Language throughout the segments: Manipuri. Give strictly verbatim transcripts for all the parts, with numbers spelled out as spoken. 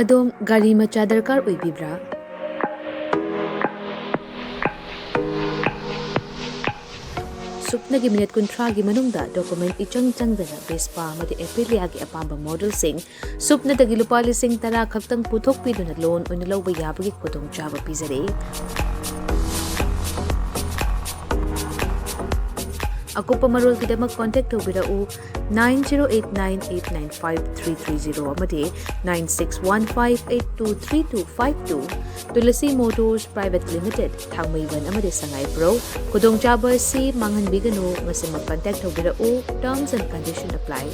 ꯑꯗꯣꯝ ꯒꯥꯔꯤ ꯃꯆꯥ ꯗꯔꯀꯥꯔ ꯑꯣꯏꯕꯤꯕ꯭ꯔꯥ? ꯁꯨꯞꯅꯒꯤ ꯃꯤꯅꯤꯠ ꯀꯨꯟꯊ꯭ꯔꯥꯒꯤ ꯃꯅꯨꯡꯗ ꯗꯣꯀꯨꯃꯦꯟ ꯏꯆꯪ ꯆꯪꯗꯅ ꯚꯦꯁꯄꯥ ꯑꯃꯗꯤ ꯑꯦꯄꯤꯂꯤꯌꯥꯒꯤ ꯑꯄꯥꯝꯕ ꯃꯣꯗꯦꯜꯁꯤꯡ ꯁꯨꯞꯅꯗꯒꯤ ꯂꯨꯄꯥ ꯂꯤꯁꯤꯡ ꯇꯔꯥ ꯈꯛꯇꯪ ꯄꯨꯊꯣꯛꯄꯤꯗꯨꯅ ꯂꯣꯟ ꯑꯣꯏꯅ ꯂꯧꯕ ꯌꯥꯕꯒꯤ ꯈꯨꯗꯣꯡꯆꯥꯕ ꯄꯤꯖꯔꯤ꯫ ꯑꯀꯨꯞꯄ ꯃꯔꯣꯜꯒꯤꯗꯃꯛ ꯀꯣꯟꯇꯦꯛ ꯇꯧꯕꯤꯔꯛꯎ, nine zero eight nine eight nine five three three zero ꯑꯃꯗꯤ nine six one five eight two three two five two꯫ Tulsi motors private limited, ꯊꯥꯡꯃꯩꯕꯟ ꯑꯃꯗꯤ ꯁꯉꯥꯏꯄ꯭ꯔꯧ꯫ ꯈꯨꯗꯣꯡꯆꯥꯕ ꯑꯁꯤ ꯃꯥꯡꯍꯟꯕꯤꯒꯅꯨ꯫ ꯉꯁꯤꯃꯛ ꯀꯟꯇꯦꯛ ꯇꯧꯕꯤꯔꯛꯎ꯫ Terms and condition apply꯫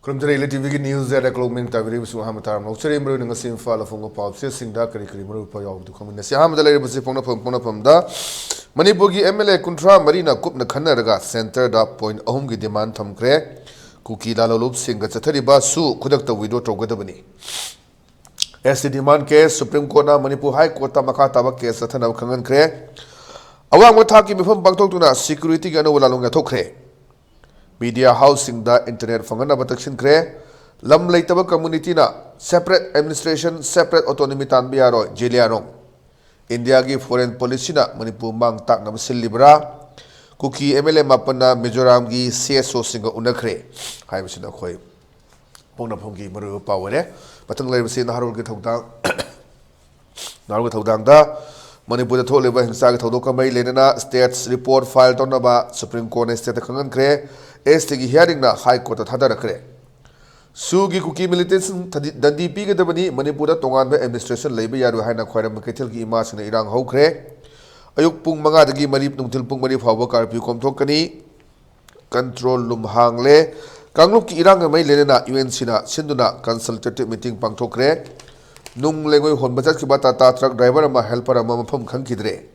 ꯈꯨꯔꯨꯝꯖꯔꯤ, ꯏꯂꯤ ꯇꯤꯚꯤꯒꯤ ꯅ꯭ꯌꯨꯁ ꯗꯦꯠ ꯀ꯭ꯂꯣꯛ ꯃꯤꯡ ꯇꯥꯕꯤꯔꯤꯕꯁꯨ ꯑꯍꯥꯟꯕ ꯇꯥꯔꯝ ꯂꯧꯖꯔꯤ꯫ ꯃꯔꯨꯑꯣꯏꯅ ꯉꯁꯤ ꯏꯝꯐꯥꯜꯗ ꯐꯣꯡꯕ ꯄꯥꯎ ꯆꯦꯁꯤꯡꯗ ꯀꯔꯤ ꯀꯔꯤ ꯃꯔꯨ ꯄꯥꯎ ꯌꯥꯎꯕꯗꯨ ꯈꯪꯃꯤꯟꯅꯁꯤ꯫ ꯑꯍꯥꯟꯕꯗ ꯂꯩꯔꯤꯕꯁꯤ ꯄꯣꯛꯅꯐꯝ, ꯄꯣꯛꯅꯐꯝꯗ ꯃꯅꯤꯄꯨꯔꯒꯤ ꯑꯦꯝ ꯑꯦꯜ ꯑꯦ ꯀꯨꯟꯊ꯭ꯔꯥ ꯃꯔꯤꯅ ꯀꯨꯞꯅ ꯈꯟꯅꯔꯒ ꯁꯦꯟꯇꯔꯗ ꯄꯣꯏꯟꯠ ꯑꯍꯨꯝꯒꯤ ꯗꯤꯃꯥꯟ ꯊꯝꯈ꯭ꯔꯦ꯫ ꯀꯨꯀꯤ ꯂꯥꯂꯣꯡꯂꯨꯞꯁꯤꯡꯒ ꯆꯠꯊꯔꯤꯕꯁꯨ ꯈꯨꯗꯛꯇ ꯋꯤꯗ꯭ꯔꯣ ꯇꯧꯒꯗꯕꯅꯤ꯫ ꯑꯦꯁ ꯇꯤ ꯗꯤꯃꯥꯟ ꯀꯦꯁ ꯁꯨꯄ꯭ꯔꯤꯝ ꯀꯣꯔꯠꯅ ꯃꯅꯤꯄꯨꯔ ꯍꯥꯏ ꯀꯣꯔꯠꯇ ꯃꯈꯥ ꯇꯥꯕ ꯀꯦꯁ ꯆꯠꯊꯅꯕ ꯈꯪꯍꯟꯈ꯭ꯔꯦ꯫ ꯑꯋꯥꯡꯕ ꯊꯥꯛꯀꯤ ꯃꯤꯐꯝ ꯄꯥꯡꯊꯣꯛꯇꯨꯅ ꯁꯦꯀ꯭ꯌꯨꯔꯤꯇꯤꯒꯤ ꯑꯅꯧꯕ ꯂꯥꯂꯣꯡ ꯌꯥꯊꯣꯛꯈ꯭ꯔꯦ꯫ ꯃꯤꯗꯤꯌꯥ ꯍꯥꯎꯁꯁꯤꯡꯗ ꯏꯟꯇꯔꯅꯦꯠ ꯐꯪꯍꯟꯅꯕ ꯇꯛꯁꯤꯟꯈ꯭ꯔꯦ꯫ ꯂꯝ ꯂꯩꯇꯕ ꯀꯝꯃꯨꯅꯤꯇꯤꯅ ꯁꯦꯄꯔꯦꯠ ꯑꯦꯗꯃꯤꯅꯤꯁꯇ꯭ꯔꯦꯁꯟ, ꯁꯦꯄꯔꯦꯠ ꯑꯣꯇꯣꯅꯣꯃꯤ ꯇꯥꯟꯕ ꯌꯥꯔꯣꯏ, ꯖꯦꯂꯤꯌꯥꯡꯔꯣꯡ꯫ ꯏꯟꯗꯤꯌꯥꯒꯤ ꯐꯣꯔꯦꯟ ꯄꯣꯂꯤꯁꯤꯅ ꯃꯅꯤꯄꯨꯔ ꯃꯥꯡ ꯇꯥꯛꯅꯕ ꯁꯤꯜꯂꯤꯕ꯭ꯔꯥ? ꯀꯨꯀꯤ ꯑꯦꯝ ꯑꯦꯜ ꯑꯦ ꯃꯥꯄꯟꯅ ꯃꯤꯖꯣꯔꯥꯝꯒꯤ ꯁꯤ ꯑꯦꯁ ꯑꯣꯁꯤꯡꯒ ꯎꯅꯈ꯭ꯔꯦ ꯍꯥꯏꯕꯁꯤꯅ ꯑꯩꯈꯣꯏ ꯄꯣꯛꯅꯐꯝꯒꯤ ꯃꯔꯨꯑꯣꯏꯕ ꯄꯥꯎ ꯑꯣꯏꯔꯦ꯫ ꯃꯊꯪ ꯂꯩꯔꯤꯕꯁꯤ ꯅꯍꯥꯔꯣꯜꯒꯤ ꯊꯧꯗꯥꯡ꯫ ꯅꯍꯥꯔꯣꯜꯒꯤ ꯊꯧꯗꯥꯡꯗ ꯃꯅꯤꯄꯨꯔꯗ ꯊꯣꯛꯂꯤꯕ ꯍꯤꯡꯁꯥꯒꯤ ꯊꯧꯗꯣꯛꯀ ꯃꯔꯤ ꯂꯩꯅꯅ ꯁ꯭ꯇꯦꯇꯁ ꯔꯤꯄꯣꯔꯠ ꯐꯥꯏꯜ ꯇꯧꯅꯕ ꯁꯨꯄ꯭ꯔꯤꯝ ꯀꯣꯔꯠꯅ ꯁ꯭ꯇꯦꯠꯇ ꯈꯪꯍꯟꯈ꯭ꯔꯦ꯫ ꯑꯦꯁ ꯇꯤꯒꯤ ꯍꯤꯌꯥꯔꯤꯡꯅ ꯍꯥꯏ ꯀꯣꯔꯠꯇ ꯊꯥꯗꯔꯛꯈ꯭ꯔꯦ꯫ ꯁꯨꯒꯤ ꯀꯨꯀꯤ ꯃꯤꯂꯤꯇꯦꯟꯠꯁꯤꯡ ꯊꯗꯤ-, ꯗꯟꯗꯤ ꯄꯤꯒꯗꯕꯅꯤ, ꯃꯅꯤꯄꯨꯔꯗ ꯇꯣꯉꯥꯟꯕ ꯑꯦꯗꯃꯤꯅꯤꯁꯇ꯭ꯔꯦꯁꯟ ꯂꯩꯕ ꯌꯥꯔꯣꯏ ꯍꯥꯏꯅ ꯈ꯭ꯋꯥꯏꯔꯝꯕ ꯀꯩꯊꯦꯜꯒꯤ ꯏꯃꯥꯁꯤꯡꯅ ꯏꯔꯥꯡ ꯍꯧꯈ꯭ꯔꯦ꯫ ꯑꯌꯨꯛ ꯄꯨꯡ ꯃꯉꯥꯗꯒꯤ ꯃꯔꯤ, ꯅꯨꯡꯊꯤꯜ ꯄꯨꯡ ꯃꯔꯤ ꯐꯥꯎꯕ ꯀꯥꯔꯐ꯭ꯌꯨ ꯀꯣꯝꯊꯣꯛꯀꯅꯤ꯫ ꯀꯟꯇ꯭ꯔꯣꯜ ꯔꯨꯝ ꯍꯥꯡꯂꯦ꯫ ꯀꯥꯡꯂꯨꯞꯀꯤ ꯏꯔꯥꯡꯒ ꯃꯔꯤ ꯂꯩꯅꯅ ꯌꯨ ꯑꯦꯟ ꯁꯤꯅ ꯁꯤꯟꯗꯨꯅ ꯀꯟꯁꯜꯇꯦꯇꯤꯚ ꯃꯤꯇꯤꯡ ꯄꯥꯡꯊꯣꯛꯈ꯭ꯔꯦ꯫ ꯅꯨꯡ ꯂꯩꯉꯣꯏ ꯍꯣꯟꯕ ꯆꯠꯈꯤꯕ ꯇꯥꯇꯥ ꯇ꯭ꯔꯛ ꯗ꯭ꯔꯥꯏꯚꯔ ꯑꯃ, ꯍꯦꯜꯄꯔ ꯑꯃ ꯃꯐꯝ ꯈꯪꯈꯤꯗ꯭ꯔꯦ꯫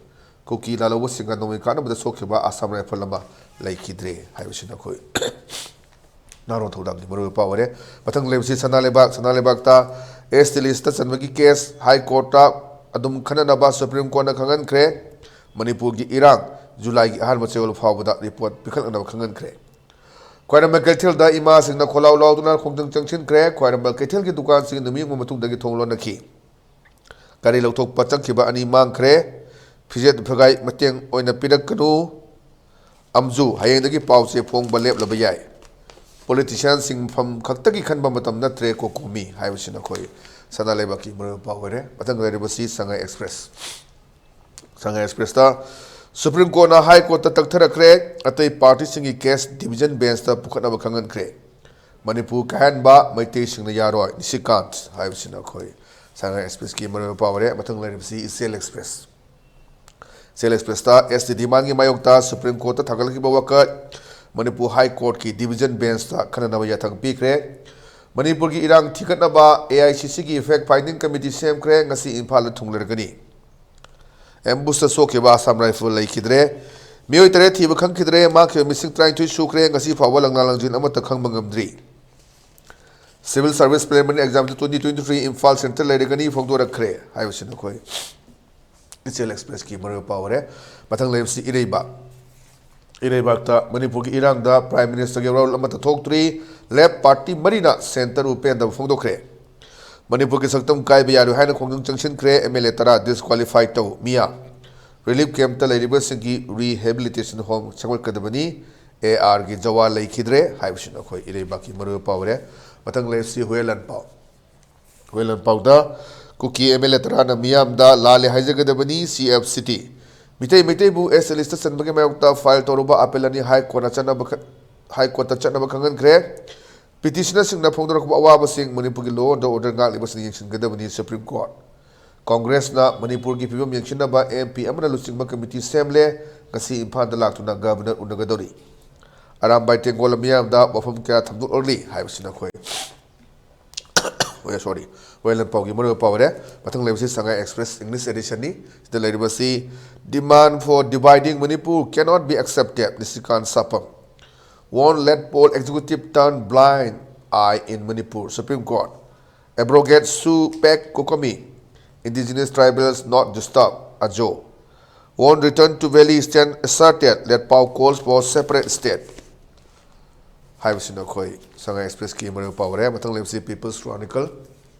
ꯀꯨꯀꯤ ꯂꯥꯜꯍꯧꯕꯁꯤꯡꯒ ꯅꯣꯡꯃꯩ ꯀꯥꯞꯅꯕꯗ ꯁꯣꯛꯈꯤꯕ ꯑꯁꯥꯝ ꯔꯥꯏꯐꯜ ꯑꯃ ꯂꯩꯈꯤꯗ꯭ꯔꯦ ꯍꯥꯏꯕꯁꯤꯅ ꯑꯩꯈꯣꯏ ꯅꯍꯥꯔꯣꯜ ꯊꯧꯗꯥꯡꯒꯤ ꯃꯔꯨꯑꯣꯏꯕ ꯄꯥꯎ ꯑꯣꯏꯔꯦ꯫ ꯃꯊꯪ ꯂꯩꯕꯁꯤ ꯁꯅꯥ ꯂꯩꯕꯥꯛ꯫ ꯁꯅꯥ ꯂꯩꯕꯥꯛꯇ ꯑꯦꯁ ꯇꯤ ꯂꯤꯁꯇ ꯆꯟꯕꯒꯤ ꯀꯦꯁ ꯍꯥꯏ ꯀꯣꯔꯠꯇ ꯑꯗꯨꯝ ꯈꯟꯅꯅꯕ ꯁꯨꯄ꯭ꯔꯤꯝ ꯀꯣꯔꯠꯅ ꯈꯪꯍꯟꯈ꯭ꯔꯦ꯫ ꯃꯅꯤꯄꯨꯔꯒꯤ ꯏꯔꯥꯡ ꯖꯨꯂꯥꯏꯒꯤ ꯑꯍꯥꯟꯕ ꯆꯌꯣꯜ ꯐꯥꯎꯕꯗ ꯔꯤꯄꯣꯔꯠ ꯄꯤꯈꯠꯂꯛꯅꯕ ꯈꯪꯍꯟꯈ꯭ꯔꯦ꯫ ꯈ꯭ꯋꯥꯏꯔꯝꯕꯟ ꯀꯩꯊꯦꯜꯗ ꯏꯃꯥꯁꯤꯡꯅ ꯈꯣꯜꯂꯥꯎ ꯂꯥꯎꯗꯨꯅ ꯈꯣꯡꯖꯪ ꯆꯪꯁꯤꯟꯈ꯭ꯔꯦ꯫ ꯈ꯭ꯋꯥꯏꯔꯝꯕꯟ ꯀꯩꯊꯦꯜꯒꯤ ꯗꯨꯀꯥꯟꯁꯤꯡ ꯅꯨꯃꯤꯠ ꯌꯨꯡꯕ ꯃꯇꯨꯡꯗꯒꯤ ꯊꯣꯡ ꯂꯣꯟꯅꯈꯤ꯫ ꯒꯥꯔꯤ ꯂꯧꯊꯣꯛꯄ ꯆꯪꯈꯤꯕ ꯑꯅꯤ ꯃꯥꯡꯈ꯭ꯔꯦ꯫ ꯐꯤꯖꯦꯠ ꯐꯤꯒꯥꯏ ꯃꯇꯦꯡ ꯑꯣꯏꯅ ꯄꯤꯔꯛꯀꯅꯨ꯫ ꯑꯝꯖꯨ, ꯍꯌꯦꯡꯗꯒꯤ ꯄꯥꯎ ꯆꯦ ꯐꯣꯡꯕ ꯂꯦꯞꯂꯕ ꯌꯥꯏ꯫ ꯄꯣꯂꯤꯇꯤꯁꯤꯌꯥꯟꯁꯤꯡ ꯃꯐꯝ ꯈꯛꯇꯒꯤ ꯈꯟꯕ ꯃꯇꯝ ꯅꯠꯇ꯭ꯔꯦ ꯀꯣꯀꯣꯃꯤ ꯍꯥꯏꯕꯁꯤꯅ ꯑꯩꯈꯣꯏ ꯁꯅꯥ ꯂꯩꯕꯥꯛꯀꯤ ꯃꯔꯨꯑꯣꯏꯕ ꯄꯥꯎ ꯑꯣꯏꯔꯦ꯫ ꯃꯊꯪ ꯂꯩꯔꯤꯕꯁꯤ ꯁꯉꯥꯏ ꯑꯦꯛꯁꯄ꯭ꯔꯦꯁ꯫ ꯁꯉꯥꯏ ꯑꯦꯛꯁꯄ꯭ꯔꯦꯁꯇ ꯁꯨꯄ꯭ꯔꯤꯝ ꯀꯣꯔꯠꯅ ꯍꯥꯏ ꯀꯣꯔꯠꯇ ꯇꯛꯊꯔꯛꯈ꯭ꯔꯦ꯫ ꯑꯇꯩ ꯄꯥꯔꯇꯤꯁꯤꯡꯒꯤ ꯀꯦꯁ ꯗꯤꯚꯤꯖꯟ ꯕꯦꯟꯁꯇ ꯄꯨꯈꯠꯅꯕ ꯈꯪꯍꯟꯈ꯭ꯔꯦ꯫ ꯃꯅꯤꯄꯨꯔ ꯀꯥꯏꯍꯟꯕ ꯃꯩꯇꯩꯁꯤꯡꯅ ꯌꯥꯔꯣꯏ, ꯅꯤꯁꯤꯀꯥꯟꯠ ꯍꯥꯏꯕꯁꯤꯅ ꯑꯩꯈꯣꯏ ꯁꯉꯥꯏ ꯑꯦꯛꯁꯄ꯭ꯔꯦꯁꯀꯤ ꯃꯔꯨꯑꯣꯏꯕ ꯄꯥꯎ ꯑꯣꯏꯔꯦ꯫ ꯃꯊꯪ ꯂꯩꯔꯤꯕꯁꯤ ꯏꯆꯦꯜ ꯑꯦꯛꯁꯄ꯭ꯔꯦꯁ꯫ ꯏꯆꯦꯜ ꯑꯦꯛꯁꯄ꯭ꯔꯦꯁꯇ ꯑꯦꯁ ꯇꯤ ꯗꯤꯃꯥꯟꯒꯤ ꯃꯥꯌꯣꯛꯇ ꯁꯨꯄ꯭ꯔꯤꯝ ꯀꯣꯔꯠꯇ ꯊꯥꯡꯒꯠꯂꯛꯈꯤꯕ ꯋꯥꯀꯠ ꯃꯅꯤꯄꯨꯔ ꯍꯥꯏ ꯀꯣꯔꯠꯀꯤ ꯗꯤꯚꯤꯖꯟ ꯕꯦꯟꯁꯇ ꯈꯟꯅꯅꯕ ꯌꯥꯊꯪ ꯄꯤꯈ꯭ꯔꯦ꯫ ꯃꯅꯤꯄꯨꯔꯒꯤ ꯏꯔꯥꯡ ꯊꯤꯒꯠꯅꯕ ꯑꯦ ꯑꯥꯏ ꯁꯤ ꯁꯤꯒꯤ ꯐꯦꯛ ꯐꯥꯏꯟꯗꯤꯡ ꯀꯃꯤꯇꯤ ꯁꯦꯝꯈ꯭ꯔꯦ꯫ ꯉꯁꯤ ꯏꯝꯐꯥꯜꯗ ꯊꯨꯡꯂꯔꯒꯅꯤ꯫ ꯑꯦꯝꯕꯨꯁꯇ ꯁꯣꯛꯈꯤꯕ ꯑꯁꯥꯝ ꯔꯥꯏꯐꯜ ꯂꯩꯈꯤꯗ꯭ꯔꯦ꯫ ꯃꯤꯑꯣꯏ ꯇꯔꯦꯠ ꯊꯤꯕ ꯈꯪꯈꯤꯗ꯭ꯔꯦ꯫ ꯃꯥꯡꯈꯤꯕ ꯃꯤꯁꯤꯡ ꯇꯔꯥꯅꯤꯊꯣꯏ ꯁꯨꯈ꯭ꯔꯦ꯫ ꯉꯁꯤ ꯐꯥꯎꯕ ꯂꯪꯂꯥ ꯂꯪꯖꯤꯟ ꯑꯃꯠꯇ ꯈꯪꯕ ꯉꯝꯗ꯭ꯔꯤ꯫ Civil Service Preliminary Exam twenty twenty three Imphal centre ꯂꯩꯔꯒꯅꯤ ꯐꯣꯡꯗꯣꯔꯛꯈ꯭ꯔꯦ ꯍꯥꯏꯕꯁꯤꯅ ꯑꯩꯈꯣꯏ ꯏꯆꯦꯜ ꯑꯦꯛꯁꯄ꯭ꯔꯦꯁꯀꯤ ꯃꯔꯨꯑꯣꯏꯕ ꯄꯥꯎ ꯑꯣꯏꯔꯦ꯫ ꯃꯊꯪ ꯂꯩꯕꯁꯤ ꯏꯔꯩꯕꯥꯛ꯫ ꯏꯔꯩꯕꯥꯛꯇ ꯃꯅꯤꯄꯨꯔꯒꯤ ꯏꯔꯥꯡꯗ ꯄ꯭ꯔꯥꯏꯝ ꯃꯤꯅꯤꯁꯇꯔꯒꯤ ꯋꯥꯔꯣꯜ ꯑꯃꯠꯇ ꯊꯣꯛꯇ꯭ꯔꯤ꯫ ꯂꯦꯐ ꯄꯥꯔꯇꯤ ꯃꯔꯤꯅ ꯁꯦꯟꯇꯔꯕꯨ ꯄꯦꯟꯗꯕ ꯐꯣꯡꯗꯣꯛꯈ꯭ꯔꯦ꯫ ꯃꯅꯤꯄꯨꯔꯒꯤ ꯁꯛꯇꯝ ꯀꯥꯏꯕ ꯌꯥꯔꯣꯏ ꯍꯥꯏꯅ ꯈꯣꯡꯖꯪ ꯆꯪꯁꯤꯟꯈ꯭ꯔꯦ꯫ ꯑꯦꯝ ꯑꯦꯜ ꯑꯦ ꯇꯔꯥ ꯗꯤꯁꯀ꯭ꯋꯥꯂꯤꯐꯥꯏ ꯇꯧ꯫ ꯃꯤꯌꯥꯝ꯫ ꯔꯤꯂꯤꯐ ꯀꯦꯝꯞꯇ ꯂꯩꯔꯤꯕꯁꯤꯡꯒꯤ ꯔꯤꯍꯦꯕꯤꯂꯤꯇꯦꯁꯟ ꯍꯣꯝ ꯁꯦꯝꯒꯠꯀꯗꯕꯅꯤ꯫ ꯑꯦ ꯑꯥꯔꯒꯤ ꯖꯋꯥ ꯂꯩꯈꯤꯗ꯭ꯔꯦ ꯍꯥꯏꯕꯁꯤꯅ ꯑꯩꯈꯣꯏ ꯏꯔꯩꯕꯥꯛꯀꯤ ꯃꯔꯨꯑꯣꯏꯕ ꯄꯥꯎ ꯑꯣꯏꯔꯦ꯫ ꯃꯊꯪ ꯂꯩꯔꯤꯁꯤ ꯍꯨꯌꯦꯟ ꯂꯥꯟꯄꯥꯎ꯫ ꯍꯨꯌꯦꯟ ꯂꯥꯟꯄꯥꯎꯗ ꯀꯨꯀꯤ ꯑꯦꯝ ꯑꯦꯜ ꯑꯦ ꯇꯔꯥꯅ ꯃꯤꯌꯥꯝꯗ ꯂꯥꯜꯂꯦ ꯍꯥꯏꯖꯒꯗꯕꯅꯤ, ꯁꯤ ꯑꯦꯐ ꯁꯤꯇꯤ꯫ ꯃꯤꯇꯩ ꯃꯩꯇꯩꯕꯨ ꯑꯦꯁ ꯇꯤ ꯂꯤꯁꯇ ꯆꯟꯕꯒꯤ ꯃꯥꯌꯣꯛꯇ ꯐꯥꯏꯜ ꯇꯧꯔꯨꯕ ꯑꯄꯤꯜ ꯑꯅꯤ ꯍꯥꯏ ꯀꯣꯔꯠꯅ ꯆꯠꯅꯕ ꯈ-, ꯍꯥꯏ ꯀꯣꯔꯠꯇ ꯆꯠꯅꯕ ꯈꯪꯍꯟꯈ꯭ꯔꯦ꯫ ꯄꯤꯇꯤꯁꯅꯔꯁꯤꯡꯅ ꯐꯣꯡꯗꯣꯔꯛꯄ ꯑꯋꯥꯕꯁꯤꯡ ꯃꯅꯤꯄꯨꯔꯒꯤ law and order ꯉꯥꯛꯂꯤꯕꯁꯤꯡꯅ ꯌꯦꯡꯁꯤꯟꯒꯗꯕꯅꯤ, ꯁꯨꯄ꯭ꯔꯤꯝ ꯀꯣꯔꯠ꯫ ꯀꯣꯡꯒ꯭ꯔꯦꯁꯅ ꯃꯅꯤꯄꯨꯔꯒꯤ ꯐꯤꯕꯝ ꯌꯦꯡꯁꯤꯟꯅꯕ ꯑꯦꯝ ꯄꯤ ꯑꯃꯅ ꯂꯨꯆꯤꯡꯕ ꯀꯃꯤꯇꯤ ꯁꯦꯝꯂꯦ꯫ ꯉꯁꯤ ꯏꯝꯐꯥꯜꯗ ꯂꯥꯛꯇꯨꯅ ꯒꯕꯔꯅꯔ ꯎꯅꯒꯗꯧꯔꯤ꯫ ꯑꯔꯥꯝꯕꯥꯏ ꯇꯦꯡꯒꯣꯜ ꯃꯤꯌꯥꯝꯗ ꯋꯥꯐꯝ ꯀꯌꯥ ꯊꯝꯗꯣꯛꯂꯤ ꯍꯥꯏꯕꯁꯤꯅ ꯑꯩꯈꯣꯏ ꯑꯣ ꯁꯣꯔꯤ, ꯋꯥꯌꯦꯜꯂꯣꯟ ꯄꯥꯎꯒꯤ ꯃꯔꯨꯑꯣꯏꯕ ꯄꯥꯎ ꯑꯣꯏꯔꯦ꯫ ꯃꯊꯪ ꯂꯩꯕꯁꯤ ꯁꯉꯥꯏ ꯑꯦꯛꯁꯄ꯭ꯔꯦꯁ ꯏꯪꯂꯤꯁ ꯑꯦꯗꯤꯁꯟꯅꯤ꯫ ꯁꯤꯗ ꯂꯩꯔꯤꯕꯁꯤ: "Demand for dividing Manipur cannot be accepted, Nishikant Sapam. Won't let poll executive turn blind eye in Manipur, Supreme Court. Abrogate Shu Pack COCOMI, indigenous tribals not disturb, Ajo. Won't return to valley, stand asserted, Letpao calls for separate state." ꯍꯥꯏꯕꯁꯤꯅ ꯑꯩꯈꯣꯏ ꯁꯉꯥꯏ ꯑꯦꯛꯁꯄ꯭ꯔꯦꯁꯀꯤ ꯃꯔꯨꯑꯣꯏꯕ ꯄꯥꯎ ꯑꯣꯏꯔꯦ꯫ ꯃꯊꯪ ꯂꯩꯕꯁꯤ People's Chronicle꯫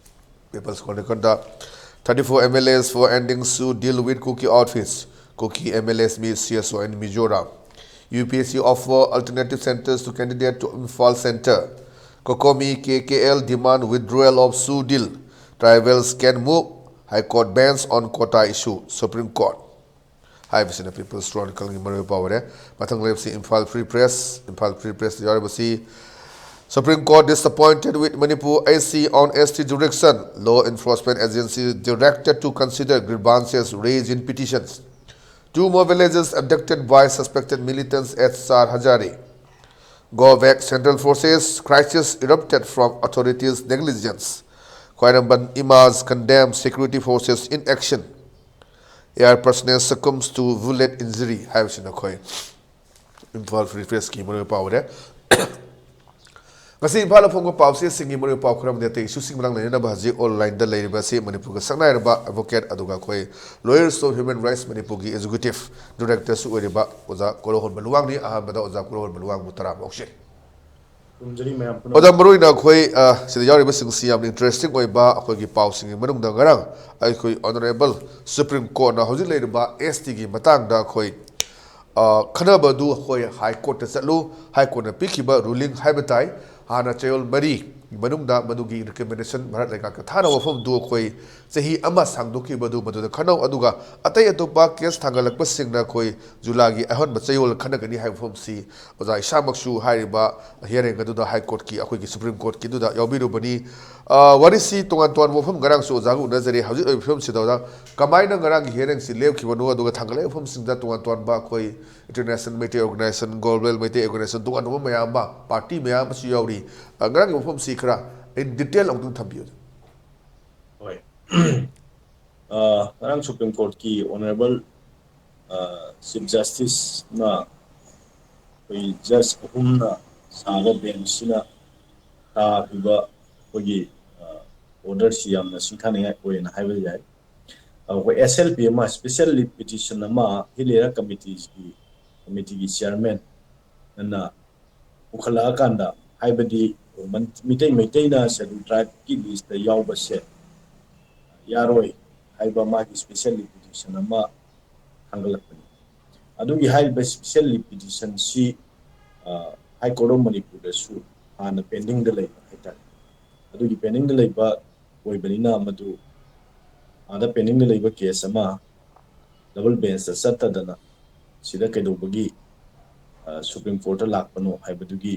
People's Chronicleꯗ: "Thirty-four MLAs for ending Shu deal with Kuki outfits, Kuki MLAs meet CSO in Mizoram. UPSC offer alternative centres to candidate to Imphal Centre. COCOMI KKL demand withdrawal of Shu deal, tribals can move, High Court bans on quota issue, Supreme Court." ꯍꯥꯏꯕꯁꯤꯅ People's Chronicleꯒꯤ ꯃꯔꯨꯑꯣꯏꯕ ꯄꯥꯎ ꯑꯣꯏꯔꯦ꯫ ꯃꯊꯪ ꯂꯩꯕꯁꯤ Imphal Free Press꯫ Imphal Free Pressꯇ ꯌꯥꯎꯔꯤꯕꯁꯤ: "Supreme Court disappointed with Manipur AC on ST jurisdiction, law enforcement agencies directed to consider grievances raised in petitions. Two more villages abducted by suspected militants at Sar Hazare. Go back, central forces, crisis erupted from authorities' negligence. Khwairamband Imaz condemned security forces' inaction. Air personnel succumbs to bullet injury" ꯍꯥꯏꯕꯁꯤꯅ ꯑꯩꯈꯣꯏ Imphal Free Pressꯀꯤ ꯃꯔꯨꯑꯣꯏꯕ ꯄꯥꯎ ꯑꯣꯏꯔꯦ꯫ ꯉꯁꯤ ꯏꯝꯐꯥꯜꯗ ꯐꯣꯡꯕ ꯄꯥꯎꯆꯦꯁꯤꯡꯒꯤ ꯃꯔꯨꯑꯣꯏꯕ ꯄꯥꯎ ꯈꯔ ꯑꯃꯗꯤ ꯑꯇꯩ issueꯁꯤꯡ ꯃꯇꯥꯡ ꯅꯩꯅꯅꯕ ꯍꯧꯖꯤꯛ onlineꯗ ꯂꯩꯔꯤꯕ ꯑꯁꯤ ꯃꯅꯤꯄꯨꯔꯒꯤ ꯁꯛꯅꯥꯏꯔꯕ advocate ꯑꯗꯨꯒ ꯑꯩꯈꯣꯏ Lawyers of Human Rights ꯃꯅꯤꯄꯨꯔꯒꯤ executive directorꯁꯨ ꯑꯣꯏꯔꯤꯕ ꯑꯣꯖꯥ ꯀꯣꯔꯧꯍꯟꯕ ꯂꯨꯋꯥꯡꯅꯤ꯫ ꯑꯍꯥꯟꯕꯗ ꯑꯣꯖꯥ ꯀꯣꯔꯧꯍꯟꯕ ꯂꯨꯋꯥꯡꯕꯨ ꯇꯔꯥꯝꯅ ꯑꯣꯛꯆꯔꯤ꯫ ꯈꯨꯔꯨꯝꯖꯔꯤ ꯃꯌꯥꯝ ꯄꯨꯝꯅꯃꯛ꯫ ꯑꯣꯖꯥ, ꯃꯔꯨꯑꯣꯏꯅ ꯑꯩꯈꯣꯏ, ꯑ, ꯁꯤꯗ ꯌꯥꯎꯔꯤꯕꯁꯤꯡꯁꯤ ꯌꯥꯝꯅ interesting ꯑꯣꯏꯕ ꯑꯩꯈꯣꯏꯒꯤ ꯄꯥꯎꯁꯤꯡꯒꯤ ꯃꯅꯨꯡꯗ ꯉꯔꯥꯡ ꯑꯩꯈꯣꯏ Honourable Supreme Courtꯅ ꯍꯧꯖꯤꯛ ꯂꯩꯔꯤꯕ STꯒꯤ ꯃꯇꯥꯡꯗ ꯑꯩꯈꯣꯏ, ꯑ, ꯈꯟꯅꯕ ꯑꯗꯨ ꯑꯩꯈꯣꯏ High Courtꯇ ꯆꯠꯂꯨ, High Courtꯅ ꯄꯤꯈꯤꯕ ruling ꯍꯥꯏꯕ ꯇꯥꯏ꯫ ꯍꯥꯟꯅ ꯆꯌꯣꯜ ꯃꯔꯤ ꯃꯅꯨꯡꯗ ꯃꯗꯨꯒꯤ recommendation ꯚꯥꯔꯠ ꯂꯩꯉꯥꯛꯇ ꯊꯥꯅꯕ ꯋꯥꯐꯝꯗꯨ ꯑꯩꯈꯣꯏ ꯆꯍꯤ ꯑꯃ ꯁꯥꯡꯗꯣꯛꯈꯤꯕꯗꯨ ꯃꯗꯨꯗ ꯈꯟꯅꯧ, ꯑꯗꯨꯒ ꯑꯇꯩ ꯑꯇꯣꯞꯄ case ꯊꯥꯡꯒꯠꯂꯛꯄꯁꯤꯡꯅ ꯑꯩꯈꯣꯏ ꯖꯨꯂꯥꯏꯒꯤ ꯑꯍꯣꯟꯕ ꯆꯌꯣꯜ ꯈꯟꯅꯒꯅꯤ ꯍꯥꯏꯕ ꯋꯥꯐꯝꯁꯤ ꯑꯣꯖꯥ ꯏꯁꯥꯃꯛꯁꯨ ꯍꯥꯏꯔꯤꯕ hearing ꯑꯗꯨꯗ High Courtꯀꯤ, ꯑꯩꯈꯣꯏꯒꯤ Supreme Courtꯀꯤꯗꯨꯗ ꯌꯥꯎꯕꯤꯔꯨꯕꯅꯤ꯫ ꯑ, ꯋꯥꯔꯤꯁꯤ ꯇꯣꯉꯥꯟ ꯇꯣꯉꯥꯟꯕ ꯋꯥꯐꯝ ꯉꯔꯥꯡꯁꯨ ꯑꯣꯖꯥꯒ ꯎꯅꯖꯔꯦ꯫ ꯍꯧꯖꯤꯛ ꯑꯣꯏꯕ ꯐꯤꯕꯝꯁꯤꯗ ꯑꯣꯖꯥ, ꯀꯃꯥꯏꯅ ꯉꯔꯥꯡꯒꯤ hearingꯁꯤ ꯂꯦꯞꯈꯤꯕꯅꯣ, ꯑꯗꯨꯒ ꯊꯥꯡꯒꯠꯂꯛꯂꯤꯕ ꯋꯥꯐꯝꯁꯤꯡꯗ ꯇꯣꯉꯥꯟ ꯇꯣꯉꯥꯟꯕ ꯑꯩꯈꯣꯏ International Meitei Organisation, Global Meitei Organisation, ꯇꯣꯉꯥꯟ ꯇꯣꯉꯥꯟꯕ ꯃꯌꯥꯝ ꯑꯃ, party ꯃꯌꯥꯝ ꯑꯃꯁꯨ ꯌꯥꯎꯔꯤ꯫ ꯑ, ꯉꯔꯥꯡꯒꯤ ꯋꯥꯐꯝꯁꯤ ꯈꯔ in detail ꯑꯃꯨꯛꯇꯪ ꯊꯝꯕꯤꯌꯨ꯫ ꯑ, ꯉꯔꯥꯡ ꯁꯨꯄ꯭ꯔꯤꯝ ꯀꯣꯔꯠꯀꯤ ꯑꯣꯅꯔꯦꯕꯜ ꯆꯤꯐ ꯖꯁꯇꯤꯁꯅ ꯑꯩꯈꯣꯏ ꯖꯁ ꯑꯍꯨꯝꯅ ꯁꯥꯕ ꯕꯦꯟꯁꯁꯤꯅ ꯇꯥꯈꯤꯕ ꯑꯩꯈꯣꯏꯒꯤ ꯑꯣꯔꯗꯔꯁꯤ ꯌꯥꯝꯅ ꯁꯤꯡꯊꯥꯅꯤꯡꯉꯥꯏ ꯑꯣꯏꯌꯦꯅ ꯍꯥꯏꯕ ꯌꯥꯏ꯫ ꯑꯩꯈꯣꯏ ꯑꯦꯁ ꯑꯦꯜ ꯄꯤ ꯑꯃ, ꯁ꯭ꯄꯦꯁꯦꯜ ꯂꯤꯞ ꯄꯤꯇꯤꯁꯟ ꯑꯃ ꯍꯤꯜ ꯑꯦꯔꯤꯌꯥ ꯀꯃꯤꯇꯤꯒꯤ ꯀꯃꯤꯇꯤꯒꯤ ꯆꯤꯌꯥꯔꯃꯦꯟ ꯑꯗꯨꯅ ꯄꯨꯈꯠꯂꯛꯑꯀꯥꯟꯗ, ꯍꯥꯏꯕꯗꯤ ꯃꯤꯇꯩ ꯃꯩꯇꯩꯅ ꯁꯦꯗꯨꯜ ꯇ꯭ꯔꯥꯏꯕꯀꯤ ꯂꯤꯁꯇ ꯌꯥꯎꯕꯁꯦ ꯌꯥꯔꯣꯏ ꯍꯥꯏꯕ ꯃꯥꯒꯤ ꯁ꯭ꯄꯦꯁꯦꯜ ꯂꯤꯞ ꯄꯤꯇꯤꯁꯟ ꯑꯃ ꯊꯥꯡꯒꯠꯂꯛꯄꯅꯤ꯫ ꯑꯗꯨꯒꯤ ꯍꯥꯏꯔꯤꯕ ꯁ꯭ꯄꯦꯁꯦꯜ ꯂꯤꯞ ꯄꯤꯇꯤꯁꯟꯁꯤ ꯍꯥꯏ ꯀꯣꯔꯠ ꯑꯣꯐ ꯃꯅꯤꯄꯨꯔꯗꯁꯨ ꯍꯥꯟꯅ ꯄꯦꯟꯗꯤꯡꯗ ꯂꯩꯕ ꯍꯥꯏꯇꯥꯔꯦ꯫ ꯑꯗꯨꯒꯤ ꯄꯦꯟꯗꯤꯡꯗ ꯂꯩꯕ ꯑꯣꯏꯕꯅꯤꯅ, ꯃꯗꯨ ꯑꯥꯗ ꯄꯦꯟꯗꯤꯡꯗ ꯂꯩꯕ ꯀꯦꯁ ꯑꯃ ꯗꯕꯜ ꯕꯦꯟꯁꯇ ꯆꯠꯇꯗꯅ ꯁꯤꯗ ꯀꯩꯗꯧꯕꯒꯤ ꯁꯨꯄ꯭ꯔꯤꯝ ꯀꯣꯔꯠꯇ ꯂꯥꯛꯄꯅꯣ ꯍꯥꯏꯕꯗꯨꯒꯤ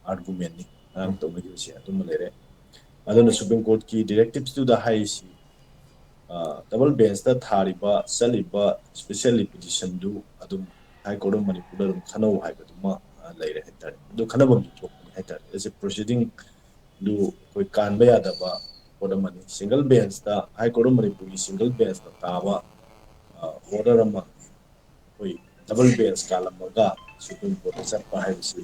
ꯑꯥꯔꯒꯨꯃꯦꯟꯅꯤ ꯉꯔꯥꯡ ꯇꯧꯅꯈꯤꯕꯁꯦ꯫ ꯑꯗꯨꯃ ꯂꯩꯔꯦ꯫ ꯑꯗꯨꯅ ꯁꯨꯄ꯭ꯔꯤꯝ ꯀꯣꯔꯠꯀꯤ ꯗꯤꯔꯦꯛꯇꯤꯞꯁꯇꯨꯗ ꯍꯥꯏꯔꯤꯁꯤ, ꯗꯕꯜ ꯕꯦꯟꯁꯇ ꯊꯥꯔꯤꯕ, ꯆꯠꯂꯤꯕ ꯁ꯭ꯄꯦꯁꯦꯜ ꯂꯤꯞ ꯄꯤꯇꯤꯁꯟꯗꯨ ꯑꯗꯨꯝ ꯍꯥꯏ ꯀꯣꯔꯠ ꯑꯣꯐ ꯃꯅꯤꯄꯨꯔꯗ ꯑꯗꯨꯝ ꯈꯟꯅꯧ ꯍꯥꯏꯕꯗꯨꯃ ꯂꯩꯔꯦ ꯍꯥꯏꯇꯥꯔꯦ꯫ ꯑꯗꯨ ꯈꯟꯅꯐꯝꯗꯤ ꯊꯣꯛꯄꯅꯤ ꯍꯥꯏꯇꯥꯔꯦ꯫ ꯑꯦꯁ ꯑꯦ ꯄ꯭ꯔꯣꯁꯤꯗꯤꯡ ꯑꯗꯨ ꯑꯩꯈꯣꯏ ꯀꯥꯟꯕ ꯌꯥꯗꯕ ꯄꯣꯠ ꯑꯃꯅꯤ꯫ ꯁꯤꯡꯒꯜ ꯕꯦꯟꯁꯇ, ꯍꯥꯏ ꯀꯣꯔꯠ ꯑꯣꯐ ꯃꯅꯤꯄꯨꯔꯒꯤ ꯁꯤꯡꯒꯜ ꯕꯦꯟꯁꯇ ꯇꯥꯕ ꯑꯣꯔꯗꯔ ꯑꯃ ꯑꯩꯈꯣꯏ ꯗꯕꯜ ꯕꯦꯟꯁ ꯀꯥꯜꯂꯝꯃꯒ ꯁꯨꯄ꯭ꯔꯤꯝ ꯀꯣꯔꯠꯇ ꯆꯠꯄ ꯍꯥꯏꯕꯁꯤ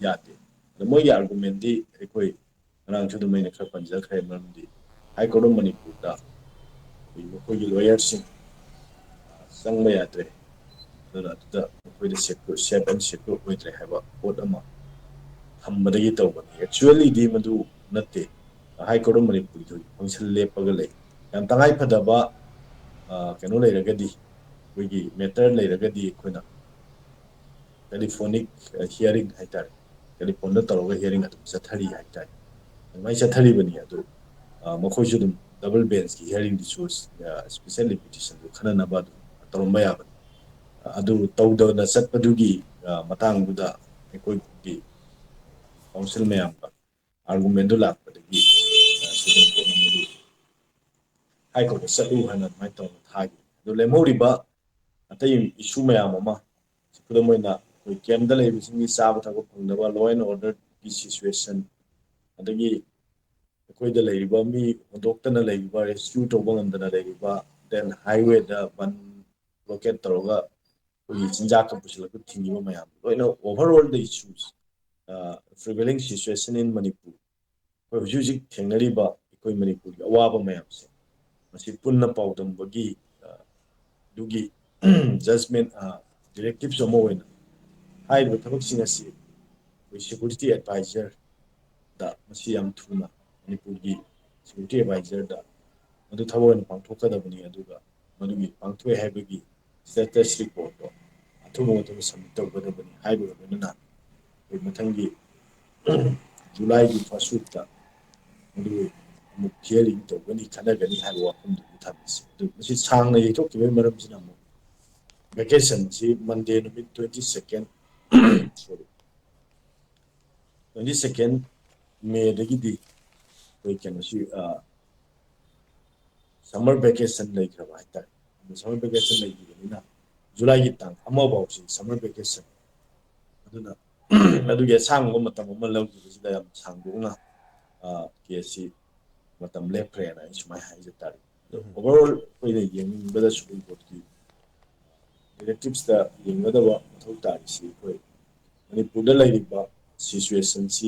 ꯌꯥꯗꯦ꯫ ꯑꯗꯣ ꯃꯣꯏꯒꯤ ꯑꯥꯔꯒꯨꯃꯦꯟꯗꯤ ꯑꯩꯈꯣꯏ ꯉꯔꯥꯡꯁꯨ ꯑꯗꯨꯝ ꯑꯩꯅ ꯈꯔ ꯄꯟꯖꯈ꯭ꯔꯦ, ꯃꯔꯝꯗꯤ ꯍꯥꯏ ꯀꯣꯔꯠ ꯑꯣꯐ ꯃꯅꯤꯄꯨꯔꯗ ꯑꯩꯈꯣꯏ ꯃꯈꯣꯏꯒꯤ ꯂꯣꯌꯔꯁꯤꯡ ꯆꯪꯕ ꯌꯥꯗ꯭ꯔꯦ꯫ ꯑꯗꯨꯅ ꯑꯗꯨꯗ ꯃꯈꯣꯏꯗ ꯁꯦꯀ꯭ꯌꯣꯔ, ꯁꯦꯐ ꯑꯦꯟ ꯁꯦꯀ꯭ꯌꯣꯔ ꯑꯣꯏꯗ꯭ꯔꯦ ꯍꯥꯏꯕ ꯄꯣꯠ ꯑꯃ ꯊꯝꯕꯗꯒꯤ ꯇꯧꯕꯅꯤ꯫ ꯑꯦꯛꯆꯨꯋꯦꯜꯂꯤꯗꯤ ꯃꯗꯨ ꯅꯠꯇꯦ꯫ ꯍꯥꯏ ꯀꯣꯔꯠ ꯑꯣꯐ ꯃꯅꯤꯄꯨꯔꯒꯤ ꯍꯧꯖꯤꯛ ꯐꯪꯁꯟ ꯂꯦꯞꯄꯒ ꯂꯩ꯫ ꯌꯥꯝ ꯇꯉꯥꯏ ꯐꯗꯕ, ꯑ, ꯀꯩꯅꯣ ꯂꯩꯔꯒꯗꯤ, ꯑꯩꯈꯣꯏꯒꯤ ꯃꯦꯇꯔ ꯂꯩꯔꯒꯗꯤ ꯑꯩꯈꯣꯏꯅ ꯇꯦꯂꯤꯐꯣꯅꯤꯛ ꯍꯤꯌꯥꯔꯤꯡ ꯍꯥꯏꯇꯥꯔꯦ, ꯇꯦꯂꯤꯐꯣꯟꯗ ꯇꯧꯔꯒ ꯍꯤꯌꯥꯔꯤꯡ ꯑꯗꯨꯝ ꯆꯠꯊꯔꯤ ꯍꯥꯏꯇꯥꯔꯦ꯫ ꯑꯗꯨꯃꯥꯏꯅ ꯆꯠꯊꯔꯤꯕꯅꯤ꯫ ꯑꯗꯨ, ꯑ, ꯃꯈꯣꯏꯁꯨ ꯑꯗꯨꯝ ꯗꯕꯜ ꯕꯦꯟꯁꯀꯤ ꯍꯤꯌꯥꯔꯤꯡꯗꯨꯁꯨ, ꯑ, ꯁ꯭ꯄꯦꯁꯦꯜ ꯂꯤꯞ ꯄꯤꯇꯤꯁꯟꯗꯨ ꯈꯟꯅꯅꯕ ꯑꯗꯨꯝ ꯇꯧꯔꯝꯕ ꯌꯥꯕꯅꯤ꯫ ꯑꯗꯨ ꯇꯧꯗꯅ ꯆꯠꯄꯗꯨꯒꯤ, ꯑ, ꯃꯇꯥꯡꯗꯨꯗ ꯑꯩꯈꯣꯏꯒꯤ ꯀꯥꯎꯟꯁꯤꯜ ꯃꯌꯥꯝꯒ ꯑꯥꯔꯒꯨꯃꯦꯟꯗꯨ ꯂꯥꯛꯄꯗꯒꯤ, ꯑ, ꯁꯨꯄ꯭ꯔꯤꯝ ꯀꯣꯔꯠꯅ ꯃꯗꯨ ꯍꯥꯏ ꯀꯣꯔꯠꯇ ꯆꯠꯂꯨ ꯍꯥꯏꯅ ꯑꯗꯨꯃꯥꯏꯅ ꯇꯧꯔꯒ ꯊꯥꯈꯤ꯫ ꯑꯗꯨ ꯂꯦꯝꯍꯧꯔꯤꯕ ꯑꯇꯩ ꯏꯁꯨ ꯃꯌꯥꯝ ꯑꯃ, ꯈꯨꯗꯝ ꯑꯣꯏꯅ ꯑꯩꯈꯣꯏ ꯀꯦꯝꯗ ꯂꯩꯕꯁꯤꯡꯒꯤ ꯆꯥꯕ ꯊꯛꯄ ꯐꯪꯗꯕ, law and orderꯒꯤ situation, ꯑꯗꯒꯤ ꯑꯩꯈꯣꯏꯗ ꯂꯩꯔꯤꯕ ꯃꯤ ꯍꯨꯟꯗꯣꯛꯇꯅ ꯂꯩꯔꯤꯕ, ꯔꯦꯁꯀ꯭ꯌꯨ ꯇꯧꯕ ꯉꯝꯗꯅ ꯂꯩꯔꯤꯕ, ꯗꯦꯟ ꯍꯥꯏꯋꯦꯗ ꯕꯟ ꯕ꯭ꯂꯣꯀꯦꯠ ꯇꯧꯔꯒ ꯑꯩꯈꯣꯏꯒꯤ ꯆꯤꯟꯖꯥꯛꯀ ꯄꯨꯁꯤꯜꯂꯛꯄ ꯊꯤꯡꯉꯤꯕ ꯃꯌꯥꯝ ꯂꯣꯏꯅ, overall the issues, prevailing situation in Manipur, ꯑꯩꯈꯣꯏ ꯍꯧꯖꯤꯛ ꯍꯧꯖꯤꯛ ꯊꯦꯡꯅꯔꯤꯕ ꯑꯩꯈꯣꯏ ꯃꯅꯤꯄꯨꯔꯒꯤ ꯑꯋꯥꯕ ꯃꯌꯥꯝꯁꯦ, ꯃꯁꯤ ꯄꯨꯟꯅ ꯄꯥꯎꯗꯝꯕꯒꯤ ꯑꯗꯨꯒꯤ ꯖꯁꯃꯦꯟ ꯗꯤꯔꯦꯛꯇꯤꯞꯁ ꯑꯃ ꯑꯣꯏꯅ ꯍꯥꯏꯔꯤꯕ ꯊꯕꯛꯁꯤꯡ ꯑꯁꯤ ꯑꯩꯈꯣꯏ ꯁꯦꯀ꯭ꯌꯨꯔꯤꯇꯤ ꯑꯦꯗꯚꯥꯏꯖꯔꯗ ꯃꯁꯤ ꯌꯥꯝ ꯊꯨꯅ ꯃꯅꯤꯄꯨꯔꯒꯤ ꯁꯦꯀ꯭ꯌꯨꯔꯤꯇꯤ ꯑꯦꯗꯚꯥꯏꯖꯔꯗ ꯃꯗꯨ ꯊꯕꯛ ꯑꯣꯏꯅ ꯄꯥꯡꯊꯣꯛꯀꯗꯕꯅꯤ꯫ ꯑꯗꯨꯒ ꯃꯗꯨꯒꯤ ꯄꯥꯡꯊꯣꯛꯑꯦ ꯍꯥꯏꯕꯒꯤ ꯁ꯭ꯇꯦꯇꯁ ꯔꯤꯄꯣꯔꯠꯇꯣ ꯑꯊꯨꯕ ꯃꯇꯝꯗ ꯁꯕꯃꯤꯠ ꯇꯧꯒꯗꯕꯅꯤ ꯍꯥꯏꯕꯒ ꯂꯣꯏꯅꯅ ꯑꯩꯈꯣꯏ ꯃꯊꯪꯒꯤ ꯖꯨꯂꯥꯏꯒꯤ ꯐꯥꯔꯁ ꯋꯤꯛꯇ ꯃꯗꯨ ꯑꯃꯨꯛ ꯍꯤꯌꯔꯤꯡ ꯇꯧꯒꯅꯤ, ꯈꯟꯅꯒꯅꯤ ꯍꯥꯏꯕ ꯋꯥꯐꯝꯗꯨ ꯊꯝꯃꯤꯁꯤ꯫ ꯑꯗꯨ ꯃꯁꯤ ꯁꯥꯡꯅ ꯌꯩꯊꯣꯛꯈꯤꯕꯒꯤ ꯃꯔꯝꯁꯤꯅ ꯑꯃꯨꯛ ꯚꯦꯀꯦꯁꯟꯁꯤ ꯃꯟꯗꯦ ꯅꯨꯃꯤꯠ ꯇ꯭ꯋꯦꯟꯇꯤ ꯁꯦꯀꯦꯟ, ꯁꯣꯔꯤ, ꯇ꯭ꯋꯦꯟꯇꯤ ꯁꯦꯀꯦꯟ ꯃꯦꯗꯒꯤꯗꯤ ꯑꯩꯈꯣꯏ ꯀꯩꯅꯣꯁꯤ ꯁꯝꯃꯔ ꯚꯦꯀꯦꯁꯟ ꯂꯩꯈ꯭ꯔꯕ ꯍꯥꯏꯇꯥꯔꯦ꯫ ꯑꯗꯨ ꯁꯝꯃꯔ ꯚꯦꯀꯦꯁꯟ ꯂꯩꯈꯤꯕꯅꯤꯅ ꯖꯨꯂꯥꯏꯒꯤ ꯇꯥꯡ ꯑꯃ ꯐꯥꯎꯁꯤ ꯁꯝꯃꯔ ꯚꯦꯀꯦꯁꯟ꯫ ꯑꯗꯨꯅ ꯑꯗꯨꯒꯤ ꯑꯁꯥꯡꯕ ꯃꯇꯝ ꯑꯃ ꯂꯧꯈꯤꯕꯁꯤꯗ ꯌꯥꯝ ꯁꯥꯡꯗꯣꯛꯅ ꯀꯦꯁꯁꯤ ꯃꯇꯝ ꯂꯦꯞꯈ꯭ꯔꯦꯅ ꯑꯩ ꯁꯨꯃꯥꯏꯅ ꯍꯥꯏꯖ ꯇꯥꯔꯦ꯫ ꯑꯗꯣ ꯑꯣꯚꯔꯑꯣꯜ ꯑꯩꯈꯣꯏꯅ ꯌꯦꯡꯅꯤꯡꯕꯗ ꯁꯨꯄ꯭ꯔꯤꯝ ꯀꯣꯔꯠꯀꯤ ꯗꯤꯔꯦꯛꯇꯤꯞꯁꯇ ꯌꯦꯡꯒꯗꯕ ꯃꯊꯧ ꯇꯥꯔꯤꯁꯤ ꯑꯩꯈꯣꯏ ꯃꯅꯤꯄꯨꯔꯗ ꯂꯩꯔꯤꯕ ꯁꯤꯆꯨꯋꯦꯁꯟꯁꯤ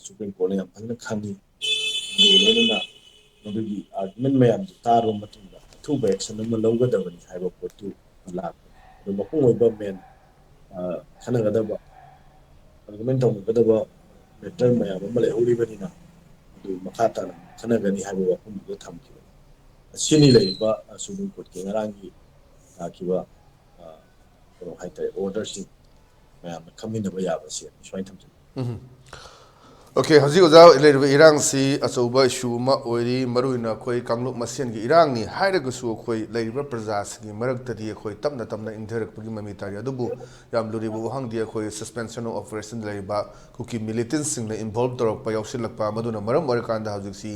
ꯁꯨꯄ꯭ꯔꯤꯝ ꯀꯣꯔꯠꯅ ꯌꯥꯝ ꯐꯖꯅ ꯈꯪꯉꯤ꯫ ꯑꯗꯨꯒ ꯂꯣꯏꯅꯅ ꯃꯗꯨꯒꯤ ꯑꯥꯔꯒꯨꯃꯦꯟ ꯃꯌꯥꯝꯗꯨ ꯇꯥꯔꯕ ꯃꯇꯨꯡꯗ ꯑꯊꯨꯕ ꯑꯦꯛꯁꯟ ꯑꯃ ꯂꯧꯒꯗꯕꯅꯤ ꯍꯥꯏꯕ ꯄꯣꯠꯇꯨ ꯂꯥꯛꯄꯅꯤ꯫ ꯑꯗꯨ ꯃꯄꯨꯡ ꯑꯣꯏꯕ ꯃꯦꯟ ꯈꯟꯅꯒꯗꯕ, ꯑꯥꯔꯒꯨꯃꯦꯟ ꯇꯧꯅꯒꯗꯕ ꯃꯦꯇꯔ ꯃꯌꯥꯝ ꯑꯃ ꯂꯩꯍꯧꯔꯤꯕꯅꯤꯅ ꯑꯗꯨ ꯃꯈꯥ ꯇꯥꯅ ꯈꯟꯅꯒꯅꯤ ꯍꯥꯏꯕ ꯋꯥꯐꯝꯗꯨꯗ ꯊꯝꯈꯤꯕꯅꯤ꯫ ꯑꯁꯤꯅꯤ ꯂꯩꯔꯤꯕ ꯁꯨꯄ꯭ꯔꯤꯝ ꯀꯣꯔꯠꯀꯤ ꯉꯔꯥꯡꯒꯤ ꯂꯥꯛꯈꯤꯕ ꯀꯩꯅꯣ ꯍꯥꯏꯇꯥꯔꯦ, ꯑꯣꯔꯗꯔꯁꯤꯡ ꯃꯌꯥꯝꯅ ꯈꯪꯃꯤꯟꯅꯕ ꯌꯥꯕꯁꯦ ꯁꯨꯃꯥꯏꯅ ꯊꯝꯖꯒꯦ꯫ ꯑꯣꯀꯦ, ꯍꯧꯖꯤꯛ ꯑꯣꯖꯥ ꯂꯩꯔꯤꯕ ꯏꯔꯥꯡꯁꯤ ꯑꯆꯧꯕ ꯏꯁꯨ ꯑꯃ ꯑꯣꯏꯔꯤ꯫ ꯃꯔꯨꯑꯣꯏꯅ ꯑꯩꯈꯣꯏ ꯀꯥꯡꯂꯨꯞ ꯃꯁꯦꯟꯒꯤ ꯏꯔꯥꯡꯅꯤ ꯍꯥꯏꯔꯒꯁꯨ ꯑꯩꯈꯣꯏ ꯂꯩꯔꯤꯕ ꯄ꯭ꯔꯖꯥꯁꯤꯡꯒꯤ ꯃꯔꯛꯇꯗꯤ ꯑꯩꯈꯣꯏ ꯇꯞꯅ ꯇꯞꯅ ꯏꯪꯊꯔꯛꯄꯒꯤ ꯃꯃꯤ ꯇꯥꯔꯤ꯫ ꯑꯗꯨꯕꯨ ꯌꯥꯝ ꯂꯨꯔꯤꯕ ꯋꯥꯍꯪꯗꯤ ꯑꯩꯈꯣꯏ suspension of operation ꯂꯩꯔꯤꯕ ꯀꯨꯀꯤ ꯃꯤꯂꯤꯇꯦꯟꯁꯤꯡꯅ ꯏꯟꯚꯣꯜꯕ ꯇꯧꯔꯛꯄ, ꯌꯥꯎꯁꯤꯜꯂꯛꯄ, ꯃꯗꯨꯅ ꯃꯔꯝ ꯑꯣꯏꯔꯀꯥꯟꯗ ꯍꯧꯖꯤꯛꯁꯤ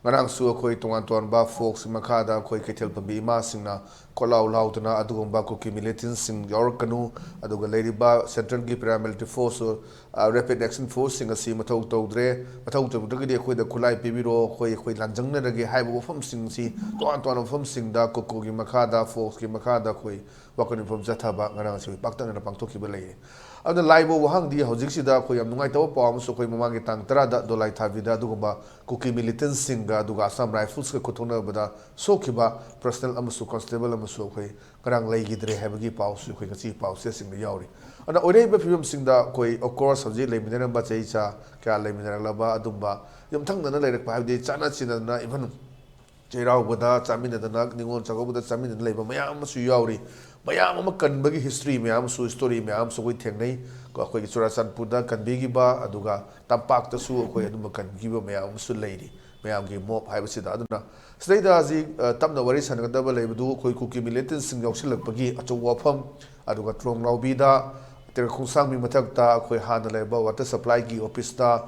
ꯉꯔꯥꯡꯁꯨ ꯑꯩꯈꯣꯏ ꯇꯣꯉꯥꯟ ꯇꯣꯉꯥꯟꯕ ꯐꯣꯔꯁꯀꯤ ꯃꯈꯥꯗ ꯑꯩꯈꯣꯏ ꯀꯩꯊꯦꯜ ꯐꯝꯕꯤ ꯏꯃꯥꯁꯤꯡꯅ ꯀꯣꯠꯂꯥꯎ ꯂꯥꯎꯗꯨꯅ ꯑꯗꯨꯒꯨꯝꯕ ꯀꯨꯀꯤ ꯃꯤꯂꯤꯇꯦꯟꯁꯤꯡ ꯌꯥꯎꯔꯛꯀꯅꯨ, ꯑꯗꯨꯒ ꯂꯩꯔꯤꯕ ꯁꯦꯟꯇ꯭ꯔꯦꯜꯒꯤ ꯄꯦꯔꯥꯃꯤꯂꯤꯇꯔꯤ ꯐꯣꯔꯁꯁꯨ, ꯔꯦꯄꯤꯗ ꯑꯦꯛꯁꯟ ꯐꯣꯔꯁꯁꯤꯡ ꯑꯁꯤ ꯃꯊꯧ ꯇꯧꯗ꯭ꯔꯦ, ꯃꯊꯧ ꯇꯧꯗ꯭ꯔꯒꯗꯤ ꯑꯩꯈꯣꯏꯗ ꯈꯨꯠꯂꯥꯏ ꯄꯤꯕꯤꯔꯣ, ꯑꯩꯈꯣꯏ ꯑꯩꯈꯣꯏ ꯂꯥꯟꯖꯪꯅꯔꯒꯦ ꯍꯥꯏꯕ ꯋꯥꯐꯝꯁꯤꯡꯁꯤ ꯇꯣꯉꯥꯟ ꯇꯣꯉꯥꯟꯕ ꯃꯐꯝꯁꯤꯡꯗ ꯀꯣꯀꯣꯒꯤ ꯃꯈꯥꯗ, ꯐꯣꯔꯁꯀꯤ ꯃꯈꯥꯗ ꯑꯩꯈꯣꯏ ꯋꯥꯀꯠ ꯃꯤꯐꯝ ꯆꯠꯊꯕ ꯉꯔꯥꯡ ꯑꯁꯤ ꯄꯥꯛꯇꯛꯅꯅ ꯄꯥꯡꯊꯣꯛꯈꯤꯕ ꯂꯩꯌꯦ꯫ ꯑꯗꯨꯅ ꯂꯥꯏꯕ ꯋꯥꯍꯪꯗꯤ ꯍꯧꯖꯤꯛꯁꯤꯗ ꯑꯩꯈꯣꯏ ꯌꯥꯝ ꯅꯨꯡꯉꯥꯏꯇꯕ ꯄꯥꯎ ꯑꯃꯁꯨ ꯑꯩꯈꯣꯏ ꯃꯃꯥꯡꯒꯤ ꯇꯥꯡ ꯇꯔꯥꯗ ꯗꯣꯂꯥꯏ ꯊꯥꯕꯤꯗ ꯑꯗꯨꯒꯨꯝꯕ ꯀꯨꯀꯤ ꯃꯤꯂꯤꯇꯦꯟꯁꯤꯡꯒ ꯑꯗꯨꯒ ꯑꯁꯥꯝ ꯔꯥꯏꯐꯜꯁꯀ ꯈꯨꯠꯊꯣꯛꯅꯕꯗ ꯁꯣꯛꯈꯤꯕ ꯄꯔꯁꯅꯦꯜ ꯑꯃꯁꯨ ꯀꯣꯟꯁꯇꯦꯕꯜ ꯑꯃꯁꯨ ꯑꯩꯈꯣꯏ ꯉꯔꯥꯡ ꯂꯩꯈꯤꯗ꯭ꯔꯦ ꯍꯥꯏꯕꯒꯤ ꯄꯥꯎꯁꯨ ꯑꯩꯈꯣꯏ ꯉꯁꯤ ꯄꯥꯎꯆꯦꯁꯤꯡꯗ ꯌꯥꯎꯔꯤ꯫ ꯑꯗꯨꯅ ꯑꯣꯏꯔꯛꯏꯕ ꯐꯤꯕꯝꯁꯤꯡꯗ ꯑꯩꯈꯣꯏ, of course, ꯍꯧꯖꯤꯛ ꯂꯩꯃꯤꯟꯅꯔꯝꯕ ꯆꯍꯤ ꯆꯥ ꯀꯌꯥ ꯂꯩꯃꯤꯟꯅꯔꯛꯂꯕ ꯑꯗꯨꯝꯕ ꯌꯨꯝꯊꯪꯅꯅ ꯂꯩꯔꯛꯄ, ꯍꯥꯏꯕꯗꯤ ꯆꯥꯟꯅ ꯆꯤꯟꯅꯗꯅ, even ꯆꯩꯔꯥꯎꯕꯗ ꯆꯥꯃꯤꯟꯅꯗꯅ, ꯅꯤꯉꯣꯜ ꯆꯥꯛꯀꯧꯕꯗ ꯆꯥꯃꯤꯟꯅꯗꯅ ꯂꯩꯕ ꯃꯌꯥꯝ ꯑꯃꯁꯨ ꯌꯥꯎꯔꯤ꯫ ꯃꯌꯥꯝ ꯑꯃ ꯀꯟꯕꯒꯤ ꯍꯤꯁꯇ꯭ꯔꯤ ꯃꯌꯥꯝ ꯑꯃꯁꯨ, ꯁ꯭ꯇꯣꯔꯤ ꯃꯌꯥꯝ ꯑꯃꯁꯨ ꯑꯩꯈꯣꯏ ꯊꯦꯡꯅꯩ꯫ ꯀꯣ, ꯑꯩꯈꯣꯏꯒꯤ ꯆꯨꯔꯥꯆꯥꯟꯄꯨꯔꯗ ꯀꯟꯕꯤꯈꯤꯕ, ꯑꯗꯨꯒ ꯇꯝꯄꯥꯛꯇꯁꯨ ꯑꯩꯈꯣꯏ ꯑꯗꯨꯝꯕ ꯀꯟꯕꯤꯈꯤꯕ ꯃꯌꯥꯝ ꯑꯃꯁꯨ ꯂꯩꯔꯤ꯫ ꯃꯌꯥꯝꯒꯤ ꯃꯣꯞ ꯍꯥꯏꯕꯁꯤꯗ꯫ ꯑꯗꯨꯅ ꯁꯤꯗꯩꯗ ꯍꯧꯖꯤꯛ, ꯑ, ꯇꯞꯅ ꯋꯥꯔꯤ ꯁꯥꯟꯅꯒꯗꯕ ꯂꯩꯕꯗꯨ ꯑꯩꯈꯣꯏ ꯀꯨꯀꯤ ꯃꯤꯂꯤꯇꯦꯟꯁꯤꯡ ꯌꯥꯎꯁꯤꯜꯂꯛꯄꯒꯤ ꯑꯆꯧꯕ ꯋꯥꯐꯝ, ꯑꯗꯨꯒ ꯇ꯭ꯔꯣꯡꯂꯥꯎꯕꯤꯗ, ꯇꯦꯔꯥꯈꯣꯡꯁꯥꯡꯕꯤ ꯃꯊꯛꯇ ꯑꯩꯈꯣꯏ ꯍꯥꯟꯅ ꯂꯩꯔꯝꯕ ꯋꯥꯇꯔ ꯁꯄ꯭ꯂꯥꯏꯒꯤ ꯑꯣꯐꯤꯁꯇ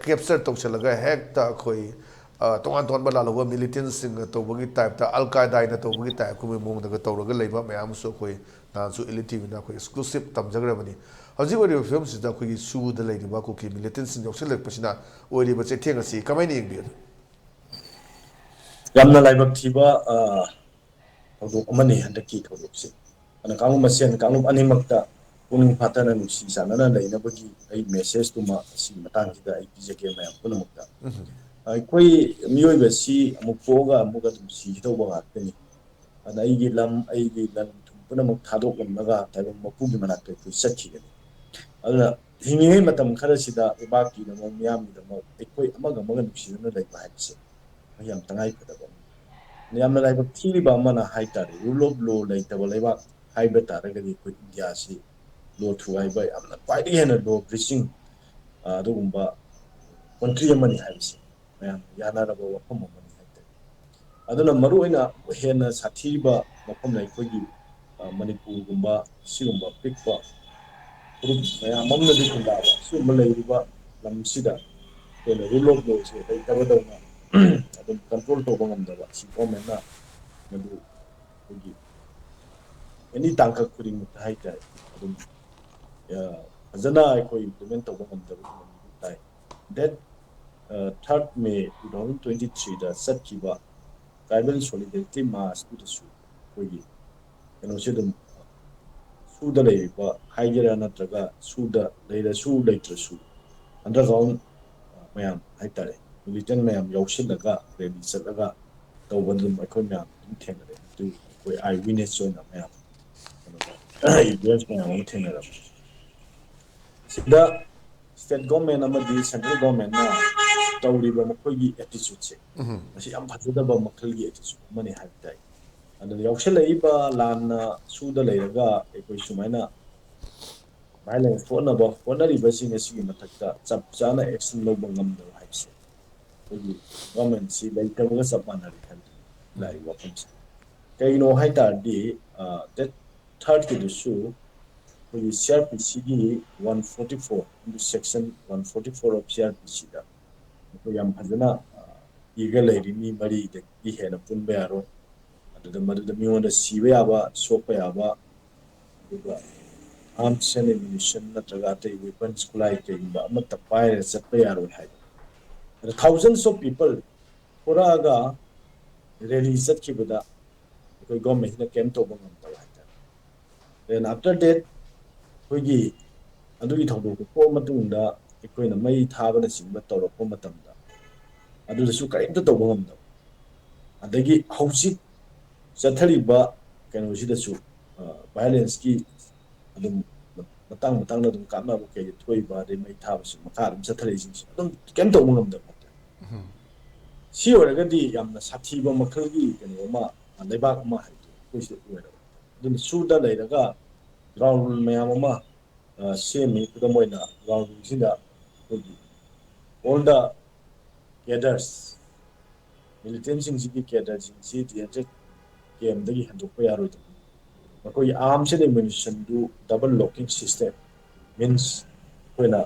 ꯀꯦꯞꯆꯔ ꯇꯧꯁꯤꯜꯂꯒ ꯍꯦꯛꯇ ꯑꯩꯈꯣꯏ, ꯑ, ꯇꯣꯉꯥꯟ ꯇꯣꯉꯥꯟꯕ ꯂꯥꯜꯍꯧꯕ ꯃꯤꯂꯤꯇꯦꯟꯁꯤꯡꯅ ꯇꯧꯕꯒꯤ ꯇꯥꯏꯞꯇ, ꯑꯜ ꯀꯥꯏꯗꯥꯅ ꯇꯧꯕꯒꯤ ꯇꯥꯏꯞꯀꯨꯝꯕ ꯃꯑꯣꯡꯗꯒ ꯇꯧꯔꯒ ꯂꯩꯕ ꯃꯌꯥꯝ ꯑꯃꯁꯨ ꯑꯩꯈꯣꯏ ꯅꯍꯥꯟꯁꯨ ꯏꯂꯤꯇꯤꯚꯤꯅ ꯑꯩꯈꯣꯏ ꯑꯦꯛꯁꯀ꯭ꯂꯨꯁꯤꯞ ꯇꯝꯖꯈ꯭ꯔꯕꯅꯤ꯫ ꯍꯧꯖꯤꯛ ꯑꯣꯏꯔꯤꯕ ꯐꯤꯕꯝꯁꯤꯗ ꯑꯩꯈꯣꯏꯒꯤ ꯁꯨꯗ ꯂꯩꯔꯤꯕ ꯀꯨꯀꯤ ꯃꯤꯂꯤꯇꯦꯟꯁꯤꯡ ꯌꯥꯎꯁꯤꯜꯂꯛꯄꯁꯤꯅ ꯑꯣꯏꯔꯤꯕ ꯆꯩꯊꯦꯡ ꯑꯁꯤ ꯀꯃꯥꯏꯅ ꯌꯦꯡꯕꯤꯒꯅꯤ? ꯌꯥꯝꯅ ꯂꯥꯏꯕꯛ ꯊꯤꯕ, ꯑ, ꯊꯧꯗꯣꯛ ꯑꯃꯅꯤ ꯍꯟꯗꯛꯀꯤ ꯊꯧꯗꯣꯛꯁꯤ꯫ ꯑꯗꯨꯅ ꯀꯥꯡꯂꯨꯞ ꯃꯁꯦꯟ, ꯀꯥꯡꯂꯨꯞ ꯑꯅꯤꯃꯛꯇ ꯄꯨꯛꯅꯤꯡ ꯐꯥꯊꯅ ꯅꯨꯡꯁꯤ ꯆꯥꯟꯅꯅ ꯂꯩꯅꯕꯒꯤ ꯑꯩ ꯃꯦꯁꯦꯖꯇꯨꯃ ꯑꯁꯤꯒꯤ ꯃꯇꯥꯡꯁꯤꯗ ꯑꯩ ꯄꯤꯖꯒꯦ ꯃꯌꯥꯝ ꯄꯨꯝꯅꯃꯛꯇ꯫ ꯑꯩꯈꯣꯏ ꯃꯤꯑꯣꯏꯕꯁꯤ ꯑꯃꯨꯛ ꯄꯣꯛꯑꯒ ꯑꯃꯨꯛ ꯑꯗꯨꯝ ꯁꯤꯒꯗꯧꯕ ꯉꯥꯛꯇꯅꯤ꯫ ꯑꯗꯨꯅ ꯑꯩꯒꯤ ꯂꯝ, ꯑꯩꯒꯤ ꯂꯟ ꯊꯨꯝ ꯄꯨꯝꯅꯃꯛ ꯊꯥꯗꯣꯛꯂꯝꯂꯒ ꯇꯥꯏꯕꯪ ꯃꯄꯨꯒꯤ ꯃꯅꯥꯛꯇ ꯑꯩꯈꯣꯏ ꯆꯠꯈꯤꯒꯅꯤ꯫ ꯑꯗꯨꯅ ꯍꯤꯡꯂꯤꯉꯩ ꯃꯇꯝ ꯈꯔꯁꯤꯗ ꯂꯩꯕꯥꯛꯀꯤꯗꯃꯛ, ꯃꯤꯌꯥꯝꯒꯤꯗꯃꯛ ꯑꯩꯈꯣꯏ ꯑꯃꯒ ꯑꯃꯒ ꯅꯨꯡꯁꯤꯅꯅ ꯂꯩꯕ ꯍꯥꯏꯕꯁꯦ ꯃꯁꯤ ꯌꯥꯝ ꯇꯉꯥꯏ ꯐꯗꯕ ꯑꯃꯅꯤ꯫ ꯌꯥꯝꯅ ꯂꯥꯏꯕꯛ ꯊꯤꯔꯤꯕ ꯑꯃꯅ ꯍꯥꯏ ꯇꯥꯔꯦ, rule of law ꯂꯩꯇꯕ ꯂꯩꯕꯥꯛ ꯍꯥꯏꯕ ꯇꯥꯔꯒꯗꯤ ꯑꯩꯈꯣꯏ ꯏꯟꯗꯤꯌꯥꯁꯤ ꯂꯣ ꯊꯨꯒꯥꯏꯕ ꯌꯥꯝꯅ, ꯈ꯭ꯋꯥꯏꯗꯒꯤ ꯍꯦꯟꯅ ꯂꯣ ꯕ꯭ꯔꯤꯆꯤꯡ, ꯑ, ꯑꯗꯨꯒꯨꯝꯕ ꯀꯟꯇ꯭ꯔꯤ ꯑꯃꯅꯤ ꯍꯥꯏꯕꯁꯤ ꯃꯌꯥꯝ ꯌꯥꯅꯔꯕ ꯋꯥꯐꯝ ꯑꯃꯅꯤ ꯍꯥꯏꯇꯥꯔꯦ꯫ ꯑꯗꯨꯅ ꯃꯔꯨꯑꯣꯏꯅ ꯍꯦꯟꯅ ꯁꯥꯊꯤꯔꯤꯕ ꯃꯐꯝꯅ ꯑꯩꯈꯣꯏꯒꯤ, ꯑ, ꯃꯅꯤꯄꯨꯔꯒꯨꯝꯕ ꯁꯤꯒꯨꯝꯕ ꯄꯤꯛꯄ ꯐꯨꯔꯨꯞ ꯃꯌꯥꯝ ꯑꯃꯅꯗꯤ ꯈꯨꯟꯗꯥꯕ ꯁꯤꯒꯨꯝꯕ ꯂꯩꯔꯤꯕ ꯂꯝꯁꯤꯗ ꯑꯩꯈꯣꯏꯅ rule of lawꯁꯦ ꯂꯩꯇꯕꯗꯧꯅ ꯑꯗꯨꯝ ꯀꯟꯇ꯭ꯔꯣꯜ ꯇꯧꯕ ꯉꯝꯗꯕ, ꯁꯤ ꯒꯣꯔꯃꯦꯟꯅ ꯃꯗꯨ ꯑꯩꯈꯣꯏꯒꯤ ꯑꯦꯅꯤ ꯇꯥꯡꯀꯛ ꯈꯨꯗꯤꯡꯃꯛꯇ ꯍꯥꯏꯇꯥꯔꯦ, ꯑꯗꯨꯝ ꯐꯖꯅ ꯑꯩꯈꯣꯏ ꯏꯝꯄ꯭ꯂꯤꯃꯦꯟ ꯇꯧꯕ ꯉꯝꯗꯕꯒꯤ ꯃꯃꯤꯗꯨ ꯇꯥꯏ꯫ That third May two thousand twenty threeꯗ ꯆꯠꯈꯤꯕ ꯇ꯭ꯔꯥꯏꯕꯦꯜ ꯁꯣꯂꯤꯗꯦꯔꯤꯇꯤ ꯃꯥꯔꯆꯇꯨꯗꯁꯨ ꯑꯩꯈꯣꯏꯒꯤ ꯀꯩꯅꯣꯁꯤ ꯑꯗꯨꯝ ꯁꯨꯗ ꯂꯩꯔꯤꯕ ꯍꯥꯏꯒꯦꯔꯥ, ꯅꯠꯇ꯭ꯔꯒ ꯁꯨꯗ ꯂꯩꯔꯁꯨ ꯂꯩꯇ꯭ꯔꯁꯨ ꯑꯟꯗꯔꯒ꯭ꯔꯥꯎꯟ ꯃꯌꯥꯝ ꯍꯥꯏꯇꯥꯔꯦ, ꯃꯤꯂꯤꯇꯦꯟ ꯃꯌꯥꯝ ꯌꯥꯎꯁꯤꯜꯂꯒ ꯔꯦꯂꯤ ꯆꯠꯂꯒ ꯇꯧꯕ ꯑꯗꯨꯝ ꯑꯩꯈꯣꯏ ꯃꯌꯥꯝ ꯑꯗꯨꯝ ꯊꯦꯡꯅꯔꯦ꯫ ꯑꯗꯨ ꯑꯩꯈꯣꯏ ꯑꯥꯏ ꯋꯤꯠꯅꯦꯁ ꯑꯣꯏꯅ ꯃꯌꯥꯝ ꯏꯚꯤꯗꯦꯟꯁ ꯃꯌꯥꯝ ꯑꯃ ꯊꯦꯡꯅꯔꯝꯃꯤ꯫ ꯁꯤꯗ ꯁ꯭ꯇꯦꯠ ꯒꯣꯔꯃꯦꯟ ꯑꯃꯗꯤ ꯁꯦꯟꯇ꯭ꯔꯦꯜ ꯒꯣꯔꯃꯦꯟꯅ ꯇꯧꯔꯤꯕ ꯃꯈꯣꯏꯒꯤ ꯑꯦꯇꯤꯆꯨꯠꯁꯦ, ꯃꯁꯤ ꯌꯥꯝ ꯐꯖꯗꯕ ꯃꯈꯜꯒꯤ ꯑꯦꯇꯤꯆꯨꯠ ꯑꯃꯅꯤ ꯍꯥꯏꯕ ꯇꯥꯏ꯫ ꯑꯗꯨꯅ ꯌꯥꯎꯁꯜꯂꯛꯏꯕ ꯂꯥꯟꯅ ꯁꯨꯗ ꯂꯩꯔꯒ ꯑꯩꯈꯣꯏ ꯁꯨꯃꯥꯏꯅ ꯚꯥꯏꯂꯦꯟꯁ ꯊꯣꯛꯅꯕ ꯍꯣꯠꯅꯔꯤꯕꯁꯤꯡ ꯑꯁꯤꯒꯤ ꯃꯊꯛꯇ ꯆꯞ ꯆꯥꯅ ꯑꯦꯛꯁꯟ ꯂꯧꯕ ꯉꯝꯗꯕ ꯍꯥꯏꯕꯁꯦ ꯑꯩꯈꯣꯏꯒꯤ ꯒꯣꯔꯃꯦꯟꯁꯤ ꯂꯩꯇꯕꯒ ꯆꯞ ꯃꯥꯟꯅꯔꯦ ꯍꯥꯏꯕꯗꯨ ꯂꯥꯛꯏ ꯋꯥꯐꯝꯁꯦ꯫ ꯀꯩꯒꯤꯅꯣ ꯍꯥꯏ ꯇꯥꯔꯗꯤ, ꯗꯦꯠ ꯊꯥꯔꯠꯀꯤꯗꯨꯁꯨ ꯑꯩꯈꯣꯏꯒꯤ ꯁꯤ ꯑꯥꯔ ꯄꯤ ꯁꯤꯒꯤ one forty four, section one forty four of ꯁꯤ ꯑꯥꯔ ꯄꯤ ꯁꯤꯗ ꯑꯩꯈꯣꯏ ꯌꯥꯝ ꯐꯖꯅ ꯏꯔꯒ ꯂꯩꯔꯤ, ꯃꯤ ꯃꯔꯤꯗꯒꯤ ꯍꯦꯟꯅ ꯄꯨꯟꯕ ꯌꯥꯔꯣꯏ꯫ ꯑꯗꯨꯗ ꯃꯗꯨꯗ ꯃꯤꯉꯣꯟꯗ ꯁꯤꯕ ꯌꯥꯕ, ꯁꯣꯛꯄ ꯌꯥꯕ, ꯑꯗꯨꯒ ꯑꯥꯔꯝꯁ ꯑꯦꯟ ꯑꯦꯃꯨꯅꯤꯁꯟ ꯅꯠꯇ꯭ꯔꯒ ꯑꯇꯩ ꯋꯦꯄꯟꯁ, ꯈꯨꯠꯂꯥꯏ ꯀꯩꯒꯨꯝꯕ ꯑꯃꯠꯇ ꯄꯥꯏꯔꯒ ꯆꯠꯄ ꯌꯥꯔꯣꯏ ꯍꯥꯏꯕ꯫ ꯑꯗ thousands of people ꯊꯣꯔꯛꯑꯒ ꯔꯦꯂꯤ ꯆꯠꯈꯤꯕꯗ ꯑꯩꯈꯣꯏ ꯒꯣꯔꯃꯦꯟꯁꯤꯅ ꯀꯩꯝ ꯇꯧꯕ ꯉꯝꯗꯕ ꯍꯥꯏꯇꯥꯔꯦ꯫ Then after that ꯑꯩꯈꯣꯏꯒꯤ ꯑꯗꯨꯒꯤ ꯊꯧꯗꯣꯛꯇꯨ ꯊꯣꯛꯑ ꯃꯇꯨꯡꯗ ꯑꯩꯈꯣꯏꯅ ꯃꯩ ꯊꯥꯕꯅꯆꯤꯡꯕ ꯇꯧꯔꯛꯄ ꯃꯇꯝꯗ ꯑꯗꯨꯗꯁꯨ ꯀꯔꯤꯝꯇ ꯇꯧꯕ ꯉꯝꯗꯕ꯫ ꯑꯗꯒꯤ ꯍꯧꯖꯤꯛ ꯆꯠꯊꯔꯤꯕ ꯀꯩꯅꯣꯁꯤꯗꯁꯨ ꯚꯥꯏꯑꯣꯂꯦꯟꯁꯀꯤ ꯑꯗꯨꯝ ꯃꯇꯥꯡ ꯃꯇꯥꯡꯗ ꯑꯗꯨꯝ ꯀꯥꯞꯅꯕ ꯀꯩ ꯊꯣꯛꯏꯕ, ꯑꯗꯩ ꯃꯩ ꯊꯥꯕꯁꯤ ꯃꯈꯥ ꯑꯗꯨꯝ ꯆꯠꯊꯔꯛꯏꯁꯤꯡꯁꯤ ꯑꯗꯨꯝ ꯀꯩꯝ ꯇꯧꯕ ꯉꯝꯗꯕ ꯍꯥꯏꯇꯥꯔꯦ꯫ ꯁꯤ ꯑꯣꯏꯔꯒꯗꯤ ꯌꯥꯝꯅ ꯁꯥꯊꯤꯕ ꯃꯈꯜꯒꯤ ꯀꯩꯅꯣ ꯑꯃ, ꯂꯩꯕꯥꯛ ꯑꯃ ꯍꯥꯏꯕꯗꯣ ꯑꯩꯈꯣꯏꯁꯤꯗ ꯑꯣꯏꯔꯕ꯫ ꯑꯗꯨꯅ ꯁꯨꯗ ꯂꯩꯔꯒ ꯒ꯭ꯔꯥꯎꯟ ꯔꯨꯜ ꯃꯌꯥꯝ ꯑꯃ ꯁꯦꯝꯃꯤ꯫ ꯈꯨꯗꯝ ꯑꯣꯏꯅ ꯒ꯭ꯔꯥꯎꯟ ꯔꯨꯜꯁꯤꯗ ꯑꯩꯈꯣꯏꯒꯤ all the cadres, ꯃꯤꯂꯤꯇꯦꯟꯁꯤꯡꯁꯤꯒꯤ ꯀꯦꯗꯔꯁꯤꯡꯁꯤ ꯗꯤ ꯑꯦꯟ ꯖꯦꯠ ꯀꯦꯝꯗꯒꯤ ꯍꯦꯟꯗꯣꯛꯄ ꯌꯥꯔꯣꯏꯗꯕꯅꯤ꯫ ꯃꯈꯣꯏꯒꯤ ꯑꯥꯔꯝꯁ ꯑꯦꯟ ꯑꯦꯃꯨꯅꯤꯁꯟꯗꯨ ꯗꯕꯜ ꯂꯣꯀꯤꯡ ꯁꯤꯁꯇꯦꯝ, ꯃꯤꯟꯁ ꯑꯩꯈꯣꯏꯅ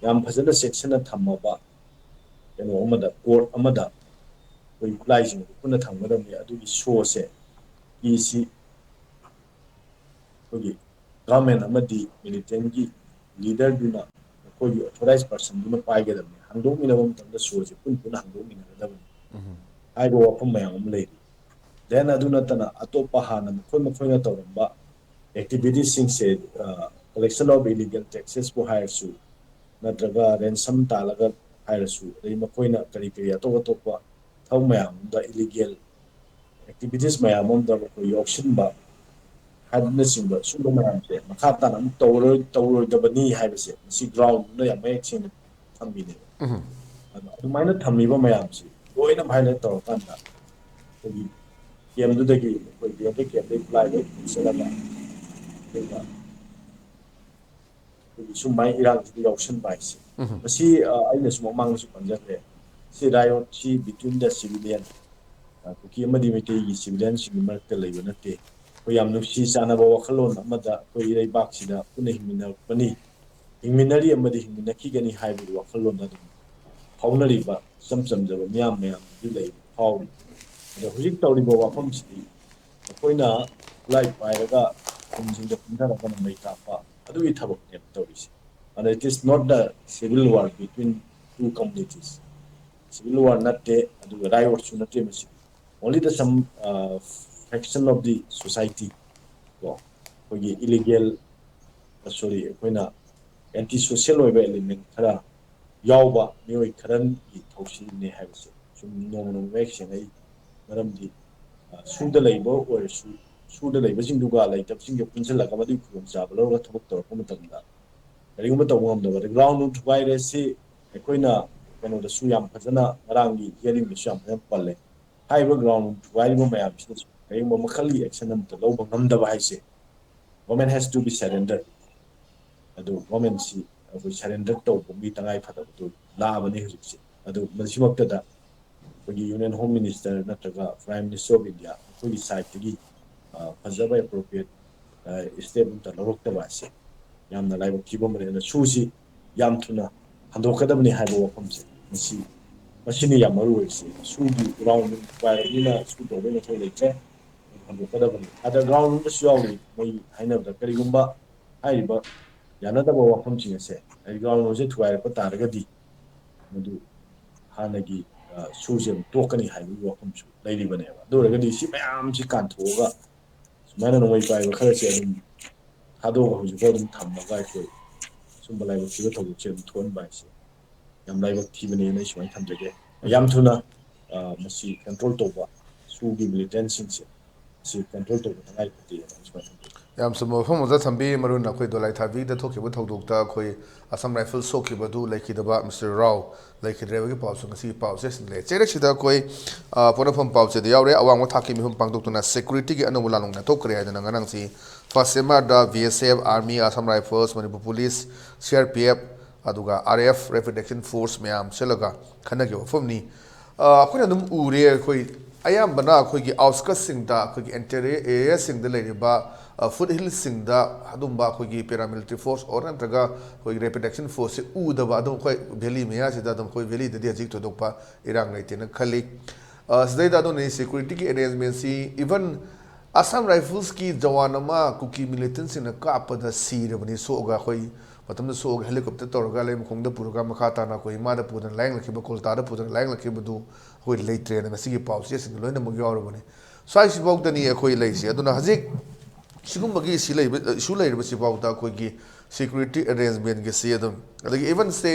ꯌꯥꯝ ꯐꯖꯅ ꯆꯦꯛꯁꯤꯟꯅ ꯊꯝꯃꯕ, ꯀꯩꯅꯣ ꯑꯃꯗ, ꯀꯣꯔꯠ ꯑꯃꯗ ꯑꯩꯈꯣꯏ ꯈꯨꯠꯂꯥꯏꯁꯤꯡ ꯑꯗꯨ ꯄꯨꯟꯅ ꯊꯝꯒꯗꯕꯅꯤ꯫ ꯑꯗꯨꯒꯤ ꯁꯣꯁꯦ ꯀꯤꯁꯤ ꯑꯩꯈꯣꯏꯒꯤ ꯒꯚꯔꯟꯃꯦꯟ ꯑꯃꯗꯤ ꯃꯤꯂꯤꯇꯦꯟꯒꯤ ꯂꯤꯗꯔꯗꯨꯅ, ꯃꯈꯣꯏꯒꯤ ꯑꯣꯊꯣꯔꯥꯏꯁ ꯄꯔꯁꯟꯗꯨꯅ ꯄꯥꯏꯒꯗꯕꯅꯤ꯫ ꯍꯥꯡꯗꯣꯛꯃꯤꯟꯅꯕ ꯃꯇꯝꯗ ꯁꯣꯁꯦ ꯄꯨꯟ ꯄꯨꯟꯅ ꯍꯥꯡꯗꯣꯛꯃꯤꯟꯅꯒꯗꯕꯅꯤ ꯍꯥꯏꯕ ꯋꯥꯐꯝ ꯃꯌꯥꯝ ꯑꯃ ꯂꯩꯔꯤ꯫ ꯗꯦꯟ ꯑꯗꯨ ꯅꯠꯇꯅ ꯑꯇꯣꯞꯄ ꯍꯥꯟꯅ ꯃꯈꯣꯏ ꯃꯈꯣꯏꯅ ꯇꯧꯔꯝꯕ ꯑꯦꯛꯇꯤꯚꯤꯇꯤꯁꯁꯤꯡꯁꯦ, ꯀꯂꯦꯛꯁꯟ ꯑꯣꯐ ꯏꯂꯤꯒꯦꯜ ꯇꯦꯛꯁꯦꯁꯄꯨ ꯍꯥꯏꯔꯁꯨ, ꯅꯠꯇ꯭ꯔꯒ ꯔꯦꯟꯁꯝ ꯇꯥꯜꯂꯒ ꯍꯥꯏꯔꯁꯨ, ꯑꯗꯩ ꯃꯈꯣꯏꯅ ꯀꯔꯤ ꯀꯔꯤ ꯑꯇꯣꯞ ꯑꯇꯣꯞꯄ ꯊꯕꯛ ꯃꯌꯥꯝ ꯑꯃꯗ, ꯏꯂꯤꯒꯦꯜ ꯑꯦꯛꯇꯤꯚꯤꯇꯤꯁ ꯃꯌꯥꯝ ꯑꯃꯗ ꯃꯈꯣꯏ ꯌꯥꯎꯁꯤꯟꯕ ꯍꯥꯏꯕꯅꯆꯤꯡꯕ, ꯁꯨꯝꯕ ꯃꯌꯥꯝꯁꯦ ꯃꯈꯥ ꯇꯥꯅ ꯑꯃꯨꯛ ꯇꯧꯔꯣꯏ ꯇꯧꯔꯣꯏꯗꯕꯅꯤ ꯍꯥꯏꯕꯁꯦ ꯃꯁꯤ ꯒ꯭ꯔꯥꯎꯟꯗ ꯌꯥꯝ ꯃꯌꯦꯛ ꯁꯦꯡꯅ ꯊꯝꯕꯤꯅꯦꯕ꯫ ꯑꯗꯣ ꯑꯗꯨꯃꯥꯏꯅ ꯊꯝꯃꯤꯕ ꯃꯌꯥꯝꯁꯤ ꯂꯣꯏꯅ ꯚꯥꯏꯑꯣꯂꯦꯠ ꯇꯧꯔꯀꯥꯟꯗ ꯑꯩꯈꯣꯏꯒꯤ ꯀꯦꯝꯗꯨꯗꯒꯤ, ꯑꯩꯈꯣꯏ ꯀꯦꯝꯗꯒꯤ ꯀꯦꯝꯗꯒꯤ ꯈꯨꯠꯂꯥꯏ ꯂꯣꯏ ꯄꯨꯁꯜꯂꯒ, ꯑꯗꯨꯒ ꯑꯩꯈꯣꯏꯒꯤ ꯁꯨꯃꯥꯏꯅ ꯏꯔꯥꯡꯁꯤꯗ ꯌꯥꯎꯁꯟꯕ ꯍꯥꯏꯁꯦ, ꯃꯁꯤ, ꯑ, ꯑꯩꯅꯁꯨ ꯃꯃꯥꯡꯗꯁꯨ ꯄꯟꯖꯈ꯭ꯔꯦ, ꯁꯤ ꯔꯥꯏꯌꯣꯠꯁꯤ between the civilian, ꯑ, ꯀꯨꯀꯤ ꯑꯃꯗꯤ ꯃꯩꯇꯩꯒꯤ ꯁꯤꯚꯤꯂꯤꯌꯟꯁꯤꯡꯒꯤ ꯃꯔꯛꯇ ꯂꯩꯕ ꯅꯠꯇꯦ꯫ ꯑꯩꯈꯣꯏ ꯌꯥꯝ ꯅꯨꯡꯁꯤ ꯆꯥꯟꯅꯕ ꯋꯥꯈꯜꯂꯣꯟ ꯑꯃꯗ ꯑꯩꯈꯣꯏ ꯏꯔꯩꯕꯥꯛꯁꯤꯗ ꯄꯨꯟꯅ ꯍꯤꯡꯃꯤꯟꯅꯔꯛꯄꯅꯤ, ꯍꯤꯡꯃꯤꯟꯅꯔꯤ ꯑꯃꯗꯤ ꯍꯤꯡꯃꯤꯟꯅꯈꯤꯒꯅꯤ ꯍꯥꯏꯕꯒꯤ ꯋꯥꯈꯜꯂꯣꯟꯗ ꯑꯗꯨꯝ ꯐꯥꯎꯅꯔꯤꯕ ꯏꯆꯝ ꯆꯝꯖꯕ ꯃꯤꯌꯥꯝ ꯃꯌꯥꯝꯗꯨ ꯂꯩ, ꯐꯥꯎꯔꯤ꯫ ꯑꯗꯣ ꯍꯧꯖꯤꯛ ꯇꯧꯔꯤꯕ ꯋꯥꯐꯝꯁꯤꯗꯤ ꯑꯩꯈꯣꯏꯅ ꯈꯨꯠꯂꯥꯏ ꯄꯥꯏꯔꯒ ꯈꯨꯟꯁꯤꯡꯗ ꯀꯨꯝꯊꯔꯒ ꯅꯣꯡꯃꯩ ꯀꯥꯞꯄ ꯑꯗꯨꯒꯤ ꯊꯕꯛꯅꯦꯕ ꯇꯧꯔꯤꯁꯦ꯫ ꯑꯗ it is not the civil war between two communities, civil war ꯅꯠꯇꯦ, ꯑꯗꯨꯒ ꯔꯥꯏꯌꯣꯠꯁꯨ ꯅꯠꯇꯦ꯫ ꯃꯁꯤ only the some, uh, faction of the society, ꯀꯣ, ꯑꯩꯈꯣꯏꯒꯤ ꯏꯂꯤꯒꯦꯜ, ꯁꯣꯔꯤ, ꯑꯩꯈꯣꯏꯅ ꯑꯦꯟꯇꯤ ꯁꯣꯁꯤꯌꯦꯜ ꯑꯣꯏꯕ ꯑꯦꯂꯤꯃꯦꯟ ꯈꯔ ꯌꯥꯎꯕ ꯃꯤꯑꯣꯏ ꯈꯔꯒꯤ ꯊꯧꯁꯤꯜꯅꯤ ꯍꯥꯏꯕꯁꯦ ꯁꯨꯝ ꯅꯣꯡꯃ ꯅꯣꯡꯃ ꯃꯌꯦꯛ ꯁꯦꯡꯉꯛꯏ꯫ ꯃꯔꯝꯗꯤ, ꯑ, ꯁꯨꯗ ꯂꯩꯕ ꯑꯣꯏꯔꯁꯨ, ꯁꯨꯗ ꯂꯩꯕꯁꯤꯡꯗꯨꯒ ꯂꯩꯇꯕꯁꯤꯡꯒ ꯄꯨꯟꯁꯤꯜꯂꯒ ꯃꯗꯨꯒꯤ ꯈꯨꯗꯣꯡꯆꯥꯕ ꯂꯧꯔꯒ ꯊꯕꯛ ꯇꯧꯔꯛꯄ ꯃꯇꯝꯗ ꯀꯔꯤꯒꯨꯝꯕ ꯇꯧꯕ ꯉꯝꯗꯕ, ꯑꯗꯩ ꯒ꯭ꯔꯥꯎꯟ ꯔꯨꯠ ꯊꯨꯒꯥꯏꯔꯦ꯫ ꯁꯤ ꯑꯩꯈꯣꯏꯅ ꯀꯩꯅꯣꯗꯁꯨ ꯌꯥꯝ ꯐꯖꯅ, ꯉꯔꯥꯡꯒꯤ ꯍꯤꯌꯥꯔꯤꯡꯗꯁꯨ ꯌꯥꯝ ꯐꯖꯅ ꯄꯜꯂꯦ꯫ ꯍꯥꯏꯔꯤꯕ ꯒ꯭ꯔꯥꯎꯟ ꯔꯨꯠ ꯊꯨꯒꯥꯏꯔꯤꯕ ꯃꯌꯥꯝꯁꯤꯗꯁꯨ ꯀꯔꯤꯒꯨꯝꯕ ꯃꯈꯜꯒꯤ ꯑꯦꯛꯁꯟ ꯑꯃꯠꯇ ꯂꯧꯕ ꯉꯝꯗꯕ ꯍꯥꯏꯁꯦ, government has to be surrender꯫ ꯑꯗꯨ ꯒꯣꯔꯃꯦꯟꯁꯤ ꯑꯩꯈꯣꯏ ꯁꯔꯦꯟꯗꯔ ꯇꯧꯕꯒꯤ ꯇꯉꯥꯏ ꯐꯗꯕꯗꯨ ꯂꯥꯛꯑꯕꯅꯤ ꯍꯧꯖꯤꯛꯁꯦ꯫ ꯑꯗꯨ ꯃꯁꯤꯃꯛꯇꯗ ꯑꯩꯈꯣꯏꯒꯤ Union Home Minister ꯅꯠꯇ꯭ꯔꯒ Prime Minister of India ꯑꯩꯈꯣꯏꯒꯤ ꯁꯥꯏꯠꯇꯒꯤ, ꯑ, ꯐꯖꯕ ꯑꯦꯄ꯭ꯔꯣꯄ꯭ꯔꯤꯌꯦꯠ, ꯑ, ꯁ꯭ꯇꯦꯞ ꯑꯝꯇ ꯂꯧꯔꯛꯇꯕ ꯑꯁꯦ ꯌꯥꯝꯅ ꯂꯥꯏꯕꯛ ꯊꯤꯕ ꯑꯃꯅꯤ꯫ ꯑꯗꯨꯅ ꯁꯨꯁꯤ ꯌꯥꯝ ꯊꯨꯅ ꯍꯟꯗꯣꯛꯀꯗꯕꯅꯤ ꯍꯥꯏꯕ ꯋꯥꯐꯝꯁꯦ ꯉꯁꯤ ꯃꯁꯤꯅꯤ ꯌꯥꯝ ꯃꯔꯨ ꯑꯣꯏꯔꯤꯁꯦ꯫ ꯁꯨꯒꯤ ꯒ꯭ꯔꯥꯎꯟ ꯄꯥꯏꯔꯕꯅꯤꯅ ꯁꯨ ꯇꯧꯕꯩ ꯃꯊꯧ ꯂꯩꯇ꯭ꯔꯦ, ꯍꯟꯗꯣꯛꯀꯗꯕꯅꯤ꯫ ꯑꯗ ꯒ꯭ꯔꯥꯎꯟ ꯔꯨꯜꯗꯁꯨ ꯌꯥꯎꯔꯤ꯫ ꯃꯣꯏ ꯍꯥꯏꯅꯕꯗ ꯀꯔꯤꯒꯨꯝꯕ ꯍꯥꯏꯔꯤꯕ ꯌꯥꯅꯗꯕ ꯋꯥꯐꯝꯁꯤꯡ ꯑꯁꯦ, ꯍꯥꯏꯗꯤ ꯒ꯭ꯔꯥꯎꯟ ꯔꯨꯜꯁꯦ ꯊꯨꯒꯥꯏꯔꯛꯄ ꯇꯥꯔꯒꯗꯤ ꯃꯗꯨ ꯍꯥꯟꯅꯒꯤ ꯁꯨꯁꯦ ꯑꯗꯨꯝ ꯇꯣꯛꯀꯅꯤ ꯍꯥꯏꯕꯒꯤ ꯋꯥꯐꯝꯁꯨ ꯂꯩꯔꯤꯕꯅꯦꯕ꯫ ꯑꯗꯨ ꯑꯣꯏꯔꯒꯗꯤ ꯁꯤ ꯃꯌꯥꯝꯁꯤ ꯀꯥꯟꯊꯣꯛꯑꯒ ꯁꯨꯃꯥꯏꯅ ꯅꯣꯡꯃꯩ ꯄꯥꯏꯕ ꯈꯔꯁꯦ ꯑꯗꯨꯝ ꯊꯥꯗꯣꯛꯑꯒ ꯍꯧꯖꯤꯛꯐꯥꯎ ꯑꯗꯨꯝ ꯊꯝꯃꯒ ꯑꯩꯈꯣꯏ ꯁꯨꯝꯕ ꯂꯥꯏꯕꯛ ꯊꯤꯕ ꯊꯧꯗꯣꯛꯁꯦ ꯑꯗꯨꯝ ꯊꯣꯛꯍꯟꯕ ꯍꯥꯏꯁꯦ ꯌꯥꯝ ꯂꯥꯏꯕꯛ ꯊꯤꯕꯅꯦꯅ ꯑꯩ ꯁꯨꯃꯥꯏꯅ ꯊꯝꯖꯒꯦ꯫ ꯌꯥꯝ ꯊꯨꯅ ꯃꯁꯤ ꯀꯟꯇ꯭ꯔꯣꯜ ꯇꯧꯕ, ꯁꯨꯒꯤ ꯃꯤꯂꯤꯇꯦꯟꯁꯤꯡꯁꯦ ꯃꯁꯤ ꯀꯟꯇ꯭ꯔꯣꯜ ꯇꯧꯕ ꯇꯉꯥꯏ ꯐꯗꯦꯅ ꯑꯩ ꯁꯨꯃꯥꯏꯅ ꯊꯝꯖꯒꯦ꯫ ꯌꯥꯝ ꯆꯨꯝꯕ ꯋꯥꯐꯝ ꯑꯣꯖꯥ ꯊꯝꯕꯤ꯫ ꯃꯔꯨ ꯑꯣꯏꯅ ꯑꯩꯈꯣꯏ ꯗꯣꯂꯥꯏ ꯊꯥꯕꯤꯗ ꯊꯣꯛꯈꯤꯕ ꯊꯧꯗꯣꯛꯇ ꯑꯩꯈꯣꯏ ꯑꯁꯥꯝ ꯔꯥꯏꯐꯜ ꯁꯣꯛꯈꯤꯕꯗꯨ ꯂꯩꯈꯤꯗꯕ ꯃꯤꯁꯇꯔ ꯔꯥꯎ ꯂꯩꯈꯤꯗ꯭ꯔꯦ ꯍꯥꯏꯕꯒꯤ ꯄꯥꯎꯁꯨ ꯉꯁꯤꯒꯤ ꯄꯥꯎꯁꯦ ꯂꯩ꯫ ꯆꯩꯔꯛꯁꯤꯗ ꯑꯩꯈꯣꯏ ꯄꯣꯠꯅꯐꯝ ꯄꯥꯎꯆꯦꯗ ꯌꯥꯎꯔꯦ꯫ ꯑꯋꯥꯡꯕ ꯊꯥꯛꯀꯤ ꯃꯤꯐꯝ ꯄꯥꯡꯊꯣꯛꯇꯨꯅ ꯁꯦꯀ꯭ꯌꯨꯔꯤꯇꯤꯒꯤ ꯑꯅꯧꯕ ꯂꯥꯟꯂꯣꯡ ꯂꯦꯞꯊꯣꯛꯈ꯭ꯔꯦ ꯍꯥꯏꯗꯅ ꯉꯔꯥꯡꯁꯤ ꯐꯥꯔꯁ ꯁꯦꯝꯃꯥꯔꯗ B S F, army, Assam rifles, Manipur police, C R P F, ꯑꯗꯨꯒ R F, rapid action force ꯃꯌꯥꯝ ꯁꯤꯜꯂꯒ ꯈꯟꯅꯈꯤꯕ ꯋꯥꯐꯝꯅꯤ꯫ ꯑꯩꯈꯣꯏꯅ ꯑꯗꯨꯝ ꯎꯔꯦ, ꯑꯩꯈꯣꯏ ꯑꯌꯥꯝꯕꯅ ꯑꯩꯈꯣꯏꯒꯤ ꯑꯥꯎꯠꯁꯀꯠꯁꯤꯡꯗ, ꯑꯩꯈꯣꯏꯒꯤ ꯏꯟꯇꯦꯔꯤꯌꯔ ꯑꯦꯔꯤꯌꯥꯁꯤꯡꯗ ꯂꯩꯔꯤꯕ ꯐꯨꯠ ꯍꯤꯜꯁꯤꯡꯗ ꯑꯗꯨꯝꯕ ꯑꯩꯈꯣꯏꯒꯤ ꯄꯦꯔꯥꯃꯤꯂꯤꯇꯔꯤ ꯐꯣꯔꯁ ꯑꯣꯔ ꯅꯠꯇ꯭ꯔꯒ ꯑꯩꯈꯣꯏꯒꯤ ꯔꯦꯄꯤꯗ ꯑꯦꯛꯁꯟ ꯐꯣꯔꯁꯁꯤ ꯎꯗꯕ ꯑꯗꯨꯝ ꯑꯩꯈꯣꯏ ꯚꯦꯂꯤ ꯃꯌꯥꯁꯤꯗ ꯑꯗꯨꯝ ꯑꯩꯈꯣꯏ ꯚꯦꯂꯤꯗꯗꯤ ꯍꯧꯖꯤꯛ ꯊꯣꯏꯗꯣꯛꯄ ꯏꯔꯥꯡ ꯂꯩꯇꯦꯅ ꯈꯜꯂꯤ꯫ ꯁꯤꯗꯩꯗ ꯑꯗꯨꯅ ꯁꯦꯀ꯭ꯌꯨꯔꯤꯇꯤꯒꯤ ꯑꯦꯔꯦꯟꯖꯃꯦꯟꯁꯤ ꯏꯚꯟ ꯑꯁꯥꯝ ꯔꯥꯏꯐꯜꯁꯀꯤ ꯖꯋꯥꯟ ꯑꯃ ꯀꯨꯀꯤ ꯃꯤꯂꯤꯇꯦꯟꯁꯤꯡꯅ ꯀꯥꯞꯄꯗ ꯁꯤꯔꯕꯅꯤ, ꯁꯣꯛꯑꯒ ꯑꯩꯈꯣꯏ ꯃꯇꯝꯗ ꯁꯣꯛꯑꯒ ꯍꯦꯂꯤꯀꯣꯞꯇꯔ ꯇꯧꯔꯒ ꯂꯩꯃꯈꯣꯡꯗ ꯄꯨꯔꯒ ꯃꯈꯥ ꯇꯥꯅ ꯑꯩꯈꯣꯏ ꯏꯃꯥꯗ ꯄꯨꯗꯅ ꯂꯥꯏꯌꯦꯡꯂꯛꯈꯤꯕ, ꯀꯣꯜꯀꯇꯥꯗ ꯄꯨꯗꯅ ꯂꯥꯏꯌꯦꯡꯂꯛꯈꯤꯕꯗꯨ ꯑꯩꯈꯣꯏ ꯂꯩꯇ꯭ꯔꯦꯅ ꯉꯁꯤꯒꯤ ꯄꯥꯎꯆꯦꯁꯤꯡꯗ ꯂꯣꯏꯅꯃꯛ ꯌꯥꯎꯔꯕꯅꯤ꯫ ꯁ꯭ꯋꯥꯏꯁꯤꯐꯥꯎꯗꯅꯤ ꯑꯩꯈꯣꯏ ꯂꯩꯔꯤꯁꯦ꯫ ꯑꯗꯨꯅ ꯍꯧꯖꯤꯛ ꯁꯤꯒꯨꯝꯕꯒꯤ ꯏꯁꯨ ꯂꯩꯔꯤꯕ, ꯏꯁꯨ ꯂꯩꯔꯤꯕꯁꯤꯐꯥꯎꯗ ꯑꯩꯈꯣꯏꯒꯤ ꯁꯦꯀ꯭ꯌꯨꯔꯤꯇꯤ ꯑꯦꯔꯦꯟꯖꯃꯦꯟꯒꯤꯁꯤ ꯑꯗꯨꯝ, ꯑꯗꯒꯤ ꯏꯚꯟ ꯁꯦ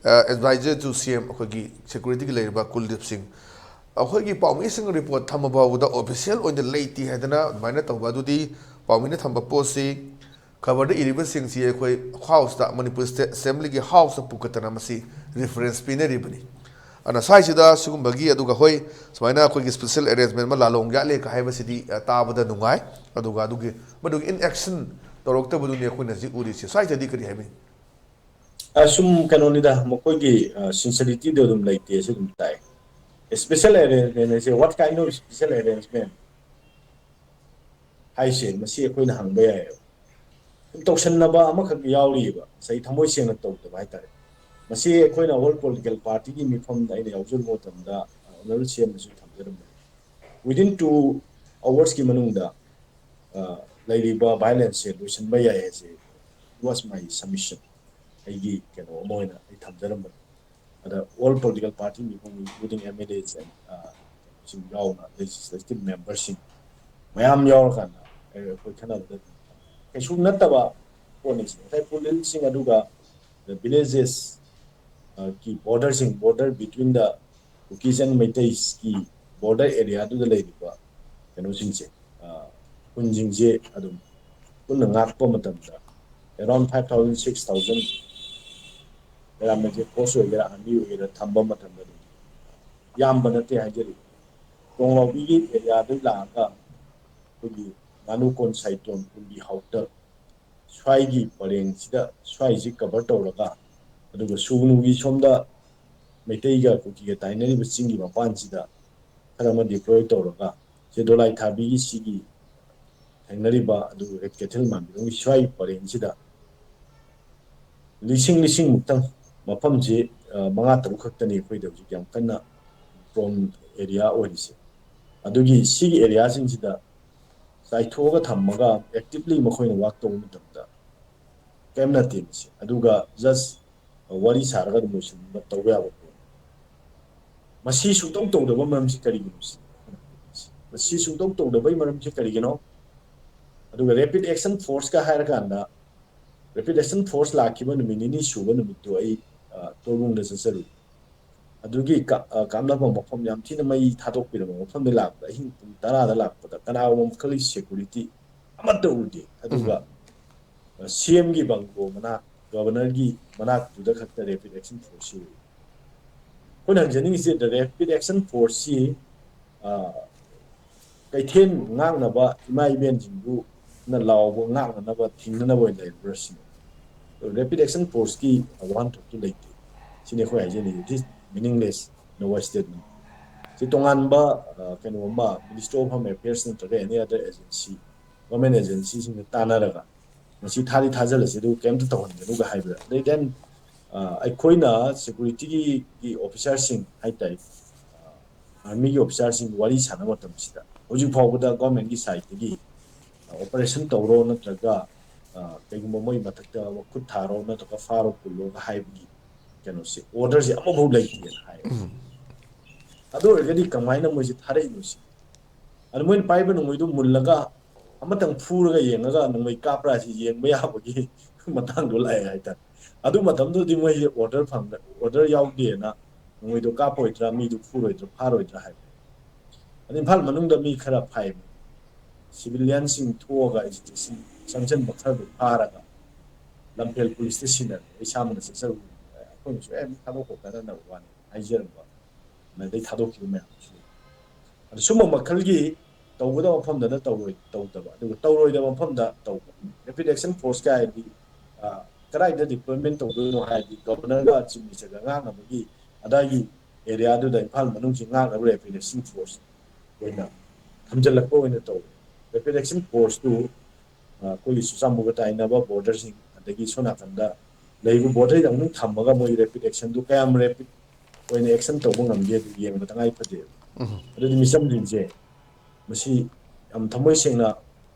ꯑꯦꯗꯚꯥꯏꯖꯔ ꯇꯨ ꯁꯤ ꯑꯦꯝ ꯑꯩꯈꯣꯏꯒꯤ ꯁꯦꯀ꯭ꯌꯨꯔꯤꯇꯤꯒꯤ ꯂꯩꯔꯤꯕ ꯀꯨꯜꯗꯤꯞ ꯁꯤꯡ, ꯑꯩꯈꯣꯏꯒꯤ ꯄꯥꯎꯃꯤꯁꯤꯡ ꯔꯤꯄꯣꯔꯠ ꯊꯝꯃ ꯐꯥꯎꯕꯗ ꯑꯣꯐꯤꯁꯤꯌꯦꯜ ꯑꯣꯏꯅ ꯂꯩꯇꯦ ꯍꯥꯏꯗꯅ ꯑꯗꯨꯃꯥꯏꯅ ꯇꯧꯕ ꯑꯗꯨꯗꯤ ꯄꯥꯎꯃꯤꯅ ꯊꯝꯕ ꯄꯣꯠꯁꯤ ꯈꯕꯔꯗ ꯏꯔꯤꯕꯁꯤꯡꯁꯤ ꯑꯩꯈꯣꯏ ꯍꯥꯎꯁꯇ, ꯃꯅꯤꯄꯨꯔ ꯁ꯭ꯇꯦꯠ ꯑꯦꯁꯦꯝꯕ꯭ꯂꯤꯒꯤ ꯍꯥꯎꯁꯇ ꯄꯨꯈꯠꯇꯅ ꯃꯁꯤ ꯔꯤꯐꯔꯦꯟꯁ ꯄꯤꯅꯔꯤꯕꯅꯤ꯫ ꯑꯗꯨꯅ ꯁ꯭ꯋꯥꯏꯁꯤꯗ ꯁꯤꯒꯨꯝꯕꯒꯤ, ꯑꯗꯨꯒ ꯍꯣꯏ, ꯁꯨꯃꯥꯏꯅ ꯑꯩꯈꯣꯏꯒꯤ ꯁ꯭ꯄꯦꯁꯦꯜ ꯑꯦꯔꯦꯟꯖꯃꯦꯟ ꯑꯃ ꯂꯥꯂꯣꯡ ꯌꯥꯠꯂꯦꯒ ꯍꯥꯏꯕꯁꯤꯗꯤ, ꯑ, ꯇꯥꯕꯗ ꯅꯨꯡꯉꯥꯏ꯫ ꯑꯗꯨꯒ ꯑꯗꯨꯒꯤ, ꯃꯗꯨꯒꯤ ꯏꯟ ꯑꯦꯛꯁꯟ ꯇꯧꯔꯛꯇꯕꯗꯨꯅꯤ ꯑꯩꯈꯣꯏꯅ ꯍꯧꯖꯤꯛ ꯎꯔꯤꯁꯦ꯫ ꯁ꯭ꯋꯥꯏꯗꯗꯤ ꯀꯔꯤ ꯍꯥꯏꯕꯤꯅꯤ? ꯑ, ꯁꯨꯝ ꯀꯩꯅꯣꯅꯤꯗ, ꯃꯈꯣꯏꯒꯤ, ꯑ, ꯁꯤꯟꯁꯔꯤꯇꯤꯗꯣ ꯑꯗꯨꯝ ꯂꯩꯇꯦ, ꯑꯁꯤ ꯑꯗꯨꯝ ꯇꯥꯏ꯫ ꯁ꯭ꯄꯦꯁꯦꯜ ꯑꯦꯔꯦꯟꯖꯃꯦꯟ ꯍꯥꯏꯁꯦ, what kind of special arrangement ꯍꯥꯏꯁꯦ, ꯃꯁꯤ ꯑꯩꯈꯣꯏꯅ ꯍꯪꯕ ꯌꯥꯏꯌꯦꯕ꯫ ꯁꯨꯝ ꯇꯧꯁꯟꯅꯕ ꯑꯃꯈꯛ ꯌꯥꯎꯔꯤꯑꯕ, ꯉꯁꯥꯏ ꯊꯃꯣꯏ ꯁꯦꯡꯅ ꯇꯧꯗꯕ ꯍꯥꯏꯇꯥꯔꯦ꯫ ꯃꯁꯤ ꯑꯩꯈꯣꯏꯅ ꯑꯣꯜ ꯄꯣꯂꯤꯇꯤꯀꯦꯜ ꯄꯥꯔꯇꯤꯒꯤ ꯃꯤꯐꯝꯗ ꯑꯩꯅ ꯌꯥꯎꯖꯔꯨꯕ ꯃꯇꯝꯗ ꯑꯣꯅꯔꯦꯕꯜ ꯁꯤ ꯑꯦꯝꯅꯁꯨ ꯊꯝꯖꯔꯝꯕꯅꯤ꯫ Within two hours ꯀꯤ ꯃꯅꯨꯡꯗ ꯂꯩꯔꯤꯕ ꯚꯥꯏꯑꯣꯂꯦꯟꯁꯁꯦ ꯂꯣꯏꯁꯤꯟꯕ ꯌꯥꯏ ꯍꯥꯏꯁꯦ was my submission꯫ ꯑꯩꯒꯤ ꯀꯩꯅꯣ ꯑꯃ ꯑꯣꯏꯅ ꯑꯩ ꯊꯝꯖꯔꯝꯕꯅꯤ꯫ ꯑꯗ ꯑꯣꯜ ꯄꯣꯂꯤꯇꯤꯀꯦꯜ ꯄꯥꯔꯇꯤ ꯃꯤꯐꯝ, including M L As and ꯁꯤꯡ ꯌꯥꯎꯅ, ꯂꯦꯖꯤꯁꯂꯦꯇꯤꯚ ꯃꯦꯝꯕꯔꯁꯤꯡ ꯃꯌꯥꯝ ꯌꯥꯎꯔꯀꯥꯟꯗ ꯑꯩꯈꯣꯏ ꯈꯟꯅꯕꯗ ꯀꯩꯁꯨ ꯅꯠꯇꯕ ꯄꯣꯠꯅꯤ꯫ ꯉꯁꯥꯏ ꯄꯨꯂꯤꯁꯁꯤꯡ ꯑꯗꯨꯒ ꯚꯤꯂꯦꯖꯦꯁ ꯀꯤ ꯕꯣꯔꯗꯔꯁꯤꯡ, border between the Kukis and Meiteis ꯀꯤ border area ꯗꯨꯗ ꯂꯩꯔꯤꯕ ꯀꯩꯅꯣꯁꯤꯡꯁꯦ, ꯈꯨꯟꯁꯤꯡꯁꯦ ꯑꯗꯨꯝ ꯄꯨꯟꯅ ꯉꯥꯛꯄ ꯃꯇꯝꯗ around five thousand, six thousand paramilitary force ꯑꯣꯏꯒꯦꯔꯥ, army ꯑꯣꯏꯒꯦꯔꯥ ꯊꯝꯕ ꯃꯇꯝꯗ ꯑꯗꯨꯝ ꯌꯥꯝꯕ ꯅꯠꯇꯦ ꯍꯥꯏꯖꯔꯤꯕ꯫ ꯇꯣꯡꯂꯥꯎꯕꯤꯒꯤ ꯑꯦꯔꯤꯌꯥꯗꯒꯤ ꯂꯥꯛꯑꯒ ꯑꯩꯈꯣꯏꯒꯤ ꯉꯥꯅꯨꯀꯣꯟ, ꯁꯥꯏꯇꯣꯟ, ꯀꯨꯝꯕꯤ, ꯍꯥꯎꯇꯛ ꯁ꯭ꯋꯥꯏꯒꯤ ꯄꯔꯦꯡꯁꯤꯗ, ꯁ꯭ꯋꯥꯏꯁꯤ ꯀꯚꯔ ꯇꯧꯔꯒ, ꯑꯗꯨꯒ ꯁꯨꯒꯅꯨꯒꯤ ꯁꯣꯝꯗ ꯃꯩꯇꯩꯒ ꯀꯨꯀꯤꯒ ꯇꯥꯏꯅꯔꯤꯕ ꯆꯤꯡꯒꯤ ꯃꯄꯥꯟꯁꯤꯗ ꯈꯔ ꯑꯃ ꯗꯤꯄ꯭ꯂꯣꯏ ꯇꯧꯔꯒ, ꯁꯦ ꯗꯣꯂꯥꯏ ꯊꯥꯕꯤꯒꯤ ꯁꯤꯒꯤ ꯊꯦꯡꯅꯔꯤꯕ ꯑꯗꯨ ꯔꯦꯗ ꯀꯦꯊꯦꯜ ꯃꯥꯟꯕꯤꯔꯣꯝꯒꯤ ꯁ꯭ꯋꯥꯏ ꯄꯔꯦꯡꯁꯤꯗ ꯂꯤꯁꯤꯡ ꯂꯤꯁꯤꯡ ꯃꯨꯛꯇꯪ, ꯃꯐꯝꯁꯤ ꯃꯉꯥ ꯇꯔꯨꯛ ꯈꯛꯇꯅꯤ ꯑꯩꯈꯣꯏꯗ ꯍꯧꯖꯤꯛ ꯌꯥꯝ ꯀꯟꯅ ꯄ꯭ꯔꯣꯟ ꯑꯦꯔꯤꯌꯥ ꯑꯣꯏꯔꯤꯁꯦ꯫ ꯑꯗꯨꯒꯤ ꯁꯤꯒꯤ ꯑꯦꯔꯤꯌꯥꯁꯤꯡꯁꯤꯗ ꯆꯥꯏꯊꯣꯛꯑꯒ ꯊꯝꯃꯒ ꯑꯦꯛꯇꯤꯚꯂꯤ ꯃꯈꯣꯏꯅ ꯋꯥꯛ ꯇꯧꯕ ꯃꯇꯝꯗ ꯀꯔꯤꯝ ꯅꯠꯇꯦ ꯃꯁꯤ꯫ ꯑꯗꯨꯒ ꯖꯁ ꯋꯥꯔꯤ ꯁꯥꯔꯒ ꯑꯗꯨꯝ ꯂꯣꯏꯁꯤꯟꯕ ꯇꯧꯕ ꯌꯥꯕ ꯄꯣꯠ꯫ ꯃꯁꯤ ꯁꯨꯡꯇꯧ ꯇꯧꯗꯕ ꯃꯔꯝꯁꯤ ꯀꯔꯤꯒꯤꯅꯣ ꯁꯤ? ꯃꯁꯤ ꯁꯨꯡꯇꯧ ꯇꯧꯗꯕꯩ ꯃꯔꯝꯁꯤ ꯀꯔꯤꯒꯤꯅꯣ? ꯑꯗꯨꯒ ꯔꯦꯄꯤꯗ ꯑꯦꯛꯁꯟ ꯐꯣꯔꯁꯀ ꯍꯥꯏꯔꯀꯥꯟꯗ, ꯔꯦꯄꯤꯗ ꯑꯦꯛꯁꯟ ꯐꯣꯔꯁ ꯂꯥꯛꯈꯤꯕ ꯅꯨꯃꯤꯠ ꯅꯤꯅꯤ ꯁꯨꯕ ꯅꯨꯃꯤꯠꯇꯨ ꯑꯩ ꯇꯣꯔꯕꯨꯡꯗ ꯆꯠꯆꯔꯨꯏ꯫ ꯑꯗꯨꯒꯤ ꯀꯥꯞꯅꯐꯝ ꯃꯐꯝ ꯌꯥꯝ ꯊꯤꯅ ꯃꯩ ꯊꯥꯗꯣꯛꯄꯤꯔꯝꯕ ꯃꯐꯝꯗ ꯂꯥꯛꯄꯗ, ꯑꯍꯤꯡ ꯄꯨꯡ ꯇꯔꯥꯗ ꯂꯥꯛꯄꯗ ꯀꯅꯥꯒꯨꯝꯕ ꯃꯈꯜꯒꯤ ꯁꯦꯀꯨꯔꯤꯇꯤ ꯑꯃꯠꯇ ꯎꯗꯦ꯫ ꯑꯗꯨꯒ ꯁꯤ ꯑꯦꯝꯒꯤ ꯕꯪꯒ꯭ꯂꯣ ꯃꯅꯥꯛ, ꯒꯕꯔꯅꯔꯒꯤ ꯃꯅꯥꯛꯇꯨꯗ ꯈꯛꯇ ꯔꯦꯄꯤꯗ ꯑꯦꯛꯁꯟ ꯐꯣꯔꯁꯁꯤ ꯎꯏ꯫ ꯑꯩꯈꯣꯏꯅ ꯍꯪꯖꯅꯤꯡꯉꯤꯁꯦ, ꯗ ꯔꯦꯄꯤꯗ ꯑꯦꯛꯁꯟ ꯐꯣꯔꯁꯁꯤ ꯀꯩꯊꯦꯜ ꯉꯥꯛꯅꯕ ꯏꯃꯥ ꯏꯕꯦꯟꯁꯤꯡꯗꯨꯅ ꯂꯥꯎꯕ ꯉꯥꯛꯅꯅꯕ, ꯊꯤꯡꯅꯅꯕ ꯑꯣꯏꯅ ꯂꯩꯕ꯭ꯔꯥ ꯁꯤꯅꯤ꯫ ꯔꯦꯄꯤꯗ ꯑꯦꯛꯁꯟ ꯐꯣꯔꯁꯀꯤ ꯋꯥꯍꯟꯊꯣꯛꯇꯨ ꯂꯩꯇꯦ꯫ ꯁꯤꯅꯤ ꯑꯩꯈꯣꯏ ꯍꯥꯏꯖꯅꯤꯡꯉꯤ, it is meaningless in our statement꯫ ꯁꯤ ꯇꯣꯉꯥꯟꯕ ꯀꯩꯅꯣ ꯑꯃ, Ministry of Home Affairs ꯅꯠꯇ꯭ꯔꯒ any other agency, government agency ꯁꯤꯡꯅ ꯇꯥꯟꯅꯔꯒ ꯃꯁꯤ ꯊꯥꯗꯤ ꯊꯥꯖꯤꯜꯂꯁꯤ ꯑꯗꯨꯒ ꯀꯩꯝꯇ ꯇꯧꯍꯟꯒꯅꯨꯒ ꯍꯥꯏꯕꯗ, they then ꯑꯩꯈꯣꯏꯅ ꯁꯦꯀ꯭ꯌꯨꯔꯤꯇꯤꯒꯤ ꯑꯣꯐꯤꯁꯥꯔꯁꯤꯡ ꯍꯥꯏꯇꯥꯔꯦ, ꯑꯥꯔꯃꯤꯒꯤ ꯑꯣꯐꯤꯁꯥꯔꯁꯤꯡ ꯋꯥꯔꯤ ꯁꯥꯟꯅꯕ ꯃꯇꯝꯁꯤꯗ ꯍꯧꯖꯤꯛ ꯐꯥꯎꯕꯗ ꯒꯣꯔꯃꯦꯟꯒꯤ ꯁꯥꯏꯠꯇꯒꯤ ꯑꯣꯄꯔꯦꯁꯟ ꯇꯧꯔꯣ ꯅꯠꯇ꯭ꯔꯒ ꯀꯩꯒꯨꯝꯕ ꯃꯣꯏ ꯃꯊꯛꯇ ꯈꯨꯠ ꯊꯥꯔꯣ ꯅꯠꯇ꯭ꯔꯒ ꯐꯥꯔꯣ ꯄꯨꯜꯂꯣꯒ ꯍꯥꯏꯕꯒꯤ ꯀꯩꯅꯣꯁꯦ, ꯑꯣꯔꯗꯔꯁꯦ ꯑꯃꯐꯥꯎ ꯂꯩꯇꯦꯅ ꯍꯥꯏ꯫ ꯑꯗꯨ ꯑꯣꯏꯔꯒꯗꯤ ꯀꯃꯥꯏꯅ ꯃꯣꯏꯁꯦ ꯊꯥꯔꯛꯏꯅꯣ ꯁꯤ? ꯑꯗꯨ ꯃꯣꯏꯅ ꯄꯥꯏꯕ ꯅꯣꯡꯃꯩꯗꯣ ꯃꯨꯜꯂꯒ ꯑꯃꯇꯪ ꯐꯨꯔꯒ ꯌꯦꯡꯉꯒ ꯅꯣꯡꯃꯩ ꯀꯥꯞꯄ꯭ꯔꯥ ꯁꯤ ꯌꯦꯡꯕ ꯌꯥꯕꯒꯤ ꯃꯇꯥꯡꯗꯣ ꯂꯥꯛꯑꯦ ꯍꯥꯏꯇꯥꯔꯦ꯫ ꯑꯗꯨ ꯃꯇꯝꯗꯨꯗꯤ ꯃꯣꯏꯁꯦ ꯑꯣꯔꯗꯔ ꯐꯪꯗ ꯑꯣꯔꯗꯔ ꯌꯥꯎꯗꯦꯅ ꯅꯣꯡꯃꯩꯗꯣ ꯀꯥꯞꯄꯣꯏꯗ꯭ꯔꯥ, ꯃꯤꯗꯨ ꯐꯨꯔꯣꯏꯗ꯭ꯔꯥ, ꯐꯥꯔꯣꯏꯗ꯭ꯔꯥ ꯍꯥꯏꯕ꯫ ꯑꯗ ꯏꯝꯐꯥꯜ ꯃꯅꯨꯡꯗ ꯃꯤ ꯈꯔ ꯐꯥꯏꯕ, ꯁꯤꯚꯤꯂꯤꯌꯟꯁꯤꯡ ꯊꯣꯛꯑꯒ ꯑꯦꯖꯤꯇꯦꯁꯟ ꯆꯪꯁꯤꯟꯕ ꯈꯔꯗꯨ ꯐꯥꯔꯒ ꯂꯝꯐꯦꯜ ꯄꯨꯂꯤꯁꯇ ꯁꯤꯟꯅꯔꯦ꯫ ꯑꯩ ꯏꯁꯥꯃꯛꯅ ꯆꯠꯆꯔꯨꯕꯅꯤ꯫ ꯑꯩꯈꯣꯏꯅꯁꯨ ꯑꯦ ꯊꯥꯗꯣꯛꯈꯣ ꯀꯥꯟꯅꯅꯕ ꯋꯥꯅꯤ ꯍꯥꯏꯖꯔꯝꯕ, ꯃꯗꯩ ꯊꯥꯗꯣꯛꯈꯤꯕ ꯃꯌꯥꯝꯗꯨꯁꯨ ꯂꯩ꯫ ꯑꯗꯨ ꯁꯨꯝꯕ ꯃꯈꯜꯒꯤ ꯇꯧꯒꯗꯕ ꯃꯐꯝꯗꯅ ꯇꯧꯔꯣꯏ ꯇꯧꯗꯕ, ꯑꯗꯨꯒ ꯇꯧꯔꯣꯏꯗꯕ ꯃꯐꯝꯗ ꯇꯧꯕ꯫ ꯔꯦꯄꯤꯗ ꯑꯦꯛꯁꯟ ꯐꯣꯔꯁꯀ ꯍꯥꯏꯔꯗꯤ ꯀꯗꯥꯏꯗ ꯗꯤꯄ꯭ꯂꯣꯏꯃꯦꯟ ꯇꯧꯗꯣꯏꯅꯣ ꯍꯥꯏꯔꯗꯤ ꯒꯕꯔꯅꯔꯒ ꯆꯤꯐ ꯃꯤꯅꯤꯁꯇꯔꯒ ꯉꯥꯡꯅꯕꯒꯤ ꯑꯗꯥꯏꯒꯤ ꯑꯦꯔꯤꯌꯥꯗꯨꯗ ꯏꯝꯐꯥꯜ ꯃꯅꯨꯡꯁꯤ ꯉꯥꯛꯅꯕ ꯔꯦꯄꯤꯗ ꯑꯦꯛꯁꯟ ꯐꯣꯔꯁ ꯑꯣꯏꯅ ꯊꯝꯖꯤꯜꯂꯛꯄ ꯑꯣꯏꯅ ꯇꯧꯋꯦ꯫ ꯔꯦꯄꯤꯗ ꯑꯦꯛꯁꯟ ꯐꯣꯔꯁꯇꯨ ꯑꯩꯈꯣꯏꯒꯤ ꯆꯨꯔꯆꯥꯟꯄꯨꯔꯒ ꯇꯥꯏꯅꯕ ꯕꯣꯔꯗꯔꯁꯤꯡ ꯑꯗꯒꯤ ꯁꯣꯝ ꯅꯥꯀꯟꯗ ꯂꯩꯔꯤꯕ ꯕꯣꯔꯗꯔꯗ ꯑꯃꯨꯛ ꯊꯝꯃꯒ ꯃꯣꯏ ꯔꯦꯄꯤꯗ ꯑꯦꯛꯁꯟꯗꯨ ꯀꯌꯥꯝ ꯔꯦꯄꯤꯗ ꯑꯣꯏꯅ ꯑꯦꯛꯁꯟ ꯇꯧꯕ ꯉꯝꯒꯦ ꯑꯗꯨ ꯌꯦꯡꯕ ꯇꯉꯥꯏ ꯐꯗꯦꯕ꯫ ꯑꯗꯨꯗꯤ ꯃꯤꯆꯝꯁꯤꯡꯁꯦ ꯃꯁꯤ ꯌꯥꯝ ꯊꯃꯣꯏ ꯁꯦꯡꯅ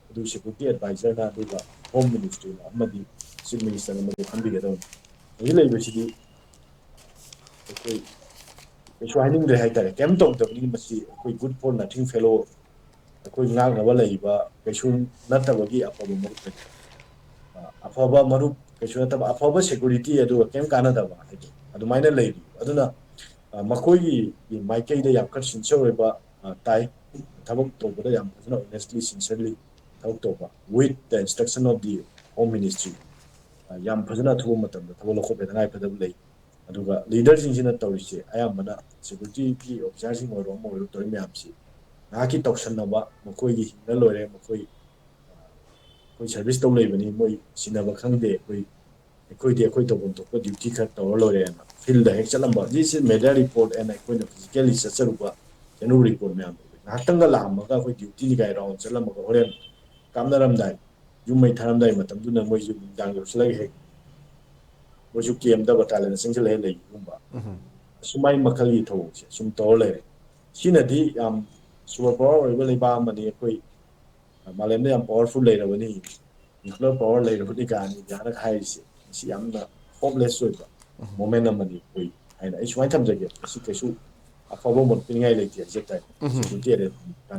ꯑꯗꯨ ꯁꯦꯀ꯭ꯌꯨꯔꯤꯇꯤ ꯑꯦꯗꯚꯥꯏꯖꯔꯅ ꯑꯗꯨꯒ ꯍꯣꯝ ꯃꯤꯅꯤꯁꯇ꯭ꯔꯤꯅ ꯑꯃꯗꯤ ꯆꯤꯐ ꯃꯤꯅꯤꯁꯇꯔꯅ ꯑꯃꯗꯤ ꯈꯟꯕꯤꯒꯗꯕꯅꯤ꯫ ꯍꯧꯖꯤꯛ ꯂꯩꯕꯁꯤꯗꯤ ꯑꯩꯈꯣꯏ ꯀꯩꯁꯨ ꯍꯥꯏꯅꯤꯡꯗ꯭ꯔꯦ ꯍꯥꯏꯇꯥꯔꯦ꯫ ꯀꯩꯝ ꯇꯧꯗꯕꯅꯤ ꯃꯁꯤ ꯑꯩꯈꯣꯏ good for nothing fellow ꯑꯩꯈꯣꯏ ꯉꯥꯛꯅꯕ ꯂꯩꯔꯤꯕ ꯀꯩꯁꯨ ꯅꯠꯇꯕꯒꯤ ꯑꯐꯕ ꯃꯔꯨꯞ ꯂꯩꯇꯦ꯫ ꯑꯐꯕ ꯃꯔꯨꯞ ꯀꯩꯁꯨ ꯅꯠꯇꯕ ꯑꯐꯕ ꯁꯦꯀ꯭ꯌꯨꯔꯤꯇꯤ ꯑꯗꯨꯒ ꯀꯩꯝ ꯀꯥꯟꯅꯗꯕ ꯍꯥꯏꯗꯤ ꯑꯗꯨꯃꯥꯏꯅ ꯂꯩꯔꯤ꯫ ꯑꯗꯨꯅ ꯃꯈꯣꯏꯒꯤ ꯃꯥꯏꯀꯩꯗ ꯌꯥꯝ ꯈꯔ ꯁꯤꯟꯁꯤꯌꯔ ꯑꯣꯏꯕ ꯇꯥꯏ꯫ ꯊꯕꯛ ꯇꯧꯕꯗ ꯌꯥꯝ ꯐꯖꯅ honestly sincerely ꯊꯕꯛ ꯇꯧꯕ, with the instruction of the home ministry꯫ ꯌꯥꯝ ꯐꯖꯅ ꯑꯊꯨꯕ ꯃꯇꯝꯗ ꯊꯕꯛ ꯂꯧꯈꯠꯄ ꯇꯉꯥꯏ ꯐꯗꯕ ꯂꯩ꯫ ꯑꯗꯨꯒ ꯂꯤꯗꯔꯁꯤꯡꯁꯤꯅ ꯇꯧꯔꯤꯁꯦ ꯑꯌꯥꯝꯕꯅ ꯁꯦꯀ꯭ꯌꯨꯔꯤꯇꯤꯒꯤ ꯑꯣꯐꯤꯁꯥꯔꯁꯤꯡ ꯑꯣꯏꯔꯣ ꯑꯃ ꯑꯣꯏꯔꯣ ꯇꯧꯔꯤ ꯃꯌꯥꯝꯁꯤ ꯉꯥꯏꯍꯥꯛꯀꯤ ꯇꯧꯁꯟꯅꯕ, ꯃꯈꯣꯏꯒꯤ ꯍꯤꯡꯅ ꯂꯣꯏꯔꯦ, ꯃꯈꯣꯏ ꯑꯩꯈꯣꯏ ꯁꯔꯚꯤꯁ ꯇꯧ ꯂꯩꯕꯅꯤ, ꯃꯣꯏ ꯁꯤꯟꯅꯕ ꯈꯪꯗꯦ, ꯑꯩꯈꯣꯏ ꯑꯩꯈꯣꯏꯗꯤ ꯑꯩꯈꯣꯏ ꯇꯧꯐꯝ ꯊꯣꯛꯄ ꯗ꯭ꯌꯨꯇꯤ ꯈꯔ ꯇꯧꯔ ꯂꯣꯏꯔꯦꯅ ꯐꯤꯜꯗ ꯍꯦꯛ ꯆꯠꯂꯝꯕ꯫ This is media report and ꯑꯩꯈꯣꯏꯅ ꯐꯤꯖꯤꯀꯦꯜꯂꯤ ꯆꯠꯆꯔꯨꯕ ꯆꯦꯅꯨ ꯔꯤꯄꯣꯔꯠ ꯃꯌꯥꯝꯗꯣ ꯉꯥꯏꯍꯥꯛꯇꯪꯒ ꯂꯥꯛꯑꯝꯃꯒ ꯑꯩꯈꯣꯏ ꯗ꯭ꯌꯨꯇꯤꯅꯤ ꯀꯥꯏ ꯔꯥꯎꯟ ꯆꯠꯂꯝꯃꯒ ꯍꯣꯔꯦꯟ ꯀꯥꯞꯅꯔꯝꯗꯥꯏ, ꯌꯨꯝ ꯃꯩ ꯊꯥꯔꯝꯗꯥꯏ ꯃꯇꯝꯗꯨꯅ ꯃꯣꯏꯁꯨ ꯅꯨꯡꯗꯥꯡ ꯌꯧꯁꯤꯜꯂꯒ ꯍꯦꯛ ꯃꯣꯏꯁꯨ ꯀꯦꯝꯗꯕ ꯇꯥꯂꯦꯟ ꯆꯪꯁꯤꯜꯂꯒ ꯂꯩꯕꯒꯨꯝꯕ, ꯑꯁꯨꯃꯥꯏ ꯃꯈꯜꯒꯤ ꯊꯧꯑꯣꯡꯁꯦ ꯁꯨꯝ ꯇꯧꯔ ꯂꯩꯔꯦ꯫ ꯁꯤꯅꯗꯤ ꯌꯥꯝ ꯁꯨꯄꯔ ꯄꯥꯋꯔ ꯑꯣꯏꯕ ꯂꯩꯕꯥꯛ ꯑꯃꯅꯤ, ꯑꯩꯈꯣꯏ ꯃꯥꯂꯦꯝꯗ ꯌꯥꯝ ꯄꯥꯋꯔꯐꯨꯜ ꯂꯩꯔꯕꯅꯤ, ꯅ꯭ꯌꯨꯀ꯭ꯂꯤꯌꯔ ꯄꯥꯋꯔ ꯂꯩꯔꯕꯅꯤ ꯀꯥꯏꯅ ꯏꯟꯗꯤꯌꯥꯅ ꯍꯥꯏꯔꯤꯁꯦ, ꯃꯁꯤ ꯌꯥꯝꯅ ꯍꯣꯞꯂꯦꯁ ꯑꯣꯏꯕ ꯃꯣꯃꯦꯟ ꯑꯃꯅꯤ ꯑꯩꯈꯣꯏ ꯍꯥꯏꯅ ꯑꯩ ꯁꯨꯃꯥꯏꯅ ꯊꯝꯖꯒꯦ꯫ ꯃꯁꯤ ꯀꯩꯁꯨ ꯑꯐꯕ ꯃꯣꯠ ꯄꯤꯅꯤꯡꯉꯥꯏ ꯂꯩꯇꯦ ꯍꯥꯏꯖ ꯇꯥꯔꯦ꯫ ꯎꯝ꯫ ꯁꯤꯕꯨꯗꯤ ꯑꯔꯦ-,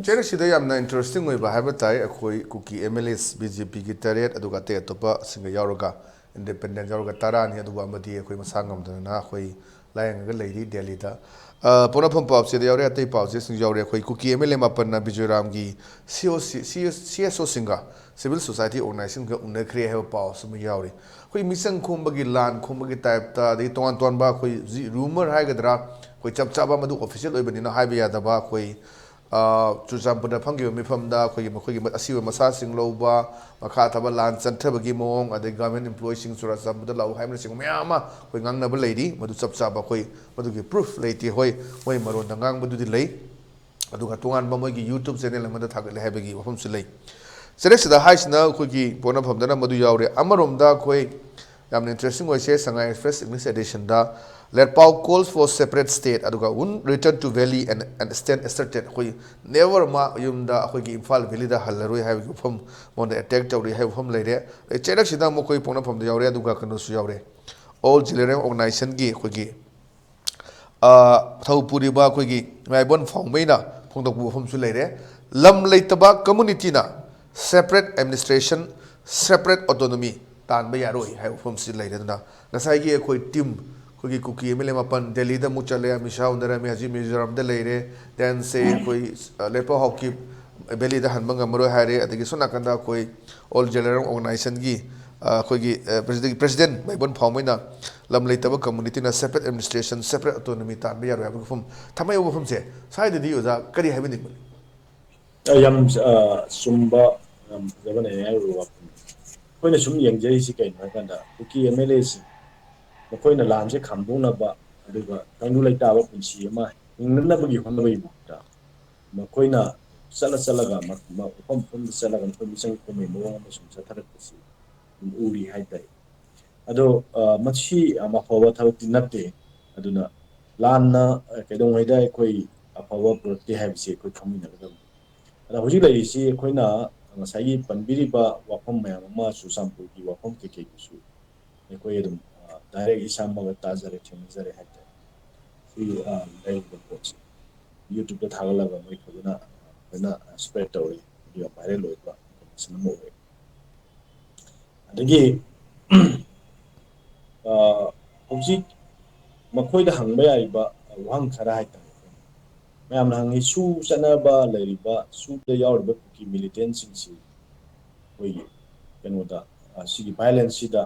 ꯆꯦꯔꯦꯛꯁꯤꯗ ꯌꯥꯝꯅ ꯏꯟꯇꯔꯦꯁꯇꯤꯡ ꯑꯣꯏꯕ ꯍꯥꯏꯕ ꯇꯥꯏ, ꯑꯩꯈꯣꯏ ꯀꯨꯀꯤ ꯑꯦꯝ ꯑꯦꯜ ꯑꯦꯁ ꯕꯤ ꯖꯦ ꯄꯤꯒꯤ ꯇꯔꯦꯠ, ꯑꯗꯨꯒ ꯑꯇꯩ ꯑꯇꯣꯞꯄꯁꯤꯡꯒ ꯌꯥꯎꯔꯒ, ꯏꯟꯗꯤꯄꯦꯟꯗꯦꯟ ꯌꯥꯎꯔꯒ ꯇꯔꯥꯅꯤ, ꯑꯗꯨꯒ ꯑꯃꯗꯤ ꯑꯩꯈꯣꯏ ꯃꯁꯥ ꯉꯝꯗꯅ ꯑꯩꯈꯣꯏ ꯂꯥꯏꯌꯦꯡꯉꯒ ꯂꯩꯔꯤ ꯗꯦꯜꯂꯤꯗ꯫ ꯑ, ꯄꯣꯛꯅꯐꯝ ꯄꯥꯎꯆꯦꯗ ꯌꯥꯎꯔꯦ, ꯑꯇꯩ ꯄꯥꯎꯆꯦꯁꯤꯡꯁꯨ ꯌꯥꯎꯔꯦ꯫ ꯑꯩꯈꯣꯏ ꯀꯨꯀꯤ ꯑꯦꯝ ꯑꯦꯜ ꯑꯦ ꯃꯥꯄꯟꯅ ꯕꯤꯖꯣꯏꯔꯥꯝꯒꯤ ꯁꯤ ꯑꯣ ꯁꯤ, C S, C S ꯑꯣꯁꯤꯡꯒ civil society ꯑꯣꯔꯒꯅꯥꯏꯖꯦꯁꯟꯒ ꯎꯅꯈ꯭ꯔꯦ ꯍꯥꯏꯕ ꯄꯥꯎ ꯑꯃ ꯌꯥꯎꯔꯤ꯫ ꯑꯩꯈꯣꯏ ꯃꯤꯆꯪ ꯈꯣꯝꯕꯒꯤ, ꯂꯥꯟ ꯈꯣꯝꯕꯒꯤ ꯇꯥꯏꯞꯇ, ꯑꯗꯒꯤ ꯇꯣꯉꯥꯟ ꯇꯣꯉꯥꯟꯕ ꯑꯩꯈꯣꯏ ꯔꯨꯃꯔ ꯍꯥꯏꯒꯗ꯭ꯔꯥ, ꯑꯩꯈꯣꯏ ꯆꯞ ꯆꯥꯕ ꯃꯗꯨ ꯑꯣꯐꯤꯁꯤꯌꯦꯜ ꯑꯣꯏꯕꯅꯤꯅ ꯍꯥꯏꯕ ꯌꯥꯗꯕ, ꯑꯩꯈꯣꯏ, ꯑ, ꯆꯨꯔꯆꯥꯟꯄꯨꯔꯗ ꯐꯝꯈꯤꯕ ꯃꯤꯐꯝꯗ ꯑꯩꯈꯣꯏꯒꯤ ꯃꯈꯣꯏꯒꯤ ꯑꯁꯤꯕ ꯃꯁꯥꯁꯤꯡ ꯂꯧꯕ, ꯃꯈꯥ ꯊꯥꯕ ꯂꯥꯟ ꯆꯠꯊꯕꯒꯤ ꯃꯑꯣꯡ, ꯑꯗꯩ ꯒꯚꯔꯟꯃꯦꯟ ꯏꯝꯄ꯭ꯂꯣꯌꯤꯁꯤꯡ ꯆꯨꯔꯆꯥꯟꯄꯨꯔꯗ ꯂꯥꯛꯎ ꯍꯥꯏꯕꯅꯆꯤꯡꯕ ꯃꯌꯥꯝ ꯑꯃ ꯑꯩꯈꯣꯏ ꯉꯥꯡꯅꯕ ꯂꯩꯔꯤ꯫ ꯃꯗꯨ ꯆꯞ ꯆꯥꯕ ꯑꯩꯈꯣꯏ ꯃꯗꯨꯒꯤ ꯄ꯭ꯔꯨꯐ ꯂꯩꯇꯦ꯫ ꯍꯣꯏ, ꯃꯣꯏ ꯃꯔꯣꯟꯗ ꯉꯥꯡꯕꯗꯨꯗꯤ ꯂꯩ, ꯑꯗꯨꯒ ꯇꯣꯉꯥꯟꯕ ꯃꯣꯏꯒꯤ ꯌꯨꯇ꯭ꯌꯨꯕ ꯆꯦꯅꯦꯜ ꯑꯃꯗ ꯊꯥꯒꯠꯂꯦ ꯍꯥꯏꯕꯒꯤ ꯋꯥꯐꯝꯁꯨ ꯂꯩ꯫ ꯆꯦꯔꯦꯛꯁꯤꯗ ꯍꯥꯏꯁꯤꯅ ꯑꯩꯈꯣꯏꯒꯤ ꯄꯣꯛꯅꯐꯝꯗꯅ ꯃꯗꯨ ꯌꯥꯎꯔꯦ꯫ ꯑꯃꯔꯣꯝꯗ ꯑꯩꯈꯣꯏ ꯌꯥꯝꯅ ꯏꯟꯇꯔꯦꯁꯇꯤꯡ ꯑꯣꯏꯁꯦ, ꯁꯉꯥꯏ ꯑꯦꯛꯁꯄ꯭ꯔꯦꯁ ꯏꯪꯂꯤꯁ ꯑꯦꯗꯤꯁꯟꯗ, ꯂꯦꯠꯄꯥꯎ calls for separate state, ꯑꯗꯨꯒ would return to valley and, and stand asserted, ꯑꯩꯈꯣꯏ ꯅꯦꯕꯔ ꯃꯥ ꯌꯨꯝꯗ ꯑꯩꯈꯣꯏꯒꯤ ꯏꯝꯐꯥꯜ ꯚꯦꯂꯤꯗ ꯍꯜꯂꯔꯣꯏ ꯍꯥꯏꯕꯒꯤ ꯋꯥꯐꯝ, ꯃꯉꯣꯟꯗ ꯑꯦꯇꯦꯛ ꯇꯧꯔꯤ ꯍꯥꯏꯕ ꯋꯥꯐꯝ ꯂꯩꯔꯦ꯫ ꯑꯗꯩ ꯆꯦꯔꯦꯛꯁꯤꯗ ꯑꯃꯨꯛ ꯑꯩꯈꯣꯏ ꯄꯣꯛꯅꯐꯝꯗ ꯌꯥꯎꯔꯦ, ꯑꯗꯨꯒ ꯀꯩꯅꯣꯁꯨ ꯌꯥꯎꯔꯦ, ꯑꯣꯜ ꯖꯦꯂꯔꯦꯡ ꯑꯣꯔꯒꯅꯥꯏꯖꯦꯁꯟꯒꯤ ꯑꯩꯈꯣꯏꯒꯤ, ꯑ, ꯊꯧ ꯄꯨꯔꯤꯕ ꯑꯩꯈꯣꯏꯒꯤ ꯃꯥꯏꯕꯣꯟ ꯐꯥꯎꯃꯩꯅ ꯐꯣꯡꯗꯣꯛꯄ ꯋꯥꯐꯝꯁꯨ ꯂꯩꯔꯦ꯫ ꯂꯝ ꯂꯩꯇꯕ ꯀꯝꯃꯨꯅꯤꯇꯤꯅ ꯁꯦꯄꯔꯦꯠ ꯑꯦꯗꯃꯤꯅꯤꯁꯇ꯭ꯔꯦꯁꯟ, ꯁꯦꯄꯔꯦꯠ ꯑꯣꯇꯣꯅꯣꯃꯤ ꯇꯥꯟꯕ ꯌꯥꯔꯣꯏ ꯍꯥꯏꯕ ꯋꯥꯐꯝꯁꯤ ꯂꯩꯔꯦ꯫ ꯑꯗꯨꯅ ꯉꯁꯥꯏꯒꯤ ꯑꯩꯈꯣꯏ ꯇꯤꯝ, ꯑꯩꯈꯣꯏꯒꯤ ꯀꯨꯀꯤ ꯑꯦꯝ ꯑꯦꯜ ꯑꯦ ꯃꯥꯄꯟ ꯗꯦꯜꯂꯤꯗ ꯑꯃꯨꯛ ꯆꯠꯂꯦ, ꯑꯃꯤꯠ ꯁꯥꯍ ꯎꯅꯔꯝꯃꯤ, ꯍꯧꯖꯤꯛ ꯃꯤꯖꯣꯔꯥꯝꯗ ꯂꯩꯔꯦ꯫ ꯗꯦꯟꯁꯦ ꯑꯩꯈꯣꯏ, ꯑ, ꯂꯦꯠꯄꯥꯎ ꯍꯥꯎꯀꯤꯞ ꯚꯦꯂꯤꯗ ꯍꯟꯕ ꯉꯝꯃꯔꯣꯏ ꯍꯥꯏꯔꯦ꯫ ꯑꯗꯒꯤ ꯁꯣꯝ ꯅꯥꯀꯟꯗ ꯑꯩꯈꯣꯏ ꯑꯣꯜ ꯖꯦꯂꯔꯦꯡ ꯑꯣꯔꯒꯅꯥꯏꯖꯦꯁꯟꯒꯤ, ꯑ, ꯑꯩꯈꯣꯏꯒꯤ, ꯑ, ꯄ꯭ꯔꯦꯁꯤꯗꯦꯟ, ꯄ꯭ꯔꯦꯁꯤꯗꯦꯟ ꯃꯥꯏꯕꯣꯟ ꯐꯥꯎꯃꯩꯅ ꯂꯝ ꯂꯩꯇꯕ ꯀꯝꯃꯨꯅꯤꯇꯤꯅ ꯁꯦꯄꯔꯦꯠ ꯑꯦꯗꯃꯤꯅꯤꯁꯇ꯭ꯔꯦꯁꯟ, ꯁꯦꯄꯔꯦꯠ ꯑꯣꯇꯣꯅꯣꯃꯤ ꯇꯥꯟꯕ ꯌꯥꯔꯣꯏ ꯍꯥꯏꯕꯒꯤ ꯋꯥꯐꯝ ꯊꯝꯃꯛꯏꯕ ꯋꯥꯐꯝꯁꯦ, ꯁ꯭ꯋꯥꯏꯗꯗꯤ ꯑꯣꯖꯥ ꯀꯔꯤ ꯍꯥꯏꯕꯤꯅꯤꯡꯕ? ꯑ, ꯌꯥꯝ, ꯑ, ꯆꯨꯝꯕ, ꯌꯥꯝ ꯐꯖꯕ ꯅꯩꯅꯔꯤꯕ ꯋꯥꯐꯝꯅꯤ꯫ ꯑꯩꯈꯣꯏꯅ ꯁꯨꯝ ꯌꯦꯡꯖꯔꯤꯁꯤ ꯀꯩꯅꯣ ꯍꯥꯏ ꯀꯥꯟꯗ, ꯀꯨꯀꯤ ꯑꯦꯝ ꯑꯦꯜ ꯑꯦꯁꯤꯡ ꯃꯈꯣꯏꯅ ꯂꯥꯟꯁꯦ ꯈꯥꯝꯗꯣꯛꯅꯕ, ꯑꯗꯨꯒ ꯇꯪꯗꯨ ꯂꯩꯇꯥꯕ ꯄꯨꯟꯁꯤ ꯑꯃ ꯍꯤꯡꯅꯅꯕꯒꯤ ꯍꯣꯠꯅꯕꯒꯤ ꯃꯍꯨꯠꯇ, ꯃꯈꯣꯏꯅ ꯆꯠꯂ ꯆꯠꯂꯒ ꯃ-, ꯃ-, ꯃꯐꯝ ꯃꯐꯝꯗ ꯆꯠꯂꯒ ꯃꯈꯣꯏ ꯃꯤꯆꯪ ꯈꯣꯝꯕꯒꯤ ꯃꯑꯣꯡ ꯑꯃ ꯁꯨꯝ ꯆꯠꯊꯔꯛꯄꯁꯤ ꯑꯗꯨꯝ ꯎꯔꯤ ꯍꯥꯏꯇꯥꯔꯦ꯫ ꯑꯗꯣ ꯃꯁꯤ ꯌꯥꯝ ꯑꯐꯕ ꯊꯕꯛꯇꯤ ꯅꯠꯇꯦ꯫ ꯑꯗꯨꯅ ꯂꯥꯟꯅ ꯀꯩꯗꯧꯉꯩꯗ ꯑꯩꯈꯣꯏ ꯑꯐꯕ ꯄꯨꯔꯛꯇꯦ ꯍꯥꯏꯕꯁꯤ ꯑꯩꯈꯣꯏ ꯈꯪꯃꯤꯟꯅꯒꯗꯕꯅꯤ꯫ ꯑꯗ ꯍꯧꯖꯤꯛ ꯂꯩꯔꯤꯁꯤ ꯑꯩꯈꯣꯏꯅ ꯉꯁꯥꯏꯒꯤ ꯄꯟꯕꯤꯔꯤꯕ ꯋꯥꯐꯝ ꯃꯌꯥꯝ ꯑꯃ, ꯆꯨꯔꯆꯥꯟꯄꯨꯔꯒꯤ ꯋꯥꯐꯝ ꯀꯩꯀꯩꯗꯨꯁꯨ ꯑꯩꯈꯣꯏ ꯑꯗꯨꯝ ꯗꯥꯏꯔꯦꯛ ꯏꯁꯥꯃꯛ ꯇꯥꯖꯔꯦ, ꯊꯦꯡꯅꯖꯔꯦ ꯍꯥꯏꯇꯥꯔꯦ꯫ ꯁꯤ ꯂꯩꯔꯤꯕ ꯄꯣꯠꯁꯦ ꯌꯨꯇ꯭ꯌꯨꯕꯇ ꯊꯥꯒꯠꯂꯒ ꯃꯣꯏ ꯐꯖꯅ ꯐꯖꯅ ꯁ꯭ꯄ꯭ꯔꯦꯗ ꯇꯧꯔꯦ, ꯚꯤꯗꯤꯑꯣ ꯚꯥꯏꯔꯦꯜ ꯑꯣꯏꯕ ꯏꯟꯐꯣꯔꯃꯦꯁꯟ ꯑꯃ ꯑꯣꯏ꯫ ꯑꯗꯒꯤ ꯍꯧꯖꯤꯛ ꯃꯈꯣꯏꯗ ꯍꯪꯕ ꯌꯥꯔꯤꯕ ꯋꯥꯍꯪ ꯈꯔ ꯍꯥꯏꯇꯥꯔꯦ꯫ ꯃꯌꯥꯝꯅ ꯍꯪꯉꯤ, ꯁꯨ ꯆꯠꯅꯕ ꯂꯩꯔꯤꯕ, ꯁꯨꯗ ꯌꯥꯎꯔꯤꯕ ꯀꯨꯀꯤ ꯃꯤꯂꯤꯇꯦꯟꯁꯤꯡꯁꯤ ꯑꯩꯈꯣꯏꯒꯤ ꯀꯩꯅꯣꯗ, ꯁꯤꯒꯤ ꯚꯥꯏꯂꯦꯟꯁꯁꯤꯗ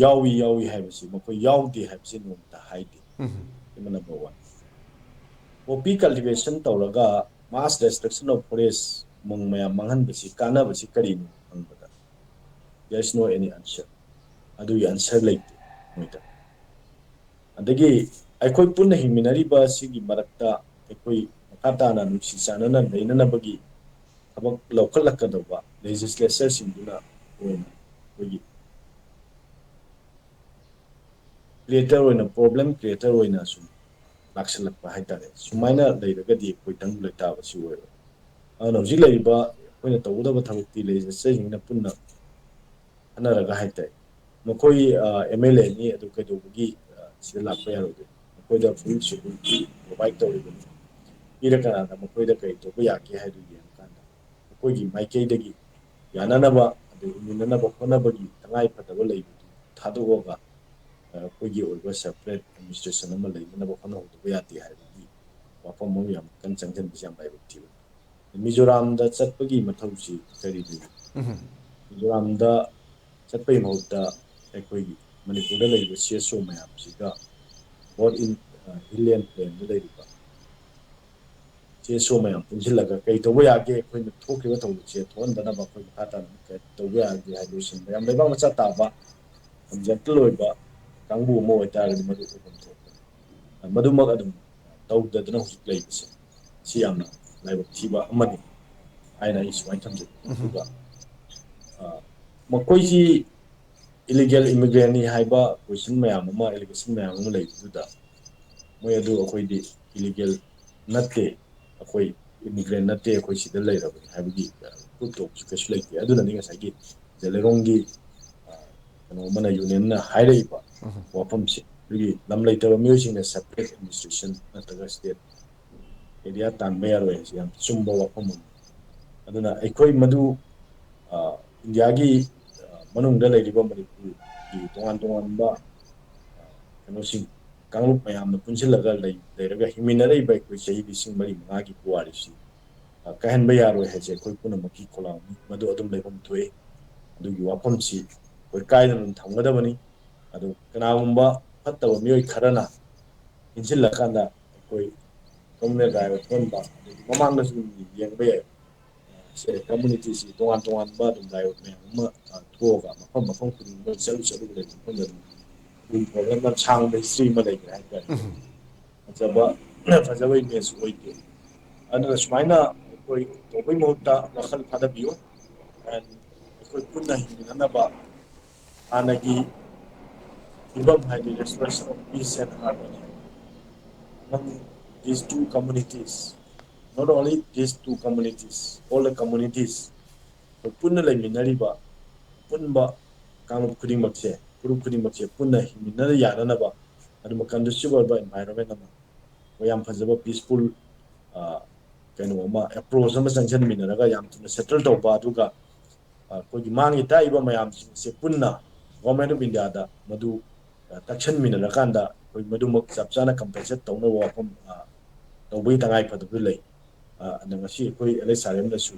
ꯌꯥꯎꯏ ꯌꯥꯎꯏ ꯍꯥꯏꯕꯁꯤ ꯃꯈꯣꯏ ꯌꯥꯎꯗꯦ ꯍꯥꯏꯕꯁꯤ ꯅꯣꯡꯃꯇ ꯍꯥꯏꯗꯦ꯫ ꯁꯤꯃ ꯅꯝꯕꯔ ꯋꯥꯟ꯫ ꯄꯣꯄꯤ ꯀꯜꯇꯤꯚꯦꯁꯟ ꯇꯧꯔꯒ mass destruction of forest, ꯎꯃꯪ ꯃꯌꯥꯝ ꯃꯥꯡꯍꯟꯕꯁꯤ ꯀꯥꯟꯅꯕꯁꯤ ꯀꯔꯤꯅꯣ ꯍꯪꯕꯗ, there is no any answer꯫ ꯑꯗꯨꯒꯤ ꯑꯟꯁꯔ ꯂꯩꯇꯦ ꯃꯣꯏꯗ꯫ ꯑꯗꯒꯤ ꯑꯩꯈꯣꯏ ꯄꯨꯟꯅ ꯍꯤꯡꯃꯤꯟꯅꯔꯤꯕ ꯑꯁꯤꯒꯤ ꯃꯔꯛꯇ ꯑꯩꯈꯣꯏ ꯃꯈꯥ ꯇꯥꯅ ꯅꯨꯡꯁꯤ ꯆꯥꯟꯅꯅ ꯂꯩꯅꯅꯕꯒꯤ ꯊꯕꯛ ꯂꯧꯈꯠꯂꯛꯀꯗꯧꯕ ꯂꯦꯖꯤꯁꯂꯦꯆꯔꯁꯤꯡꯗꯨꯅ ꯑꯣꯏꯅ ꯑꯩꯈꯣꯏꯒꯤ ꯀ꯭ꯔꯤꯌꯦꯇꯔ ꯑꯣꯏꯅ, ꯄ꯭ꯔꯣꯕ꯭ꯂꯦꯝ ꯀ꯭ꯔꯤꯌꯦꯇꯔ ꯑꯣꯏꯅ ꯁꯨꯝ ꯂꯥꯛꯁꯤꯜꯂꯛꯄ ꯍꯥꯏꯇꯥꯔꯦ꯫ ꯁꯨꯃꯥꯏꯅ ꯂꯩꯔꯒꯗꯤ ꯑꯩꯈꯣꯏ ꯇꯪꯗꯨ ꯂꯩꯇꯥꯕꯁꯤ ꯑꯣꯏꯔꯣꯏ꯫ ꯑꯗꯨꯅ ꯍꯧꯖꯤꯛ ꯂꯩꯔꯤꯕ ꯑꯩꯈꯣꯏꯅ ꯇꯧꯒꯗꯕ ꯊꯕꯛꯇꯤ ꯂꯦꯖꯤꯁꯂꯦꯆꯔꯁꯤꯡꯁꯤꯅ ꯄꯨꯟꯅ ꯈꯟꯅꯔꯒ ꯍꯥꯏꯇꯥꯔꯦ, ꯃꯈꯣꯏ ꯑꯦꯝ ꯑꯦꯜ ꯑꯦꯅꯤ, ꯑꯗꯨ ꯀꯩꯗꯧꯕꯒꯤ ꯁꯤꯗ ꯂꯥꯛꯄ ꯌꯥꯔꯣꯏꯗꯣꯏꯅꯣ? ꯃꯈꯣꯏꯗ ꯐꯨꯔꯨꯞꯁꯨ ꯄ꯭ꯔꯣꯚꯥꯏꯠ ꯇꯧꯔꯤꯕꯅꯤ꯫ ꯄꯤꯔꯀꯥꯟꯗ ꯃꯈꯣꯏꯗ ꯀꯔꯤ ꯇꯧꯕ ꯌꯥꯒꯦ ꯍꯥꯏꯗꯨ ꯌꯦꯡꯉꯀꯥꯟꯗ ꯃꯈꯣꯏꯒꯤ ꯃꯥꯏꯀꯩꯗꯒꯤ ꯌꯥꯅꯅꯕ, ꯑꯗꯩ ꯍꯤꯡꯃꯤꯟꯅꯅꯕ ꯍꯣꯠꯅꯕꯒꯤ ꯇꯉꯥꯏ ꯐꯗꯕ ꯂꯩꯕꯗꯨ ꯊꯥꯗꯣꯛꯑꯒ ꯑꯩꯈꯣꯏꯒꯤ ꯑꯣꯏꯕ ꯁꯦꯄꯔꯦꯠ ꯑꯦꯗꯃꯤꯅꯤꯁꯇ꯭ꯔꯦꯁꯟ ꯑꯃ ꯂꯩꯅꯅꯕ ꯍꯣꯠꯅꯍꯧꯗꯕ ꯌꯥꯗꯦ ꯍꯥꯏꯕꯒꯤ ꯋꯥꯐꯝ ꯑꯃ ꯌꯥꯝ ꯀꯟꯅ ꯆꯪꯁꯤꯟꯕꯁꯤ ꯌꯥꯝ ꯂꯥꯏꯕꯛ ꯊꯤꯕ꯫ ꯃꯤꯖꯣꯔꯥꯝꯗ ꯆꯠꯄꯒꯤ ꯃꯊꯧꯁꯤ ꯀꯔꯤ ꯂꯩ? ꯃꯤꯖꯣꯔꯥꯝꯗ ꯆꯠꯄꯒꯤ ꯃꯍꯨꯠꯇ ꯑꯩꯈꯣꯏꯒꯤ ꯃꯅꯤꯄꯨꯔꯗ ꯂꯩꯔꯤꯕ ꯁꯤ ꯑꯦꯁ ꯑꯣ ꯃꯌꯥꯝꯁꯤꯒ, both in, uh, hill and plainꯗ ꯂꯩꯔꯤꯕ ꯁꯤ ꯑꯦꯁ ꯑꯣ ꯃꯌꯥꯝ ꯄꯨꯟꯁꯤꯜꯂꯒ ꯀꯔꯤ ꯇꯧꯕ ꯌꯥꯒꯦ, ꯑꯩꯈꯣꯏꯅ ꯊꯣꯛꯈꯤꯕ ꯊꯧꯗꯣꯛꯁꯦ ꯊꯣꯛꯍꯟꯗꯅꯕ ꯑꯩꯈꯣꯏ ꯃꯈꯥ ꯇꯥꯅ ꯀꯔꯤ ꯇꯧꯕ ꯌꯥꯒꯦ ꯍꯥꯏꯕꯗꯨ ꯁꯤꯟꯕ ꯌꯥꯝ ꯂꯩꯕꯥꯛ ꯃꯆꯥ ꯇꯥꯕ, ꯌꯥꯝ ꯖꯦꯟꯇꯜ ꯑꯣꯏꯕ ꯀꯥꯡꯕꯨ ꯑꯃ ꯑꯣꯏꯇꯥꯔꯒꯗꯤ ꯃꯗꯨ ꯑꯣꯏꯐꯝ ꯊꯣꯛꯄꯅꯤ꯫ ꯃꯗꯨꯃꯛ ꯑꯗꯨꯝ ꯇꯧꯗꯗꯅ ꯍꯧꯖꯤꯛ ꯂꯩꯕꯁꯦ, ꯁꯤ ꯌꯥꯝꯅ ꯂꯥꯏꯕꯛ ꯊꯤꯕ ꯑꯃꯅꯤ ꯍꯥꯏꯅ ꯑꯩ ꯁꯨꯃꯥꯏꯅ ꯊꯝꯖꯒꯦ꯫ ꯑꯗꯨꯒ, ꯑ, ꯃꯈꯣꯏꯁꯤ illegal immigrantꯅꯤ ꯍꯥꯏꯕ question ꯃꯌꯥꯝ ꯑꯃ, allegation ꯃꯌꯥꯝ ꯑꯃ ꯂꯩꯕꯗꯨꯗ, ꯃꯣꯏ ꯑꯗꯨ ꯑꯩꯈꯣꯏꯗꯤ illegal ꯅꯠꯇꯦ, ꯑꯩꯈꯣꯏ immigrant ꯅꯠꯇꯦ, ꯑꯩꯈꯣꯏ ꯁꯤꯗ ꯂꯩꯔꯕꯅꯤ ꯍꯥꯏꯕꯒꯤ proof ꯇꯧꯕꯁꯨ ꯀꯩꯁꯨ ꯂꯩꯇꯦ꯫ ꯑꯗꯨꯅꯅꯤ ꯉꯁꯥꯏꯒꯤ ꯖꯦꯂꯦꯔꯣꯡꯒꯤ, ꯑ, ꯀꯩꯅꯣ ꯑꯃꯅ, unionꯅ ꯍꯥꯏꯔꯛꯏꯕ ꯋꯥꯐꯝꯁꯦ, ꯑꯩꯈꯣꯏꯒꯤ ꯂꯝ ꯂꯩꯇꯕ ꯃꯤꯑꯣꯏꯁꯤꯡꯅ separate administration ꯅꯠꯇ꯭ꯔꯒ state area ꯇꯥꯟꯕ ꯌꯥꯔꯣꯏ ꯍꯥꯏꯁꯦ ꯌꯥꯝ ꯆꯨꯝꯕ ꯋꯥꯐꯝ ꯑꯃꯅꯤ꯫ ꯑꯗꯨꯅ ꯑꯩꯈꯣꯏ ꯃꯗꯨ, ꯑ, ꯏꯟꯗꯤꯌꯥꯒꯤ, ꯑ, ꯃꯅꯨꯡꯗ ꯂꯩꯔꯤꯕ ꯃꯅꯤꯄꯨꯔꯒꯤ ꯇꯣꯉꯥꯟ ꯇꯣꯉꯥꯟꯕ, ꯑ, ꯀꯩꯅꯣꯁꯤꯡ, ꯀꯥꯡꯂꯨꯞ ꯃꯌꯥꯝꯅ ꯄꯨꯟꯁꯤꯜꯂꯒ ꯂꯩ-, ꯂꯩꯔꯒ ꯍꯤꯡꯃꯤꯟꯅꯔꯛꯏꯕ ꯑꯩꯈꯣꯏ ꯆꯍꯤ ꯂꯤꯁꯤꯡ ꯃꯔꯤ ꯃꯉꯥꯒꯤ ꯄꯨꯋꯥꯔꯤꯁꯤ, ꯑ, ꯀꯥꯏꯍꯟꯕ ꯌꯥꯔꯣꯏ ꯍꯥꯏꯁꯦ ꯑꯩꯈꯣꯏ ꯄꯨꯝꯅꯃꯛꯀꯤ ꯈꯣꯜꯂꯥꯎꯅꯤ꯫ ꯃꯗꯨ ꯑꯗꯨꯝ ꯂꯩꯐꯝ ꯊꯣꯛꯏ꯫ ꯑꯗꯨꯒꯤ ꯋꯥꯐꯝꯁꯤ ꯑꯩꯈꯣꯏ ꯀꯥꯏꯗꯅ ꯑꯗꯨꯝ ꯊꯝꯒꯗꯕꯅꯤ꯫ ꯑꯗꯨ ꯀꯅꯥꯒꯨꯝꯕ ꯐꯠꯇꯕ ꯃꯤꯑꯣꯏ ꯈꯔꯅ ꯏꯟꯁꯤꯜꯂꯀꯥꯟꯗ ꯑꯩꯈꯣꯏ communal riot ꯊꯣꯛꯍꯟꯕ, ꯑꯗꯒꯤ ꯃꯃꯥꯡꯗꯁꯨ ꯑꯗꯨꯝ ꯌꯦꯡꯕ ꯌꯥꯏ꯫ ꯁꯦ, communityꯁꯤ ꯇꯣꯉꯥꯟ ꯇꯣꯉꯥꯟꯕ ꯑꯗꯨꯝ riot ꯃꯌꯥꯝ ꯑꯃ, ꯑ, ꯊꯣꯛꯑꯒ ꯃꯐꯝ ꯃꯐꯝ ꯈꯨꯗꯤꯡꯃꯛ ꯆꯠꯂꯨ ꯆꯠꯂꯨꯕꯗ ꯃꯐꯝꯗ ꯑꯗꯨꯝ, ꯑꯗꯨꯝ problem ꯌꯥꯝ ꯁꯥꯡꯕ history ꯑꯃ ꯂꯩꯈ꯭ꯔꯦ ꯍꯥꯏꯇꯥꯔꯦ꯫ ꯐꯖꯕ, ꯐꯖꯕ image ꯑꯣꯏꯗꯦ꯫ ꯑꯗꯨꯅ ꯁꯨꯃꯥꯏꯅ ꯑꯩꯈꯣꯏ ꯇꯧꯕꯒꯤ ꯃꯍꯨꯠꯇ ꯋꯥꯈꯜ ꯊꯥꯗꯕꯤꯌꯨ꯫ And ꯑꯩꯈꯣꯏ ꯄꯨꯟꯅ ꯍꯤꯡꯃꯤꯟꯅꯅꯕ ꯍꯥꯟꯅꯒꯤ ꯐꯤꯕꯝ, ꯍꯥꯏꯗꯤ restoration of peace and harmony among these two communities, not only these two communities, all the communities, ꯑꯩꯈꯣꯏ ꯄꯨꯟꯅ ꯂꯩꯃꯤꯟꯅꯔꯤꯕ ꯑꯄꯨꯟꯕ ꯀꯥꯡꯂꯨꯞ ꯈꯨꯗꯤꯡꯃꯛꯁꯦ, ꯐꯨꯔꯨꯞ ꯈꯨꯗꯤꯡꯃꯛꯁꯦ ꯄꯨꯟꯅ ꯍꯤꯡꯃꯤꯟꯅ ꯌꯥꯅꯅꯕ, ꯑꯗꯨꯝꯕ conducive ꯑꯣꯏꯕ environment ꯑꯃ, ꯑꯩꯈꯣꯏ ꯌꯥꯝ ꯐꯖꯕ peaceful, ꯑ, ꯀꯩꯅꯣ ꯑꯃ, approach ꯑꯃ ꯆꯪꯁꯤꯟꯃꯤꯟꯅꯔꯒ ꯌꯥꯝ ꯊꯨꯅ settle ꯇꯧꯕ, ꯑꯗꯨꯒ, ꯑ, ꯑꯩꯈꯣꯏꯒꯤ ꯃꯥꯡꯉꯤ ꯇꯥꯛꯏꯕ ꯃꯌꯥꯝꯁꯤꯡꯁꯦ ꯄꯨꯟꯅ Government of Indiaꯗ ꯃꯗꯨ, ꯑ, ꯇꯛꯁꯟꯃꯤꯟꯅꯔꯀꯥꯟꯗ ꯑꯩꯈꯣꯏ ꯃꯗꯨꯃꯛ ꯆꯞ ꯆꯥꯅ compensate ꯇꯧꯅꯕ ꯋꯥꯐꯝ, ꯑ, ꯇꯧꯕꯒꯤ ꯇꯉꯥꯏ ꯐꯗꯕꯗꯨ ꯂꯩ꯫ ꯑ, ꯑꯗ ꯉꯁꯤ ꯑꯩꯈꯣꯏ LHRMꯅꯁꯨ,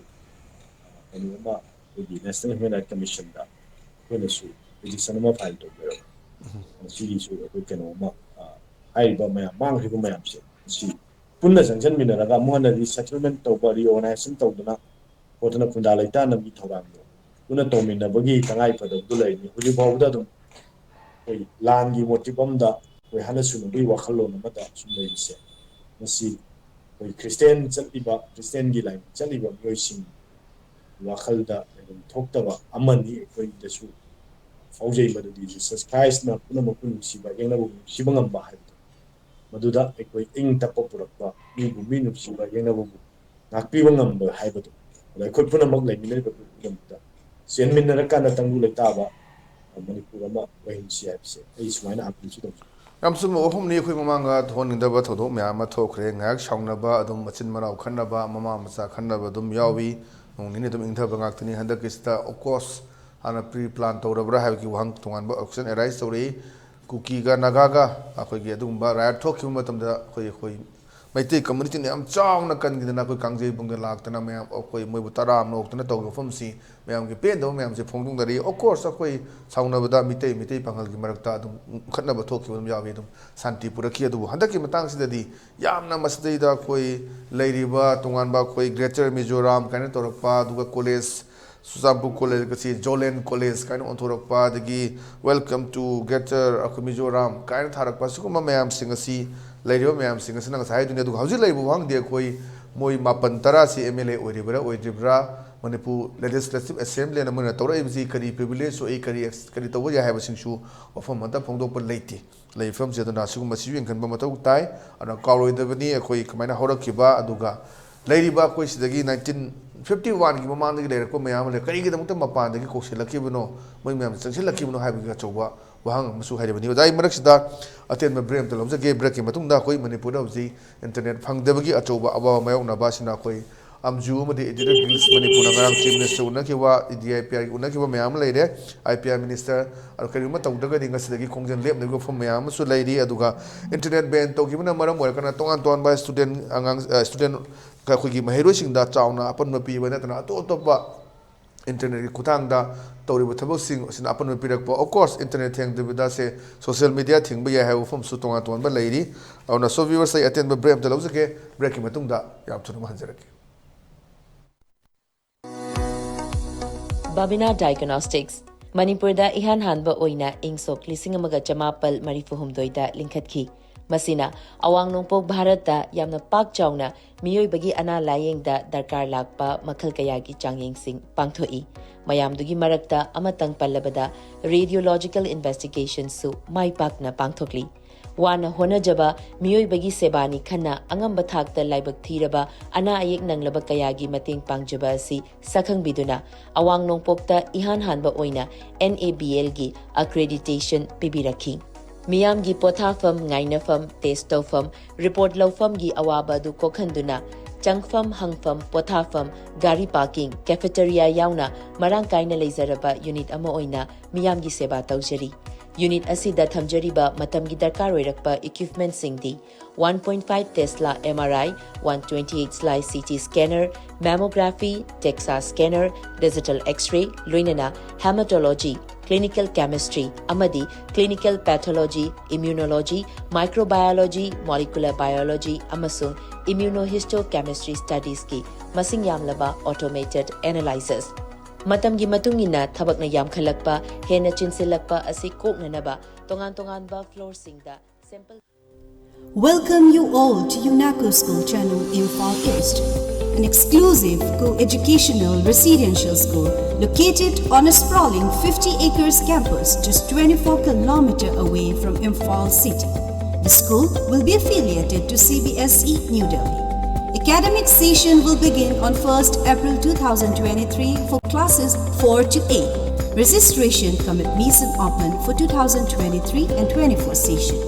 ꯑ, ꯀꯩꯅꯣ ꯑꯃ, ꯑꯩꯈꯣꯏꯒꯤ National Human Rights Commissionꯗ ꯑꯩꯈꯣꯏꯅꯁꯨ petition ꯑꯃ file ꯇꯧꯖꯔꯕꯅꯤ꯫ ꯃꯁꯤꯒꯤꯁꯨ ꯑꯩꯈꯣꯏ ꯀꯩꯅꯣ ꯑꯃ, ꯑ, ꯍꯥꯏꯔꯤꯕ ꯃꯌꯥꯝ, ꯃꯥꯡꯈ꯭ꯔꯤꯕ ꯃꯌꯥꯝꯁꯦ, ꯃꯁꯤ ꯄꯨꯟꯅ ꯆꯪꯁꯤꯟꯃꯤꯟꯅꯔꯒ ꯑꯃꯨꯛ ꯍꯟꯅ resettlement ꯇꯧꯕ, reorganization ꯇꯧꯗꯅ ꯈꯣꯠꯇꯅ ꯈꯨꯟꯗꯥ ꯂꯩꯇꯥꯅꯕꯒꯤ ꯊꯧꯔꯥꯡꯗꯣ ꯄꯨꯟꯅ ꯇꯧꯃꯤꯟꯅꯕꯒꯤ ꯇꯉꯥꯏ ꯐꯗꯕꯗꯨ ꯂꯩꯔꯤꯅꯤ꯫ ꯍꯧꯖꯤꯛ ꯐꯥꯎꯕꯗ ꯑꯗꯨꯝ ꯑꯩꯈꯣꯏ ꯂꯥꯟꯒꯤ motive ꯑꯃꯗ ꯑꯩꯈꯣꯏ ꯍꯟꯅ ꯁꯨꯅꯕꯒꯤ ꯋꯥꯈꯜꯂꯣꯟ ꯑꯃꯗ ꯁꯨꯝ ꯂꯩꯔꯤꯁꯦ, ꯃꯁꯤ ꯑꯩꯈꯣꯏ Christian ꯆꯠꯂꯤꯕ, Christianꯒꯤ line ꯆꯠꯂꯤꯕ ꯃꯤꯑꯣꯏꯁꯤꯡ ꯋꯥꯈꯜꯗ ꯂꯩꯐꯝ ꯊꯣꯛꯇꯕ ꯑꯃꯅꯤ꯫ ꯑꯩꯈꯣꯏꯗꯁꯨ ꯐꯥꯎꯖꯩ꯫ ꯃꯗꯨꯗꯤ ꯖꯤꯁꯁ ꯈ꯭ꯔꯥꯏꯁꯅ ꯄꯨꯝꯅꯃꯛꯄꯨ ꯅꯨꯡꯁꯤꯕ, ꯌꯦꯛꯅꯕꯕꯨ ꯅꯨꯡꯁꯤꯕ ꯉꯝꯕ ꯍꯥꯏꯕꯗꯣ, ꯃꯗꯨꯗ ꯑꯩꯈꯣꯏ ꯏꯪ ꯇꯞꯄ ꯄꯨꯔꯛꯄ, ꯃꯤꯕꯨ ꯃꯤ ꯅꯨꯡꯁꯤꯕ, ꯌꯦꯛꯅꯕꯕꯨ ꯉꯥꯛꯄꯤꯕ ꯉꯝꯕ ꯍꯥꯏꯕꯗꯣ, ꯑꯗ ꯑꯩꯈꯣꯏ ꯄꯨꯝꯅꯃꯛ ꯂꯩꯃꯤꯟꯅꯔꯤꯕ ꯄꯨꯝꯅꯃꯛꯇ ꯆꯦꯟꯃꯤꯟꯅꯔꯀꯥꯟꯗ ꯇꯪꯗꯨ ꯂꯩꯇꯥꯕ ꯃꯅꯤꯄꯨꯔ ꯑꯃ ꯑꯣꯏꯍꯟꯁꯤ ꯍꯥꯏꯕꯁꯦ ꯑꯩ ꯁꯨꯃꯥꯏꯅ ꯑꯥꯄꯤꯜꯁꯨ ꯇꯧꯖꯩ꯫ ꯌꯥꯝ ꯆꯨꯝꯕ ꯋꯥꯐꯝꯅꯤ꯫ ꯑꯩꯈꯣꯏ ꯃꯃꯥꯡꯗ ꯊꯣꯛꯍꯟꯅꯤꯡꯗꯕ ꯊꯧꯗꯣꯛ ꯃꯌꯥꯝ ꯑꯃ ꯊꯣꯛꯈ꯭ꯔꯦ꯫ ꯉꯥꯏꯍꯥꯛ ꯁꯥꯎꯅꯕ, ꯑꯗꯨꯝ ꯃꯆꯤꯟ ꯃꯅꯥꯎ ꯈꯠꯅꯕ, ꯃꯃꯥ ꯃꯆꯥ ꯈꯠꯅꯕ ꯑꯗꯨꯝ ꯌꯥꯎꯏ꯫ ꯅꯣꯡ ꯅꯤꯅꯤ ꯑꯗꯨꯝ ꯏꯪꯊꯕ ꯉꯥꯛꯇꯅꯤ꯫ ꯍꯟꯗꯛꯀꯤꯁꯤꯗ, of course, ꯍꯥꯟꯅ ꯄ꯭ꯔꯤ ꯄ꯭ꯂꯥꯟ ꯇꯧꯔꯕ꯭ꯔꯥ ꯍꯥꯏꯕꯒꯤ ꯋꯥꯍꯪ ꯇꯣꯉꯥꯟꯕ ꯀꯣꯏꯁꯟ ꯑꯦꯔꯥꯏꯁ ꯇꯧꯔꯛꯏ꯫ ꯀꯨꯀꯤꯒ ꯅꯥꯒꯥꯒ ꯑꯩꯈꯣꯏꯒꯤ ꯑꯗꯨꯒꯨꯝꯕ ꯔꯥꯏꯠ ꯊꯣꯛꯈꯤꯕ ꯃꯇꯝꯗ ꯑꯩꯈꯣꯏ, ꯑꯩꯈꯣꯏ ꯃꯩꯇꯩ ꯀꯝꯃꯨꯅꯤꯇꯤꯅ ꯌꯥꯝ ꯆꯥꯎꯅ ꯀꯟꯈꯤꯗꯅ, ꯑꯩꯈꯣꯏ ꯀꯥꯡꯖꯩꯕꯨꯡꯗ ꯂꯥꯛꯇꯅ ꯃꯌꯥꯝ ꯑꯩꯈꯣꯏ ꯃꯣꯏꯕꯨ ꯇꯔꯥꯝꯅ ꯑꯣꯛꯇꯅ ꯇꯧꯈꯤꯕ ꯋꯥꯐꯝꯁꯤ ꯃꯌꯥꯝꯒꯤ ꯄꯦꯟꯗꯕ ꯃꯌꯥꯝꯁꯦ ꯐꯣꯡꯗꯣꯛꯅꯔꯤ꯫ Of course, ꯑꯩꯈꯣꯏ ꯁꯥꯎꯅꯕꯗ ꯃꯤꯇꯩ, ꯃꯤꯇꯩ ꯄꯥꯉꯜꯒꯤ ꯃꯔꯛꯇ ꯑꯗꯨꯝ ꯈꯠꯅꯕ ꯊꯣꯛꯈꯤꯕ ꯑꯗꯨꯝ ꯌꯥꯎꯏ, ꯑꯗꯨꯝ ꯁꯥꯟꯇꯤ ꯄꯨꯔꯛꯈꯤ꯫ ꯑꯗꯨꯕꯨ ꯍꯟꯗꯛꯀꯤ ꯃꯇꯥꯡꯁꯤꯗꯗꯤ ꯌꯥꯝꯅ ꯃꯁꯤꯗꯩꯗ ꯑꯩꯈꯣꯏ ꯂꯩꯔꯤꯕ ꯇꯣꯉꯥꯟꯕ ꯑꯩꯈꯣꯏ Greater Mizoram ꯀꯥꯏꯅ ꯇꯧꯔꯛꯄ, ꯑꯗꯨꯒ ꯀꯣꯂꯦꯖ, ꯆꯨꯔꯆꯥꯟꯄꯨꯔ ꯀꯣꯂꯦꯖ ꯑꯁꯤ ꯖꯣꯂꯦꯟ ꯀꯣꯂꯦꯖ ꯀꯥꯏꯅ ꯑꯣꯟꯊꯣꯔꯛꯄ, ꯑꯗꯒꯤ Welcome to Greater ꯑꯩꯈꯣꯏ Mizoram ꯀꯥꯏꯅ ꯊꯥꯔꯛꯄ, ꯁꯤꯒꯨꯝꯕ ꯃꯌꯥꯝꯁꯤꯡ ꯑꯁꯤ, ꯂꯩꯔꯤꯕ ꯃꯌꯥꯝꯁꯤꯡ ꯑꯁꯤꯅ ꯉꯁꯥꯏ ꯍꯥꯏꯗꯨꯅꯤ꯫ ꯑꯗꯨꯒ ꯍꯧꯖꯤꯛ ꯂꯩꯔꯤꯕ ꯋꯥꯍꯪꯗꯤ ꯑꯩꯈꯣꯏ ꯃꯣꯏ ꯃꯥꯄꯟ ꯇꯔꯥꯁꯤ M L A ꯑꯣꯏꯔꯤꯕ꯭ꯔꯥ ꯑꯣꯏꯗ꯭ꯔꯤꯕ꯭ꯔꯥ, Manipur Legislative Assembly ꯑꯅ ꯃꯣꯏꯅ ꯇꯧꯔꯛꯏꯕꯁꯤ ꯀꯔꯤ privilege ꯊꯣꯛꯏ, ꯀꯔꯤ ex-, ꯀꯔꯤ ꯇꯧꯕ ꯌꯥꯏ ꯍꯥꯏꯕꯁꯤꯡꯁꯨ ꯋꯥꯐꯝ ꯑꯃꯠꯇ ꯐꯣꯡꯗꯣꯛꯄ ꯂꯩꯇꯦ꯫ ꯂꯩꯔꯤꯕ ꯐꯤꯕꯝꯁꯤ ꯑꯗꯨꯅ ꯁꯤꯒꯨꯝꯕꯁꯤꯁꯨ ꯌꯦꯡꯁꯤꯟꯕ ꯃꯊꯧ ꯇꯥꯏ꯫ ꯑꯗꯨꯅ ꯀꯥꯎꯔꯣꯏꯗꯕꯅꯤ ꯑꯩꯈꯣꯏ ꯀꯃꯥꯏꯅ ꯍꯧꯔꯛꯈꯤꯕ, ꯑꯗꯨꯒ ꯂꯩꯔꯤꯕ ꯑꯩꯈꯣꯏ ꯁꯤꯗꯒꯤ nineteen fifty one ꯒꯤ ꯃꯃꯥꯡꯗꯒꯤ ꯂꯩꯔꯛꯄ ꯃꯌꯥꯝ ꯑꯃ ꯂꯩ꯫ ꯀꯔꯤꯒꯤꯗꯃꯛꯇ ꯃꯄꯥꯟꯗꯒꯤ ꯀꯧꯁꯤꯜꯂꯛꯈꯤꯕꯅꯣ, ꯃꯣꯏ ꯃꯌꯥꯝ ꯆꯪꯁꯤꯜꯂꯛꯈꯤꯕꯅꯣ ꯍꯥꯏꯕꯒꯤ ꯑꯆꯧꯕ ꯋꯥꯍꯪ ꯑꯃꯁꯨ ꯍꯥꯏꯔꯤꯕꯅꯤ꯫ ꯑꯣꯖꯥ, ꯑꯩ ꯃꯔꯛꯁꯤꯗ ꯑꯇꯦꯟꯕ break ꯑꯃꯇ ꯂꯧꯖꯒꯦ꯫ Break ꯀꯤ ꯃꯇꯨꯡꯗ ꯑꯩꯈꯣꯏ ꯃꯅꯤꯄꯨꯔꯗ ꯍꯧꯖꯤꯛ internet ꯐꯪꯗꯕꯒꯤ ꯑꯆꯧꯕ ꯑꯋꯥꯕ ꯃꯥꯌꯣꯛꯅꯕ ꯑꯁꯤꯅ ꯑꯩꯈꯣꯏ ꯑꯝꯖꯨ ꯑꯃꯗꯤ Editor Guilds ꯃꯅꯤꯄꯨꯔꯅ ꯉꯔꯥꯡ Chief Minister ꯎꯅꯈꯤꯕ, D I P R ꯒꯤ ꯎꯅꯈꯤꯕ ꯃꯌꯥꯝ ꯑꯃ ꯂꯩꯔꯦ꯫ I P R Minister, ꯑꯗꯣ ꯀꯔꯤꯒꯨꯝꯕ ꯇꯧꯗ꯭ꯔꯒꯗꯤ ꯉꯁꯤꯗꯒꯤ ꯈꯣꯡꯖꯪ ꯂꯦꯞꯅꯕꯒꯤ ꯋꯥꯐꯝ ꯃꯌꯥꯝ ꯑꯃꯁꯨ ꯂꯩꯔꯤ꯫ ꯑꯗꯨꯒ internet ban ꯇꯧꯈꯤꯕꯅ ꯃꯔꯝ ꯑꯣꯏꯔꯒꯅ ꯇꯣꯉꯥꯟ ꯇꯣꯉꯥꯟꯕ student ꯑꯉꯥꯡ, ꯑ, student ꯑꯩꯈꯣꯏꯒꯤ ꯃꯍꯩꯔꯣꯏꯁꯤꯡꯗ ꯆꯥꯎꯅ ꯑꯄꯟꯕ ꯄꯤꯕ ꯅꯠꯇꯅ ꯑꯇꯣꯞ ꯑꯇꯣꯞꯄ internet ꯀꯤ ꯈꯨꯠꯊꯥꯡꯗ ꯇꯧꯔꯤꯕ ꯊꯕꯛꯁꯤꯡ ꯑꯁꯤꯅ ꯑꯄꯟꯕ ꯄꯤꯔꯛꯄ꯫ Of course, internet ꯊꯦꯡꯗꯕꯤꯗ say social media ꯊꯤꯡꯕ ꯌꯥꯏ ꯍꯥꯏꯕ ꯋꯥꯐꯝꯁꯨ ꯇꯣꯉꯥꯟ ꯇꯣꯉꯥꯟꯕ ꯂꯩꯔꯤ꯫ ꯑꯗꯨꯅ so viewers, ꯑꯩ ꯑꯇꯦꯟꯕ break ꯑꯃꯇ ꯂꯧꯖꯒꯦ꯫ Break ꯀꯤ ꯃꯇꯨꯡꯗ ꯌꯥꯝ ꯊꯨꯅ ꯑꯃꯨꯛ ꯍꯟꯖꯔꯛꯀꯦ꯫ ꯕꯥꯕꯤꯅꯥ ꯗꯥꯏꯒꯅꯣꯁꯇꯤꯛꯁ ꯃꯅꯤꯄꯨꯔꯗ ꯏꯍꯥꯟ ꯍꯥꯟꯕ ꯑꯣꯏꯅ ꯏꯪ ꯁꯣꯛ ꯂꯤꯁꯤꯡ ꯑꯃꯒ ꯆꯃꯥꯄꯜ ꯃꯔꯤꯐꯨ ꯍꯨꯝꯗꯣꯏꯗ ꯂꯤꯡꯈꯠꯈꯤ꯫ ꯃꯁꯤꯅ ꯑꯋꯥꯡ ꯅꯣꯡꯄꯣꯛ ꯚꯥꯔꯠꯇ ꯌꯥꯝꯅ ꯄꯥꯛ ꯆꯥꯎꯅ ꯃꯤꯑꯣꯏꯕꯒꯤ ꯑꯅꯥ ꯂꯥꯌꯦꯡꯗ ꯗꯔꯀꯥꯔ ꯂꯥꯛꯄ ꯃꯈꯜ ꯀꯌꯥꯒꯤ ꯆꯥꯡꯌꯦꯡꯁꯤꯡ ꯄꯥꯡꯊꯣꯛꯏ꯫ ꯃꯌꯥꯝꯗꯨꯒꯤ ꯃꯔꯛꯇ ꯑꯃꯇꯪ ꯄꯜꯂꯕꯗ, radiological investigationꯁꯨ ꯃꯥꯏ ꯄꯥꯛꯅ ꯄꯥꯡꯊꯣꯛꯂꯤ꯫ ꯋꯥꯅ ꯍꯣꯠꯅꯖꯕ ꯃꯤꯑꯣꯏꯕꯒꯤ ꯁꯦꯕꯥꯅꯤ ꯈꯟꯅ ꯑꯉꯝꯕ ꯊꯥꯛꯇ ꯂꯥꯏꯕꯛ ꯊꯤꯔꯕ ꯑꯅꯥ ꯑꯌꯦꯛ ꯅꯪꯂꯕ ꯀꯌꯥꯒꯤ ꯃꯇꯦꯡ ꯄꯥꯡꯖꯕ ꯑꯁꯤ ꯁꯛꯈꯪꯕꯤꯗꯨꯅ ꯑꯋꯥꯡ ꯅꯣꯡꯄꯣꯛꯇ ꯏꯍꯥꯟ ꯍꯥꯟꯕ ꯑꯣꯏꯅ NABLꯒꯤ accreditation ꯄꯤꯕꯤꯔꯛꯈꯤ꯫ ꯃꯤꯌꯥꯝꯒꯤ ꯄꯣꯊꯥꯐꯝ, ꯉꯥꯏꯅꯐꯝ, test ꯇꯧꯐꯝ, report ꯂꯧꯐꯝꯒꯤ ꯑꯋꯥꯕ ꯑꯗꯨ ꯀꯣꯛꯍꯟꯗꯨꯅ ꯆꯪꯐꯝ, ꯍꯪꯐꯝ, ꯄꯣꯊꯥꯐꯝ, ꯒꯥꯔꯤ parking, cafeteria ꯌꯥꯎꯅ ꯃꯔꯥꯡ ꯀꯥꯏꯅ ꯂꯩꯖꯔꯕ unit ꯑꯃ ꯑꯣꯏꯅ ꯃꯤꯌꯥꯝꯒꯤ ꯁꯦꯕꯥ ꯇꯧꯖꯔꯤ꯫ Unit ꯑꯁꯤꯗ ꯊꯝꯖꯔꯤꯕ ꯃꯇꯝꯒꯤ ꯗꯔꯀꯥꯔ ꯑꯣꯏꯔꯛꯄ equipmentꯁꯤꯡꯗꯤ one point five Tesla MRI, one twenty-eight slice CT scanner, mammography, DEXA scanner, digital X-ray, ꯂꯣꯏꯅꯅ hematology, clinical chemistry ꯑꯃꯗꯤ clinical pathology, immunology, microbiology, molecular biology ꯑꯃꯁꯨꯡ immunohistochemistry studiesꯀꯤ ꯃꯁꯤꯡ ꯌꯥꯝꯂꯕ automated analyzers꯫ ꯃꯇꯝꯒꯤ ꯃꯇꯨꯡ ꯏꯟꯅ ꯊꯕꯛꯅ ꯌꯥꯝꯈꯠꯂꯛꯄ, ꯍꯦꯟꯅ ꯆꯤꯟꯁꯤꯜꯂꯛꯄ ꯑꯁꯤ ꯀꯣꯛꯅꯅꯕ ꯇꯣꯉꯥꯟ ꯇꯣꯉꯥꯟꯕ floorꯁꯤꯡꯗ sample Welcome you all to UNACO School Channel, Imphal East, an exclusive co-educational residential school located on a sprawling fifty acres campus just twenty-four kilometer away from Imphal city. The school will be affiliated to CBSE New Delhi. Academic session will begin on first April two thousand twenty-three for classes four to eight. Registration cum admission open for two thousand twenty-three and twenty-four session.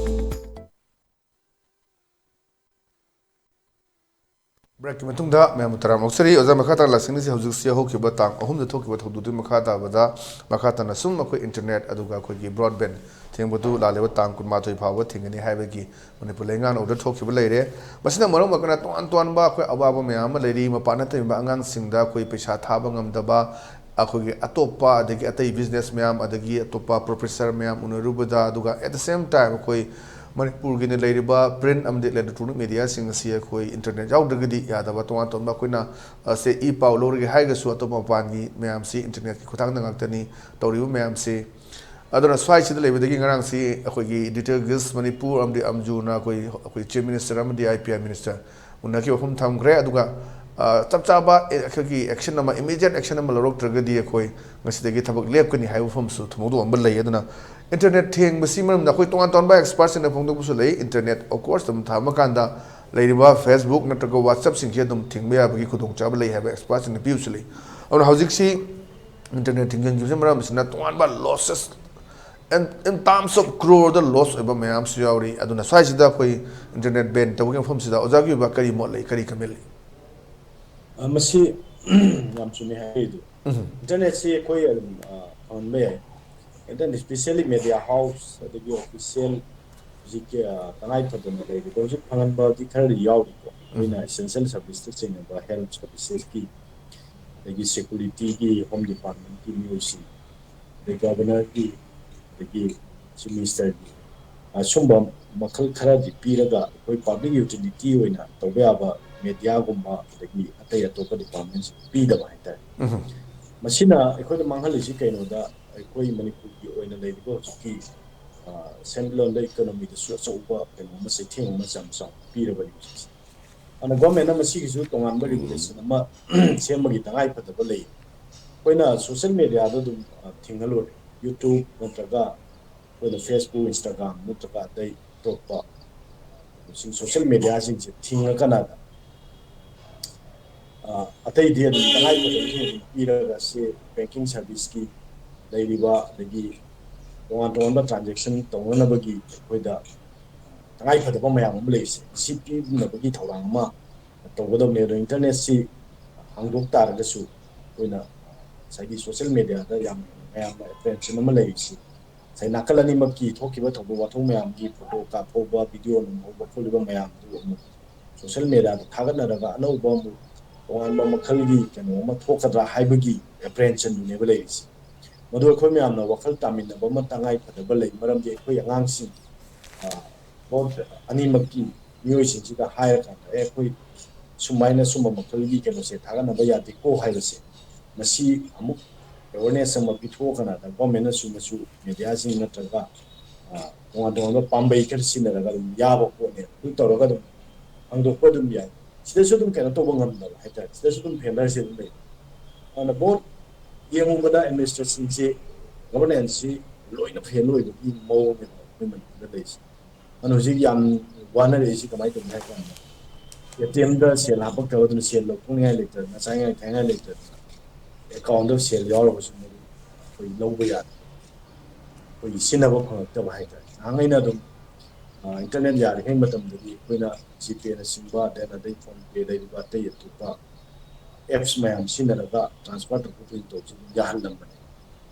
Breakꯀꯤ ꯃꯇꯨꯡꯗ ꯃꯌꯥꯝꯕꯨ ꯇꯔꯥꯝꯅ ꯑꯣꯛꯆꯔꯤ꯫ ꯑꯣꯖꯥ, ꯃꯈꯥ ꯇꯥꯅ ꯂꯥꯛꯆꯅꯤꯡꯉꯤꯁꯤ ꯍꯧꯖꯤꯛꯁꯤ ꯍꯧꯈꯤꯕ ꯇꯥꯡ ꯑꯍꯨꯝꯗ ꯊꯣꯛꯈꯤꯕ ꯊꯧꯗꯣꯛꯇꯨꯒꯤ ꯃꯈꯥ ꯇꯥꯕꯗ ꯃꯈꯥ ꯇꯥꯅ ꯁꯨꯝ ꯑꯩꯈꯣꯏ internet ꯑꯗꯨꯒ ꯑꯩꯈꯣꯏꯒꯤ broadband ꯊꯤꯡꯕꯗꯨ ꯂꯥꯛꯂꯤꯕ ꯇꯥꯡ ꯀꯨꯟꯃꯥꯊꯣꯏ ꯐꯥꯎꯕ ꯊꯤꯡꯒꯅꯤ ꯍꯥꯏꯕꯒꯤ ꯃꯅꯤꯄꯨꯔ ꯂꯩꯉꯥꯛꯅ order ꯊꯣꯛꯈꯤꯕ ꯂꯩꯔꯦ꯫ ꯃꯁꯤꯅ ꯃꯔꯝ ꯑꯣꯏꯔꯒ ꯇꯣꯉꯥꯟ ꯇꯣꯉꯥꯟꯕ ꯑꯩꯈꯣꯏ ꯑꯋꯥꯕ ꯃꯌꯥꯝ ꯑꯃ ꯂꯩꯔꯤ꯫ ꯃꯄꯥꯟꯗ ꯇꯝꯃꯤꯕ ꯑꯉꯥꯡꯁꯤꯡꯗ ꯑꯩꯈꯣꯏ ꯄꯩꯁꯥ ꯊꯥꯕ ꯉꯝꯗꯕ, ꯑꯩꯈꯣꯏꯒꯤ ꯑꯇꯣꯞꯄ ꯑꯗꯒꯤ ꯑꯇꯩ business ꯃꯌꯥꯝ ꯑꯗꯒꯤ ꯑꯇꯣꯞꯄ professor ꯃꯌꯥꯝ ꯎꯅꯔꯨꯕꯗ, ꯑꯗꯨꯒ at the same time ꯑꯩꯈꯣꯏ ꯃꯅꯤꯄꯨꯔꯒꯤꯅ ꯂꯩꯔꯤꯕ print ꯑꯃꯗꯤ electronic mediaꯁꯤꯡ ꯑꯁꯤ ꯑꯩꯈꯣꯏ internet ꯌꯥꯎꯗ꯭ꯔꯒꯗꯤ ꯌꯥꯗꯕ ꯇꯣꯉꯥꯟ ꯇꯣꯉꯥꯟꯕ ꯑꯩꯈꯣꯏꯅ, ꯑ, ꯁꯦ ꯏ ꯄꯥꯎ ꯂꯧꯔꯒꯦ ꯍꯥꯏꯔꯒꯁꯨ ꯑꯇꯣꯞꯄ ꯃꯄꯥꯟꯒꯤ ꯃꯌꯥꯝꯁꯤ internetꯀꯤ ꯈꯨꯠꯊꯥꯡꯗ ꯉꯥꯛꯇꯅꯤ ꯇꯧꯔꯤꯕ ꯃꯌꯥꯝꯁꯤ꯫ ꯑꯗꯨꯅ ꯁ꯭ꯋꯥꯏꯁꯤꯗ ꯂꯩꯕꯗꯒꯤ ꯉꯔꯥꯡꯁꯤ ꯑꯩꯈꯣꯏꯒꯤ Editor Guild ꯃꯅꯤꯄꯨꯔ ꯑꯃꯗꯤ ꯑꯝꯖꯨꯅ ꯑꯩꯈꯣꯏ, ꯑꯩꯈꯣꯏ Chief Minister ꯑꯃꯗꯤ I P R Minister ꯎꯅꯈꯤꯕ ꯋꯥꯐꯝ ꯊꯝꯈ꯭ꯔꯦ꯫ ꯑꯗꯨꯒ, ꯑ, ꯆꯞ ꯆꯥꯕ, ꯑꯦ, ꯑꯩꯈꯣꯏꯒꯤ action ꯑꯃ, immediate action ꯑꯃ ꯂꯧꯔꯛꯇ꯭ꯔꯒꯗꯤ ꯑꯩꯈꯣꯏ ꯉꯁꯤꯗꯒꯤ ꯊꯕꯛ ꯂꯦꯞꯀꯅꯤ ꯍꯥꯏꯕ ꯋꯥꯐꯝꯁꯨ ꯊꯝꯍꯧꯗꯣꯛꯑꯝꯕ ꯂꯩ꯫ ꯑꯗꯨꯅ internet ꯊꯤꯡꯕꯁꯤ ꯃꯔꯝꯗ ꯑꯩꯈꯣꯏ ꯇꯣꯉꯥꯟ ꯇꯣꯉꯥꯟꯕ expertꯁꯤꯡꯅ ꯐꯣꯡꯗꯣꯛꯄꯁꯨ ꯂꯩ꯫ Internet, of course, ꯑꯗꯨꯝ ꯊꯝꯃ ꯀꯥꯟꯗ ꯂꯩꯔꯤꯕ Facebook ꯅꯠꯇ꯭ꯔꯒ WhatsAppꯁꯤꯡꯁꯦ ꯑꯗꯨꯝ ꯊꯤꯡꯕ ꯌꯥꯕꯒꯤ ꯈꯨꯗꯣꯡꯆꯥꯕ ꯂꯩ ꯍꯥꯏꯕ expertꯁꯤꯡꯅ ꯄꯤꯕꯁꯨ ꯂꯩ꯫ ꯑꯗꯨꯅ ꯍꯧꯖꯤꯛꯁꯤ internet ꯊꯤꯡꯖꯤꯟꯈꯤꯕꯁꯤꯅ ꯃꯔꯝ ꯑꯁꯤꯅ ꯇꯣꯉꯥꯟꯕ losses, in, in terms of crore the loss ꯑꯣꯏꯕ ꯃꯌꯥꯝꯁꯨ ꯌꯥꯎꯔꯤ꯫ ꯑꯗꯨꯅ ꯁ꯭ꯋꯥꯏꯁꯤꯗ ꯑꯩꯈꯣꯏ internet ban ꯇꯧꯕꯒꯤ ꯃꯐꯝꯁꯤꯗ ꯑꯣꯖꯥꯒꯤ ꯑꯣꯏꯕ ꯀꯔꯤ ꯃꯣꯠ ꯂꯩ, ꯀꯔꯤ comment ꯂꯩ? ꯑ, ꯃꯁꯤ ꯌꯥꯝ ꯆꯨꯝꯃꯦ ꯍꯥꯏꯔꯤꯗꯨ꯫ ꯎꯝ꯫ Internetꯁꯤ ꯑꯩꯈꯣꯏ ꯑꯗꯨꯝ, ꯑ, ꯐꯪꯍꯟꯕ ꯌꯥꯏ꯫ Internet, especially media house, ꯑꯗꯒꯤ official, ꯍꯧꯖꯤꯛꯀꯤ, ꯑ, ꯇꯉꯥꯏ ꯐꯗꯅ ꯂꯩꯔꯤꯕ ꯍꯧꯖꯤꯛ ꯐꯪꯍꯟꯕꯗꯤ ꯈꯔꯗꯤ ꯌꯥꯎꯔꯤꯀꯣ꯫ ꯑꯩꯈꯣꯏꯅ essential serviceꯇ ꯆꯤꯡꯉꯕ health servicesꯀꯤ, ꯑꯗꯒꯤ securityꯒꯤ, home departmentꯀꯤ ꯃꯤꯑꯣꯏꯁꯤꯡ, ꯑꯗꯩ governorꯒꯤ, ꯑꯗꯒꯤ chief ministerꯒꯤ, ꯑ, ꯁꯨꯝꯕ ꯃꯈꯜ ꯈꯔꯗꯤ ꯄꯤꯔꯒ ꯑꯩꯈꯣꯏ public utility ꯑꯣꯏꯅ ꯇꯧꯕ ꯌꯥꯕ mediaꯒꯨꯝꯕ, ꯑꯗꯒꯤ ꯑꯇꯩ ꯑꯇꯣꯞꯄ departmentꯁꯤꯡ ꯄꯤꯗꯕ ꯍꯥꯏꯇꯥꯔꯦ꯫ ꯎꯝ꯫ ꯃꯁꯤꯅ ꯑꯩꯈꯣꯏꯗ ꯃꯥꯡꯍꯜꯂꯤꯁꯤ ꯀꯩꯅꯣꯗ, ꯑꯩꯈꯣꯏ ꯃꯅꯤꯄꯨꯔꯒꯤ ꯑꯣꯏꯅ ꯂꯩꯔꯤꯕ ꯍꯧꯖꯤꯛꯀꯤ, ꯑ, standalone economyꯗꯁꯨ ꯑꯆꯧꯕ ꯀꯩꯅꯣ ꯑꯃ, ꯆꯩꯊꯦꯡ ꯑꯃ ꯆꯥꯎꯅ ꯆꯥꯎꯅ ꯄꯤꯔꯕꯅꯤ ꯍꯧꯖꯤꯛꯁꯦ꯫ ꯑꯗꯨꯅ governmentꯅ ꯃꯁꯤꯒꯤꯁꯨ ꯇꯣꯉꯥꯟꯕ regulation ꯑꯃ ꯁꯦꯝꯕꯒꯤ ꯇꯉꯥꯏ ꯐꯗꯕ ꯂꯩ꯫ ꯑꯩꯈꯣꯏꯅ social mediaꯗ ꯑꯗꯨꯝ, ꯑ, ꯊꯤꯡꯍꯜꯂꯨꯔꯦ꯫ YouTube ꯅꯠꯇ꯭ꯔꯒ ꯑꯩꯈꯣꯏꯅ Facebook, Instagram ꯅꯠꯇ꯭ꯔꯒ ꯑꯇꯩ ꯑꯇꯣꯞꯄ ꯁꯤꯡ, social mediaꯁꯤꯡꯁꯦ ꯊꯤꯡꯉꯀꯥꯟꯗ, ꯑ, ꯑꯇꯩꯗꯤ ꯑꯗꯨꯝ ꯇꯉꯥꯏ ꯐꯗꯕꯁꯤꯡ ꯑꯗꯨꯝ ꯄꯤꯔꯒ ꯁꯤ banking serviceꯀꯤ ꯂꯩꯔꯤꯕ, ꯑꯗꯒꯤ ꯇꯣꯉꯥꯟ ꯇꯣꯉꯥꯟꯕ transaction ꯇꯧꯅꯅꯕꯒꯤ ꯑꯩꯈꯣꯏꯗ ꯇꯉꯥꯏ ꯐꯗꯕ ꯃꯌꯥꯝ ꯑꯃ ꯂꯩꯔꯤꯁꯦ, ꯁꯤ ꯄꯤꯅꯕꯒꯤ ꯊꯧꯔꯥꯡ ꯑꯃ ꯇꯧꯒꯗꯕꯅꯦ꯫ ꯑꯗꯣ internetꯁꯤ ꯍꯥꯡꯗꯣꯛ ꯇꯥꯔꯒꯁꯨ ꯑꯩꯈꯣꯏꯅ ꯉꯁꯥꯏꯒꯤ social mediaꯗ ꯌꯥꯝ ꯃꯌꯥꯝꯅ attention ꯑꯃ ꯂꯩꯔꯤꯁꯤ, ꯉꯁꯥꯏ ꯅꯥꯀꯜ ꯑꯅꯤꯃꯛꯀꯤ ꯊꯣꯛꯈꯤꯕ ꯊꯧꯗꯣꯛ ꯋꯥꯊꯣꯛ ꯃꯌꯥꯝꯒꯤ photo ꯀꯥꯞꯍꯧꯕ, video ꯅꯝꯍꯧꯕ ꯈꯣꯠꯂꯤꯕ ꯃꯌꯥꯝꯗꯨ ꯑꯃꯨꯛ social mediaꯗ ꯊꯥꯒꯠꯅꯔꯒ ꯑꯅꯧꯕ ꯑꯃꯨꯛ ꯇꯣꯉꯥꯟꯕ ꯃꯈꯜꯒꯤ ꯀꯩꯅꯣ ꯑꯃ ꯊꯣꯛꯀꯗ꯭ꯔꯥ ꯍꯥꯏꯕꯒꯤ apprehensionꯗꯨꯅꯦꯕ ꯂꯩꯔꯤꯁꯦ꯫ ꯃꯗꯨ ꯑꯩꯈꯣꯏ ꯃꯌꯥꯝꯅ ꯋꯥꯈꯜ ꯇꯥꯃꯤꯟꯅꯕ ꯑꯃ ꯇꯉꯥꯏ ꯐꯗꯕ ꯂꯩ꯫ ꯃꯔꯝꯗꯤ ꯑꯩꯈꯣꯏ ꯑꯉꯥꯡꯁꯤꯡ, ꯑ, both ꯑꯅꯤꯃꯛꯀꯤ ꯃꯤꯑꯣꯏꯁꯤꯡꯁꯤꯗ ꯍꯥꯏꯔꯀꯥꯟꯗ, "ꯑꯦ, ꯑꯩꯈꯣꯏ ꯁꯨꯃꯥꯏꯅ ꯁꯨꯝꯕ ꯃꯈꯜꯒꯤ ꯀꯩꯅꯣꯁꯦ ꯊꯥꯒꯠꯅꯕ ꯌꯥꯗꯦꯀꯣ" ꯍꯥꯏꯕꯁꯦ, ꯃꯁꯤ ꯑꯃꯨꯛ ꯑꯦꯋꯦꯔꯅꯦꯁ ꯑꯃ ꯄꯤꯊꯣꯛꯑꯀꯥꯟꯗ ꯒꯣꯔꯃꯦꯟꯅꯁꯨ ꯃꯁꯨ ꯃꯦꯗꯤꯌꯥꯁꯤꯡ ꯅꯠꯇ꯭ꯔꯒ ꯇꯣꯉꯥꯟ ꯇꯣꯉꯥꯟꯕ ꯄꯥꯝꯕꯩ ꯈꯔ ꯁꯤꯖꯤꯟꯅꯔꯒ ꯑꯗꯨꯝ ꯌꯥꯕ ꯄꯣꯠꯅꯦꯕ꯫ ꯑꯗꯨ ꯇꯧꯔꯒ ꯑꯗꯨꯝ ꯍꯥꯡꯗꯣꯛꯄ ꯑꯗꯨꯝ ꯌꯥꯏ꯫ ꯁꯤꯗꯁꯨ ꯑꯗꯨꯝ ꯀꯩꯅꯣ ꯇꯧꯕ ꯉꯝꯗꯕ ꯍꯥꯏꯇꯥꯔꯦ꯫ ꯁꯤꯗꯁꯨ ꯑꯗꯨꯝ ꯐꯦꯜꯂꯔꯁꯦ ꯑꯗꯨꯝ ꯂꯩꯕ꯫ ꯑꯗꯨꯅ ꯚꯣꯠ ꯌꯦꯡꯉꯨꯕꯗ ꯑꯦꯗꯃꯤꯅꯤꯁꯇ꯭ꯔꯦꯁꯟꯁꯤ, ꯒꯚꯔꯅꯦꯟꯁꯁꯤ ꯂꯣꯏꯅ ꯐꯦꯜ ꯑꯣꯏꯕꯒꯤ ꯃꯑꯣꯡꯅꯦꯕ ꯑꯩꯈꯣꯏ ꯃꯅꯤꯄꯨꯔꯗ ꯂꯩꯔꯤꯁꯦ꯫ ꯑꯗꯨꯅ ꯍꯧꯖꯤꯛ ꯌꯥꯝ ꯋꯥꯅꯔꯛꯏꯁꯤ ꯀꯃꯥꯏꯅ ꯇꯧꯅꯤ ꯍꯥꯏ ꯀꯥꯟꯗ, ꯑꯦ ꯇꯤ ꯑꯦꯝꯗ ꯁꯦꯜ ꯍꯥꯞꯄꯛꯇꯕ, ꯑꯗꯨꯅ ꯁꯦꯜ ꯂꯧꯊꯣꯛꯅꯤꯡꯉꯥꯏ ꯂꯩꯇꯗꯅ, ꯆꯥꯅꯤꯡꯉꯥꯏ ꯊꯛꯅꯤꯡꯉꯥꯏ ꯂꯩꯇꯗꯅ, ꯑꯦꯀꯥꯎꯟꯗ ꯁꯦꯜ ꯌꯥꯎꯔꯒꯁꯨ ꯃꯗꯨ ꯑꯩꯈꯣꯏ ꯂꯧꯕ ꯌꯥꯗꯦ꯫ ꯑꯩꯈꯣꯏꯒꯤ ꯁꯤꯖꯤꯟꯅꯕ ꯐꯪꯉꯛꯇꯕ ꯍꯥꯏꯇꯥꯔꯦ꯫ ꯅꯍꯥꯟꯈꯩꯅ ꯑꯗꯨꯝ, ꯑ, ꯏꯟꯇꯔꯅꯦꯠ ꯌꯥꯔꯤꯉꯩ ꯃꯇꯝꯗꯗꯤ ꯑꯩꯈꯣꯏꯅ ꯖꯤꯄꯦꯅꯆꯤꯡꯕ, then ꯑꯗꯩ ꯐꯣꯟ ꯄꯦ ꯂꯩꯔꯤꯕ ꯑꯇꯩ ꯑꯇꯣꯞꯄ ꯑꯦꯞꯁ ꯃꯌꯥꯝ ꯁꯤꯖꯤꯟꯅꯔꯒ ꯇ꯭ꯔꯥꯟꯁꯐꯔ ꯇꯧꯊꯣꯛ ꯇꯧꯁꯤꯟ ꯇꯧꯕꯁꯤ ꯑꯗꯨꯝ ꯌꯥꯍꯜꯂꯝꯕꯅꯦ꯫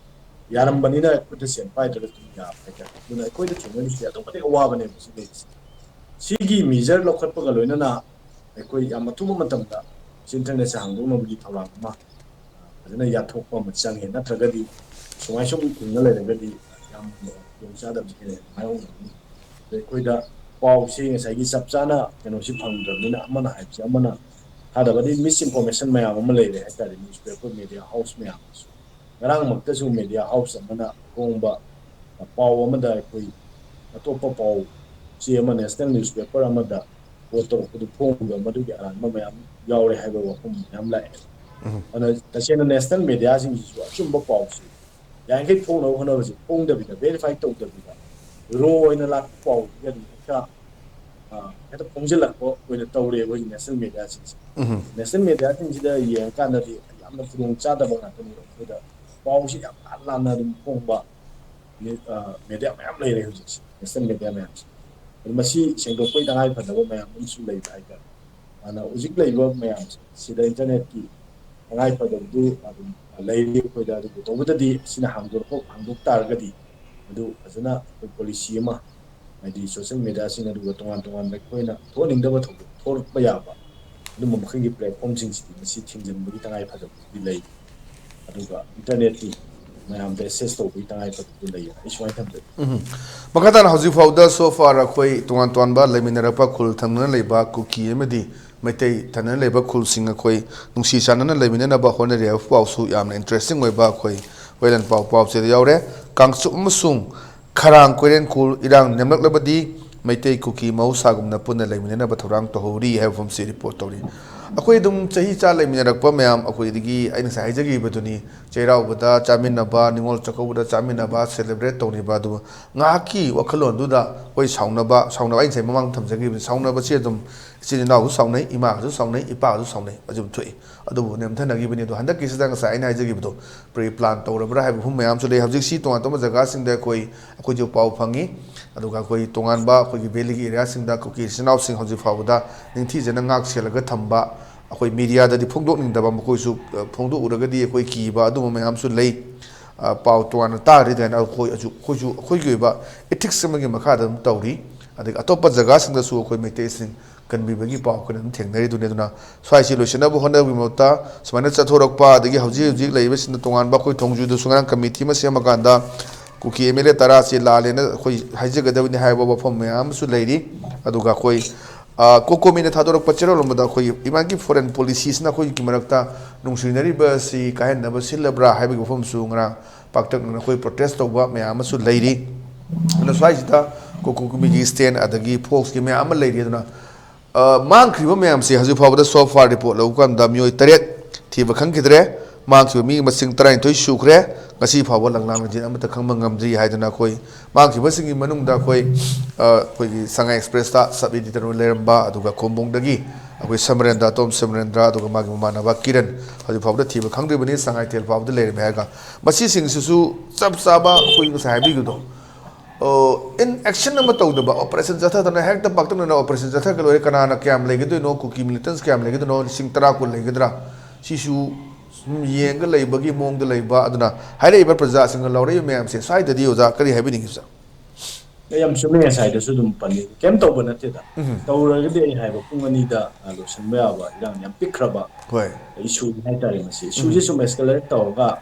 ꯌꯥꯔꯝꯕꯅꯤꯅ ꯈꯨꯠꯇ ꯁꯦꯟ ꯄꯥꯏꯗ꯭ꯔꯒꯁꯨ ꯑꯗꯨꯝ ꯌꯥꯕ ꯍꯥꯏꯇꯥꯔꯦ꯫ ꯑꯗꯨꯅ ꯑꯩꯈꯣꯏꯗ ꯊꯦꯡꯅꯔꯤꯁꯦ ꯑꯗꯨꯛꯀꯤ ꯃꯇꯤꯛ ꯑꯋꯥꯕꯅꯦꯕ ꯁꯤ ꯂꯩꯔꯤꯁꯦ꯫ ꯁꯤꯒꯤ ꯃꯤꯖꯔ ꯂꯧꯈꯠꯄꯒ ꯂꯣꯏꯅꯅ ꯑꯩꯈꯣꯏ ꯌꯥꯝ ꯑꯊꯨꯕ ꯃꯇꯝꯗ ꯁꯤ ꯏꯟꯇꯔꯅꯦꯠꯁꯦ ꯍꯥꯡꯗꯣꯛꯅꯕꯒꯤ ꯊꯧꯔꯥꯡ ꯑꯃ ꯐꯖꯅ ꯌꯥꯠꯊꯣꯛꯄ ꯑꯃ ꯆꯪꯉꯦ꯫ ꯅꯠꯇ꯭ꯔꯒꯗꯤ ꯁꯨꯃꯥꯏ ꯁꯨꯝ ꯊꯤꯡꯅ ꯂꯩꯔꯒꯗꯤ ꯌꯥꯝ ꯈꯨꯗꯣꯡꯆꯥꯗꯕꯁꯦ ꯍꯦꯟꯅ ꯃꯥꯌꯣꯛꯅꯒꯅꯤ꯫ ꯑꯗꯩ ꯑꯩꯈꯣꯏꯗ ꯄꯥꯎꯁꯦ ꯉꯁꯥꯏꯒꯤ ꯆꯞ ꯆꯥꯅ ꯀꯩꯅꯣꯁꯤ ꯐꯪꯗ꯭ꯔꯕꯅꯤꯅ, ꯑꯃꯅ ꯍꯥꯏꯕꯁꯦ ꯑꯃꯅ ꯊꯥꯗꯕ, ꯑꯗꯩ ꯃꯤꯁ ꯏꯟꯐꯣꯔꯃꯦꯁꯟ ꯃꯌꯥꯝ ꯑꯃ ꯂꯩꯔꯦ ꯍꯥꯏꯇꯥꯔꯦ꯫ ꯅ꯭ꯌꯨꯁꯄꯦꯄꯔ, ꯃꯦꯗꯤꯌꯥ ꯍꯥꯎꯁ ꯃꯌꯥꯝꯗꯁꯨ, ꯉꯔꯥꯡꯃꯛꯇꯁꯨ ꯃꯦꯗꯤꯌꯥ ꯍꯥꯎꯁ ꯑꯃꯅ ꯑꯍꯣꯡꯕ ꯄꯥꯎ ꯑꯃꯗ ꯑꯩꯈꯣꯏ ꯑꯇꯣꯞꯄ ꯄꯥꯎ ꯆꯦ ꯑꯃ, ꯅꯦꯁꯅꯦꯜ ꯅ꯭ꯌꯨꯁꯄꯦꯄꯔ ꯑꯃꯗ ꯄꯣꯠ ꯇꯧꯔꯛꯄꯗꯨ ꯐꯣꯡꯕ, ꯃꯗꯨꯒꯤ ꯑꯔꯥꯟꯕ ꯃꯌꯥꯝ ꯌꯥꯎꯔꯦ ꯍꯥꯏꯕ ꯋꯥꯐꯝ ꯃꯌꯥꯝ ꯂꯥꯛꯑꯦ꯫ ꯑꯗꯨꯅ ꯇꯁꯦꯡꯅ ꯅꯦꯁꯅꯦꯜ ꯃꯦꯗꯤꯌꯥꯁꯤꯡꯁꯤꯁꯨ ꯑꯆꯨꯝꯕ ꯄꯥꯎꯁꯤ ꯌꯥꯔꯤꯈꯩ ꯐꯣꯡꯅꯕ ꯍꯣꯠꯅꯕꯁꯦ, ꯐꯣꯡꯗꯕꯤꯗ, ꯚꯦꯔꯤꯐꯥꯏ ꯇꯧꯗꯕꯤꯗ, ꯔꯣ ꯑꯣꯏꯅ ꯂꯥꯛꯄ ꯄꯥꯎꯗꯨꯗꯤ ꯑꯗꯨꯝ ꯍꯦꯛꯇ, ꯑ, ꯍꯦꯛꯇ ꯐꯣꯡꯖꯤꯜꯂꯛꯄ ꯑꯣꯏꯅ ꯇꯧꯔꯦꯕ ꯍꯧꯖꯤꯛ ꯅꯦꯁꯅꯦꯜ ꯃꯦꯗꯤꯌꯥꯁꯤꯡꯁꯦ꯫ ꯅꯦꯁꯅꯦꯜ ꯃꯦꯗꯤꯌꯥꯁꯤꯡꯁꯤꯗ ꯌꯦꯡꯉꯀꯥꯟꯗꯗꯤ ꯌꯥꯝꯅ ꯈꯨꯗꯣꯡ ꯆꯥꯗꯕ ꯉꯥꯛꯇꯅꯦꯕ꯫ ꯑꯩꯈꯣꯏꯗ ꯄꯥꯎꯁꯤ ꯌꯥꯝ ꯂꯥꯟ ꯂꯥꯟꯅ ꯑꯗꯨꯝ ꯐꯣꯡꯕ, ꯃꯤ-, ꯑ, ꯃꯦꯗꯤꯌꯥ ꯃꯌꯥꯝ ꯂꯩꯔꯦ ꯍꯧꯖꯤꯛꯁꯦ, ꯅꯦꯁꯅꯦꯜ ꯃꯦꯗꯤꯌꯥ ꯃꯌꯥꯝꯁꯦ꯫ ꯑꯗꯨ ꯃꯁꯤ ꯁꯦꯡꯗꯣꯛꯄꯒꯤ ꯇꯉꯥꯏ ꯐꯗꯕ ꯃꯌꯥꯝ ꯑꯃꯁꯨ ꯂꯩꯕ ꯍꯥꯏꯇꯥꯔꯦ꯫ ꯑꯗꯨꯅ ꯍꯧꯖꯤꯛ ꯂꯩꯔꯤꯕ ꯃꯌꯥꯝꯁꯦ, ꯁꯤꯗ ꯏꯟꯇꯔꯅꯦꯠꯀꯤ ꯇꯉꯥꯏ ꯐꯗꯕꯗꯨ ꯑꯗꯨꯝ ꯂꯩꯔꯤ ꯑꯩꯈꯣꯏꯗ꯫ ꯑꯗꯨꯕꯨ ꯇꯧꯕꯇꯗꯤ ꯁꯤꯅ ꯍꯥꯡꯗꯣꯔꯛꯄ, ꯍꯥꯡꯗꯣꯛ ꯇꯥꯔꯒꯗꯤ, ꯑꯗꯨ ꯐꯖꯅ ꯑꯩꯈꯣꯏ ꯄꯣꯂꯤꯁꯤ ꯑꯃ, ꯍꯥꯏꯗꯤ ꯁꯣꯁꯦꯜ ꯃꯦꯗꯤꯌꯥꯁꯤꯡ ꯑꯗꯨꯒ ꯇꯣꯉꯥꯟ ꯇꯣꯉꯥꯟꯕ ꯑꯩꯈꯣꯏꯅ ꯊꯣꯛꯍꯟꯅꯤꯡꯗꯕ ꯊꯧꯗꯣꯛ ꯊꯣꯛꯂꯛꯄ ꯌꯥꯕ, ꯑꯗꯨꯝꯕ ꯃꯈꯜꯒꯤ ꯄ꯭ꯂꯦꯠꯐꯣꯝꯁꯤꯡꯁꯤꯗꯤ ꯃꯁꯤ ꯊꯤꯡꯖꯤꯟꯕꯒꯤ ꯇꯉꯥꯏ ꯐꯗꯕꯗꯤ ꯂꯩ꯫ ꯑꯗꯨꯒ ꯏꯟꯇꯔꯅꯦꯠꯇꯤ ꯃꯌꯥꯝꯗ ꯑꯦꯛꯁꯦꯁ ꯇꯧꯕꯒꯤ ꯇꯉꯥꯏ ꯐꯗꯕꯗꯤ ꯂꯩ, ꯑꯩ ꯁꯨꯃꯥꯏꯅ ꯊꯝꯖꯒꯦ꯫ ꯎꯝ꯫ ꯃꯈꯥ ꯇꯥꯅ ꯍꯧꯖꯤꯛ ꯐꯥꯎꯗ so far ꯑꯩꯈꯣꯏ ꯇꯣꯉꯥꯟ ꯇꯣꯉꯥꯟꯕ ꯂꯩꯃꯤꯟꯅꯔꯛꯄ ꯈꯨꯜ ꯊꯪꯅꯅ ꯂꯩꯕ ꯀꯨꯀꯤ ꯑꯃꯗꯤ ꯃꯩꯇꯩ ꯊꯪꯅꯅ ꯂꯩꯕ ꯈꯨꯜꯁꯤꯡ ꯑꯩꯈꯣꯏ ꯅꯨꯡꯁꯤ ꯆꯥꯟꯅꯅ ꯂꯩꯃꯤꯟꯅꯅꯕ ꯍꯣꯠꯅꯔꯤ ꯍꯥꯏꯕ ꯄꯥꯎꯁꯨ ꯌꯥꯝꯅ interesting ꯑꯣꯏꯕ ꯑꯩꯈꯣꯏ ꯋꯥꯌꯦꯜꯂꯣꯟ ꯄꯥꯎ ꯄꯥꯎꯆꯦꯗ ꯌꯥꯎꯔꯦ꯫ ꯀꯥꯡꯆꯨꯞ ꯑꯃꯁꯨꯡ ꯈꯔꯥꯡ ꯀꯣꯏꯔꯦꯟ ꯈꯨꯜ ꯏꯔꯥꯡ ꯅꯦꯝꯂꯛꯂꯕꯗꯤ ꯃꯩꯇꯩ ꯀꯨꯀꯤ ꯃꯍꯧꯁꯥꯒꯨꯝꯅ ꯄꯨꯟꯅ ꯂꯩꯃꯤꯟꯅꯅꯕ ꯊꯧꯔꯥꯡ ꯇꯧꯍꯧꯔꯤ ꯍꯥꯏꯕ ꯋꯥꯐꯝꯁꯤ report ꯇꯧꯔꯤ꯫ ꯑꯩꯈꯣꯏ ꯑꯗꯨꯝ ꯆꯍꯤ ꯆꯥ ꯂꯩꯃꯤꯟꯅꯔꯛꯄ ꯃꯌꯥꯝ ꯑꯩꯈꯣꯏꯗꯒꯤ ꯑꯩ ꯉꯁꯥꯏ ꯍꯥꯏꯖꯈꯤꯕꯗꯨꯅꯤ, ꯆꯩꯔꯥꯎꯕꯗ ꯆꯥꯃꯤꯟꯅꯕ, ꯅꯤꯉꯣꯜ ꯆꯥꯛꯀꯧꯕꯗ ꯆꯥꯃꯤꯟꯅꯕ, celebrate ꯇꯧꯅꯤꯕ, ꯑꯗꯨꯕꯨ ꯉꯥꯏꯍꯥꯛꯀꯤ ꯋꯥꯈꯜꯂꯣꯟꯗꯨꯗ ꯑꯩꯈꯣꯏ ꯁꯥꯎꯅꯕ, ꯁꯥꯎꯅꯕ ꯑꯩ ꯉꯁꯥꯏ ꯃꯃꯥꯡ ꯊꯝꯖꯈꯤꯕꯅꯤ, ꯁꯥꯎꯅꯕꯁꯤ ꯑꯗꯨꯝ ꯏꯆꯤꯟ ꯏꯅꯥꯎꯁꯨ ꯁꯥꯎꯅꯩ, ꯏꯃꯥꯒꯁꯨ ꯁꯥꯎꯅꯩ, ꯏꯄꯥꯒꯁꯨ ꯁꯥꯎꯅꯩ, ꯑꯗꯨꯝ ꯊꯣꯛꯏ꯫ ꯑꯗꯨꯕꯨ ꯅꯦꯝꯊꯅꯈꯤꯕꯅꯤ꯫ ꯑꯗꯣ ꯍꯟꯗꯛꯀꯤꯁꯤꯗ ꯉꯁꯥꯏ ꯑꯩꯅ ꯍꯥꯏꯖꯈꯤꯕꯗꯣ pre plan ꯇꯧꯔꯕ꯭ꯔꯥ ꯍꯥꯏꯕ ꯃꯐꯝ ꯃꯌꯥꯝꯁꯨ ꯂꯩ꯫ ꯍꯧꯖꯤꯛꯁꯤ ꯇꯣꯉꯥꯟ ꯇꯣꯉꯥꯟꯕ ꯖꯒꯥꯁꯤꯡꯗ ꯑꯩꯈꯣꯏ, ꯑꯩꯈꯣꯏꯁꯨ ꯄꯥꯎ ꯐꯪꯉꯤ꯫ ꯑꯗꯨꯒ ꯑꯩꯈꯣꯏ ꯇꯣꯉꯥꯟꯕ ꯑꯩꯈꯣꯏꯒꯤ valley ꯒꯤ area ꯁꯤꯡꯗ ꯀꯨꯀꯤ ꯏꯆꯤꯟ ꯏꯅꯥꯎꯁꯤꯡ ꯍꯧꯖꯤꯛ ꯐꯥꯎꯕꯗ ꯅꯤꯡꯊꯤꯖꯅ ꯉꯥꯛ ꯁꯦꯜꯂꯒ ꯊꯝꯕ, ꯑꯩꯈꯣꯏ media ꯗꯗꯤ ꯐꯣꯡꯗꯣꯛꯅꯤꯡꯗꯕ, ꯃꯈꯣꯏꯁꯨ, ꯑ, ꯐꯣꯡꯗꯣꯛꯎꯔꯒꯗꯤ ꯑꯩꯈꯣꯏ ꯀꯤꯕ ꯑꯗꯨꯝꯕ ꯃꯌꯥꯝꯁꯨ ꯂꯩ꯫ ꯑ, ꯄꯥꯎ ꯇꯣꯉꯥꯟꯅ ꯇꯥꯔꯤꯗꯅ ꯑꯩꯈꯣꯏ, ꯑꯩꯈꯣꯏꯁꯨ ꯑꯩꯈꯣꯏꯒꯤ ꯑꯣꯏꯕ ethics ꯑꯃꯒꯤ ꯃꯈꯥꯗ ꯑꯗꯨꯝ ꯇꯧꯔꯤ꯫ ꯑꯗꯒꯤ ꯑꯇꯣꯞꯄ ꯖꯒꯥꯁꯤꯡꯗꯁꯨ ꯑꯩꯈꯣꯏ ꯃꯩꯇꯩꯁꯤꯡ ꯀꯟꯕꯤꯕꯒꯤ ꯄꯥꯎ ꯑꯩꯈꯣꯏꯅ ꯑꯗꯨꯝ ꯊꯦꯡꯅꯔꯤꯗꯨꯅꯤ꯫ ꯑꯗꯨꯅ ꯁ꯭ꯋꯥꯏꯁꯤ ꯂꯣꯏꯁꯤꯟꯅꯕ ꯍꯣꯠꯅꯕꯒꯤ ꯃꯍꯨꯠꯇ ꯁꯨꯃꯥꯏꯅ ꯆꯠꯊꯣꯔꯛꯄ, ꯑꯗꯒꯤ ꯍꯧꯖꯤꯛ ꯍꯧꯖꯤꯛ ꯂꯩꯔꯤꯕꯁꯤꯡꯅ ꯇꯣꯉꯥꯟꯕ ꯑꯩꯈꯣꯏ ꯊꯣꯡꯖꯨꯗꯁꯨ ꯉꯔꯥꯡ committee ꯑꯃ ꯁꯦꯝꯃꯀꯥꯟꯗ ꯀꯨꯀꯤ M L A ꯇꯔꯥꯁꯤ ꯂꯥꯜꯂꯦꯅ ꯑꯩꯈꯣꯏ ꯍꯥꯏꯖꯒꯗꯕꯅꯤ ꯍꯥꯏꯕ ꯋꯥꯐꯝ ꯃꯌꯥꯝ ꯑꯃꯁꯨ ꯂꯩꯔꯤ꯫ ꯑꯗꯨꯒ ꯑꯩꯈꯣꯏ, ꯑ, COCOMI ꯅ ꯊꯥꯗꯣꯔꯛꯄ ꯆꯦꯔꯣꯜ ꯑꯃꯗ ꯑꯩꯈꯣꯏ ꯏꯃꯥꯒꯤ foreign policy ꯁꯤꯅ ꯑꯩꯈꯣꯏꯒꯤ ꯃꯔꯛꯇ ꯅꯨꯡꯁꯤꯅꯔꯤꯕ ꯑꯁꯤ ꯀꯥꯏꯍꯟꯅꯕ ꯁꯤꯜꯂꯕ꯭ꯔꯥ ꯍꯥꯏꯕꯒꯤ ꯋꯥꯐꯝꯁꯨ ꯉꯔꯥꯡ ꯄꯥꯛꯇꯛꯅꯅ ꯑꯩꯈꯣꯏ protest ꯇꯧꯕ ꯃꯌꯥꯝ ꯑꯃꯁꯨ ꯂꯩꯔꯤ꯫ ꯑꯗꯨꯅ ꯁ꯭ꯋꯥꯏꯁꯤꯗ COCOMI ꯒꯤ stand ꯑꯗꯒꯤ ꯐꯣꯛꯁꯀꯤ ꯃꯌꯥꯝ ꯑꯃ ꯂꯩꯔꯤ꯫ ꯑꯗꯨꯅ, ꯑ, ꯃꯥꯡꯈ꯭ꯔꯤꯕ ꯃꯌꯥꯝꯁꯦ ꯍꯧꯖꯤꯛ ꯐꯥꯎꯕꯗ so far report ꯂꯧꯕ ꯀꯥꯟꯗ ꯃꯤꯑꯣꯏ ꯇꯔꯦꯠ ꯊꯤꯕ ꯈꯪꯈꯤꯗ꯭ꯔꯦ꯫ ꯃꯥꯡꯈꯤꯕ ꯃꯤ ꯃꯁꯤꯡ ꯇꯔꯥꯅꯤꯊꯣꯏ ꯁꯨꯈ꯭ꯔꯦ꯫ ꯉꯁꯤ ꯐꯥꯎꯕ ꯂꯪꯂꯥ ꯂꯪꯖꯦꯜ ꯑꯃꯠꯇ ꯈꯪꯕ ꯉꯝꯗ꯭ꯔꯤ ꯍꯥꯏꯗꯅ ꯑꯩꯈꯣꯏ ꯃꯥꯡꯈꯤꯕꯁꯤꯡꯒꯤ ꯃꯅꯨꯡꯗ ꯑꯩꯈꯣꯏ, ꯑ, ꯑꯩꯈꯣꯏꯒꯤ ꯁꯉꯥꯏ Express ꯇ sub editor ꯑꯣꯏꯅ ꯂꯩꯔꯝꯕ, ꯑꯗꯨꯒ ꯈꯣꯡꯕꯣꯡꯗꯒꯤ ꯑꯩꯈꯣꯏ ꯁꯃꯔꯦꯟꯗ꯭ꯔ, ꯇꯣꯝ ꯁꯃꯔꯦꯟꯗ꯭ꯔ, ꯑꯗꯨꯒ ꯃꯥꯒꯤ ꯃꯃꯥꯟꯅꯕ ꯀꯤꯔꯟ ꯍꯧꯖꯤꯛ ꯐꯥꯎꯕꯗ ꯊꯤꯕ ꯈꯪꯗ꯭ꯔꯤꯕꯅꯤ꯫ ꯁꯉꯥꯏꯊꯦꯜ ꯐꯥꯎꯕꯗ ꯂꯩꯔꯝꯃꯦ ꯍꯥꯏꯔꯒ ꯃꯁꯤꯁꯤꯡꯁꯤꯁꯨ ꯆꯞ ꯆꯥꯕ ꯑꯩꯈꯣꯏ ꯉꯁꯥꯏ ꯍꯥꯏꯕꯤꯕꯗꯣ, ꯑꯣ, in action ꯑꯃ ꯇꯧꯗꯕ, operation ꯆꯠꯊꯗꯅ ꯍꯦꯛꯇ ꯄꯥꯛꯇꯛꯅꯅ operation ꯆꯠꯊꯔꯒ ꯂꯣꯏꯔꯦ, ꯀꯅꯥꯅ ꯀꯌꯥꯝ ꯂꯩꯒꯗꯣꯏꯅꯣ, ꯀꯨꯀꯤ militants ꯀꯌꯥꯝ ꯂꯩꯒꯗꯣꯏꯅꯣ, ꯂꯤꯁꯤꯡ ꯇꯔꯥ, ꯀꯨꯟ ꯂꯩꯒꯗ꯭ꯔꯥ, ꯁꯤꯁꯨ ꯁꯨꯝ ꯌꯦꯡꯉꯒ ꯂꯩꯕꯒꯤ ꯃꯑꯣꯡꯗ ꯂꯩꯕ꯫ ꯑꯗꯨꯅ ꯍꯥꯏꯔꯛꯏꯕ ꯄ꯭ꯔꯖꯥꯁꯤꯡꯅ ꯂꯧꯔꯛꯏꯕ ꯃꯌꯥꯝꯁꯦ ꯁ꯭ꯋꯥꯏꯗꯗꯤ ꯑꯣꯖꯥ ꯀꯔꯤ ꯍꯥꯏꯕꯤꯅꯤꯡꯉꯤ ꯑꯣꯖꯥ? ꯑꯦ, ꯌꯥꯝ ꯆꯨꯝꯃꯦ, ꯉꯁꯥꯏꯗꯁꯨ ꯑꯗꯨꯝ ꯄꯜꯂꯤ꯫ ꯀꯩꯝ ꯇꯧꯕ ꯅꯠꯇꯦꯗ꯫ ꯎꯝ꯫ ꯇꯧꯔꯒꯗꯤ ꯑꯩ ꯍꯥꯏꯕ ꯄꯨꯡ ꯑꯅꯤꯗ, ꯑ, ꯂꯣꯏꯁꯤꯟꯕ ꯌꯥꯕ ꯏꯔꯥꯡ ꯌꯥꯝ ꯄꯤꯛꯈ꯭ꯔꯕ ꯍꯣꯏ꯫ Issue ꯅꯤ ꯍꯥꯏꯇꯥꯔꯦ ꯃꯁꯤ꯫ Issue ꯁꯦ ꯎꯝ꯫ ꯁꯨꯝ escalate ꯇꯧꯔꯒ,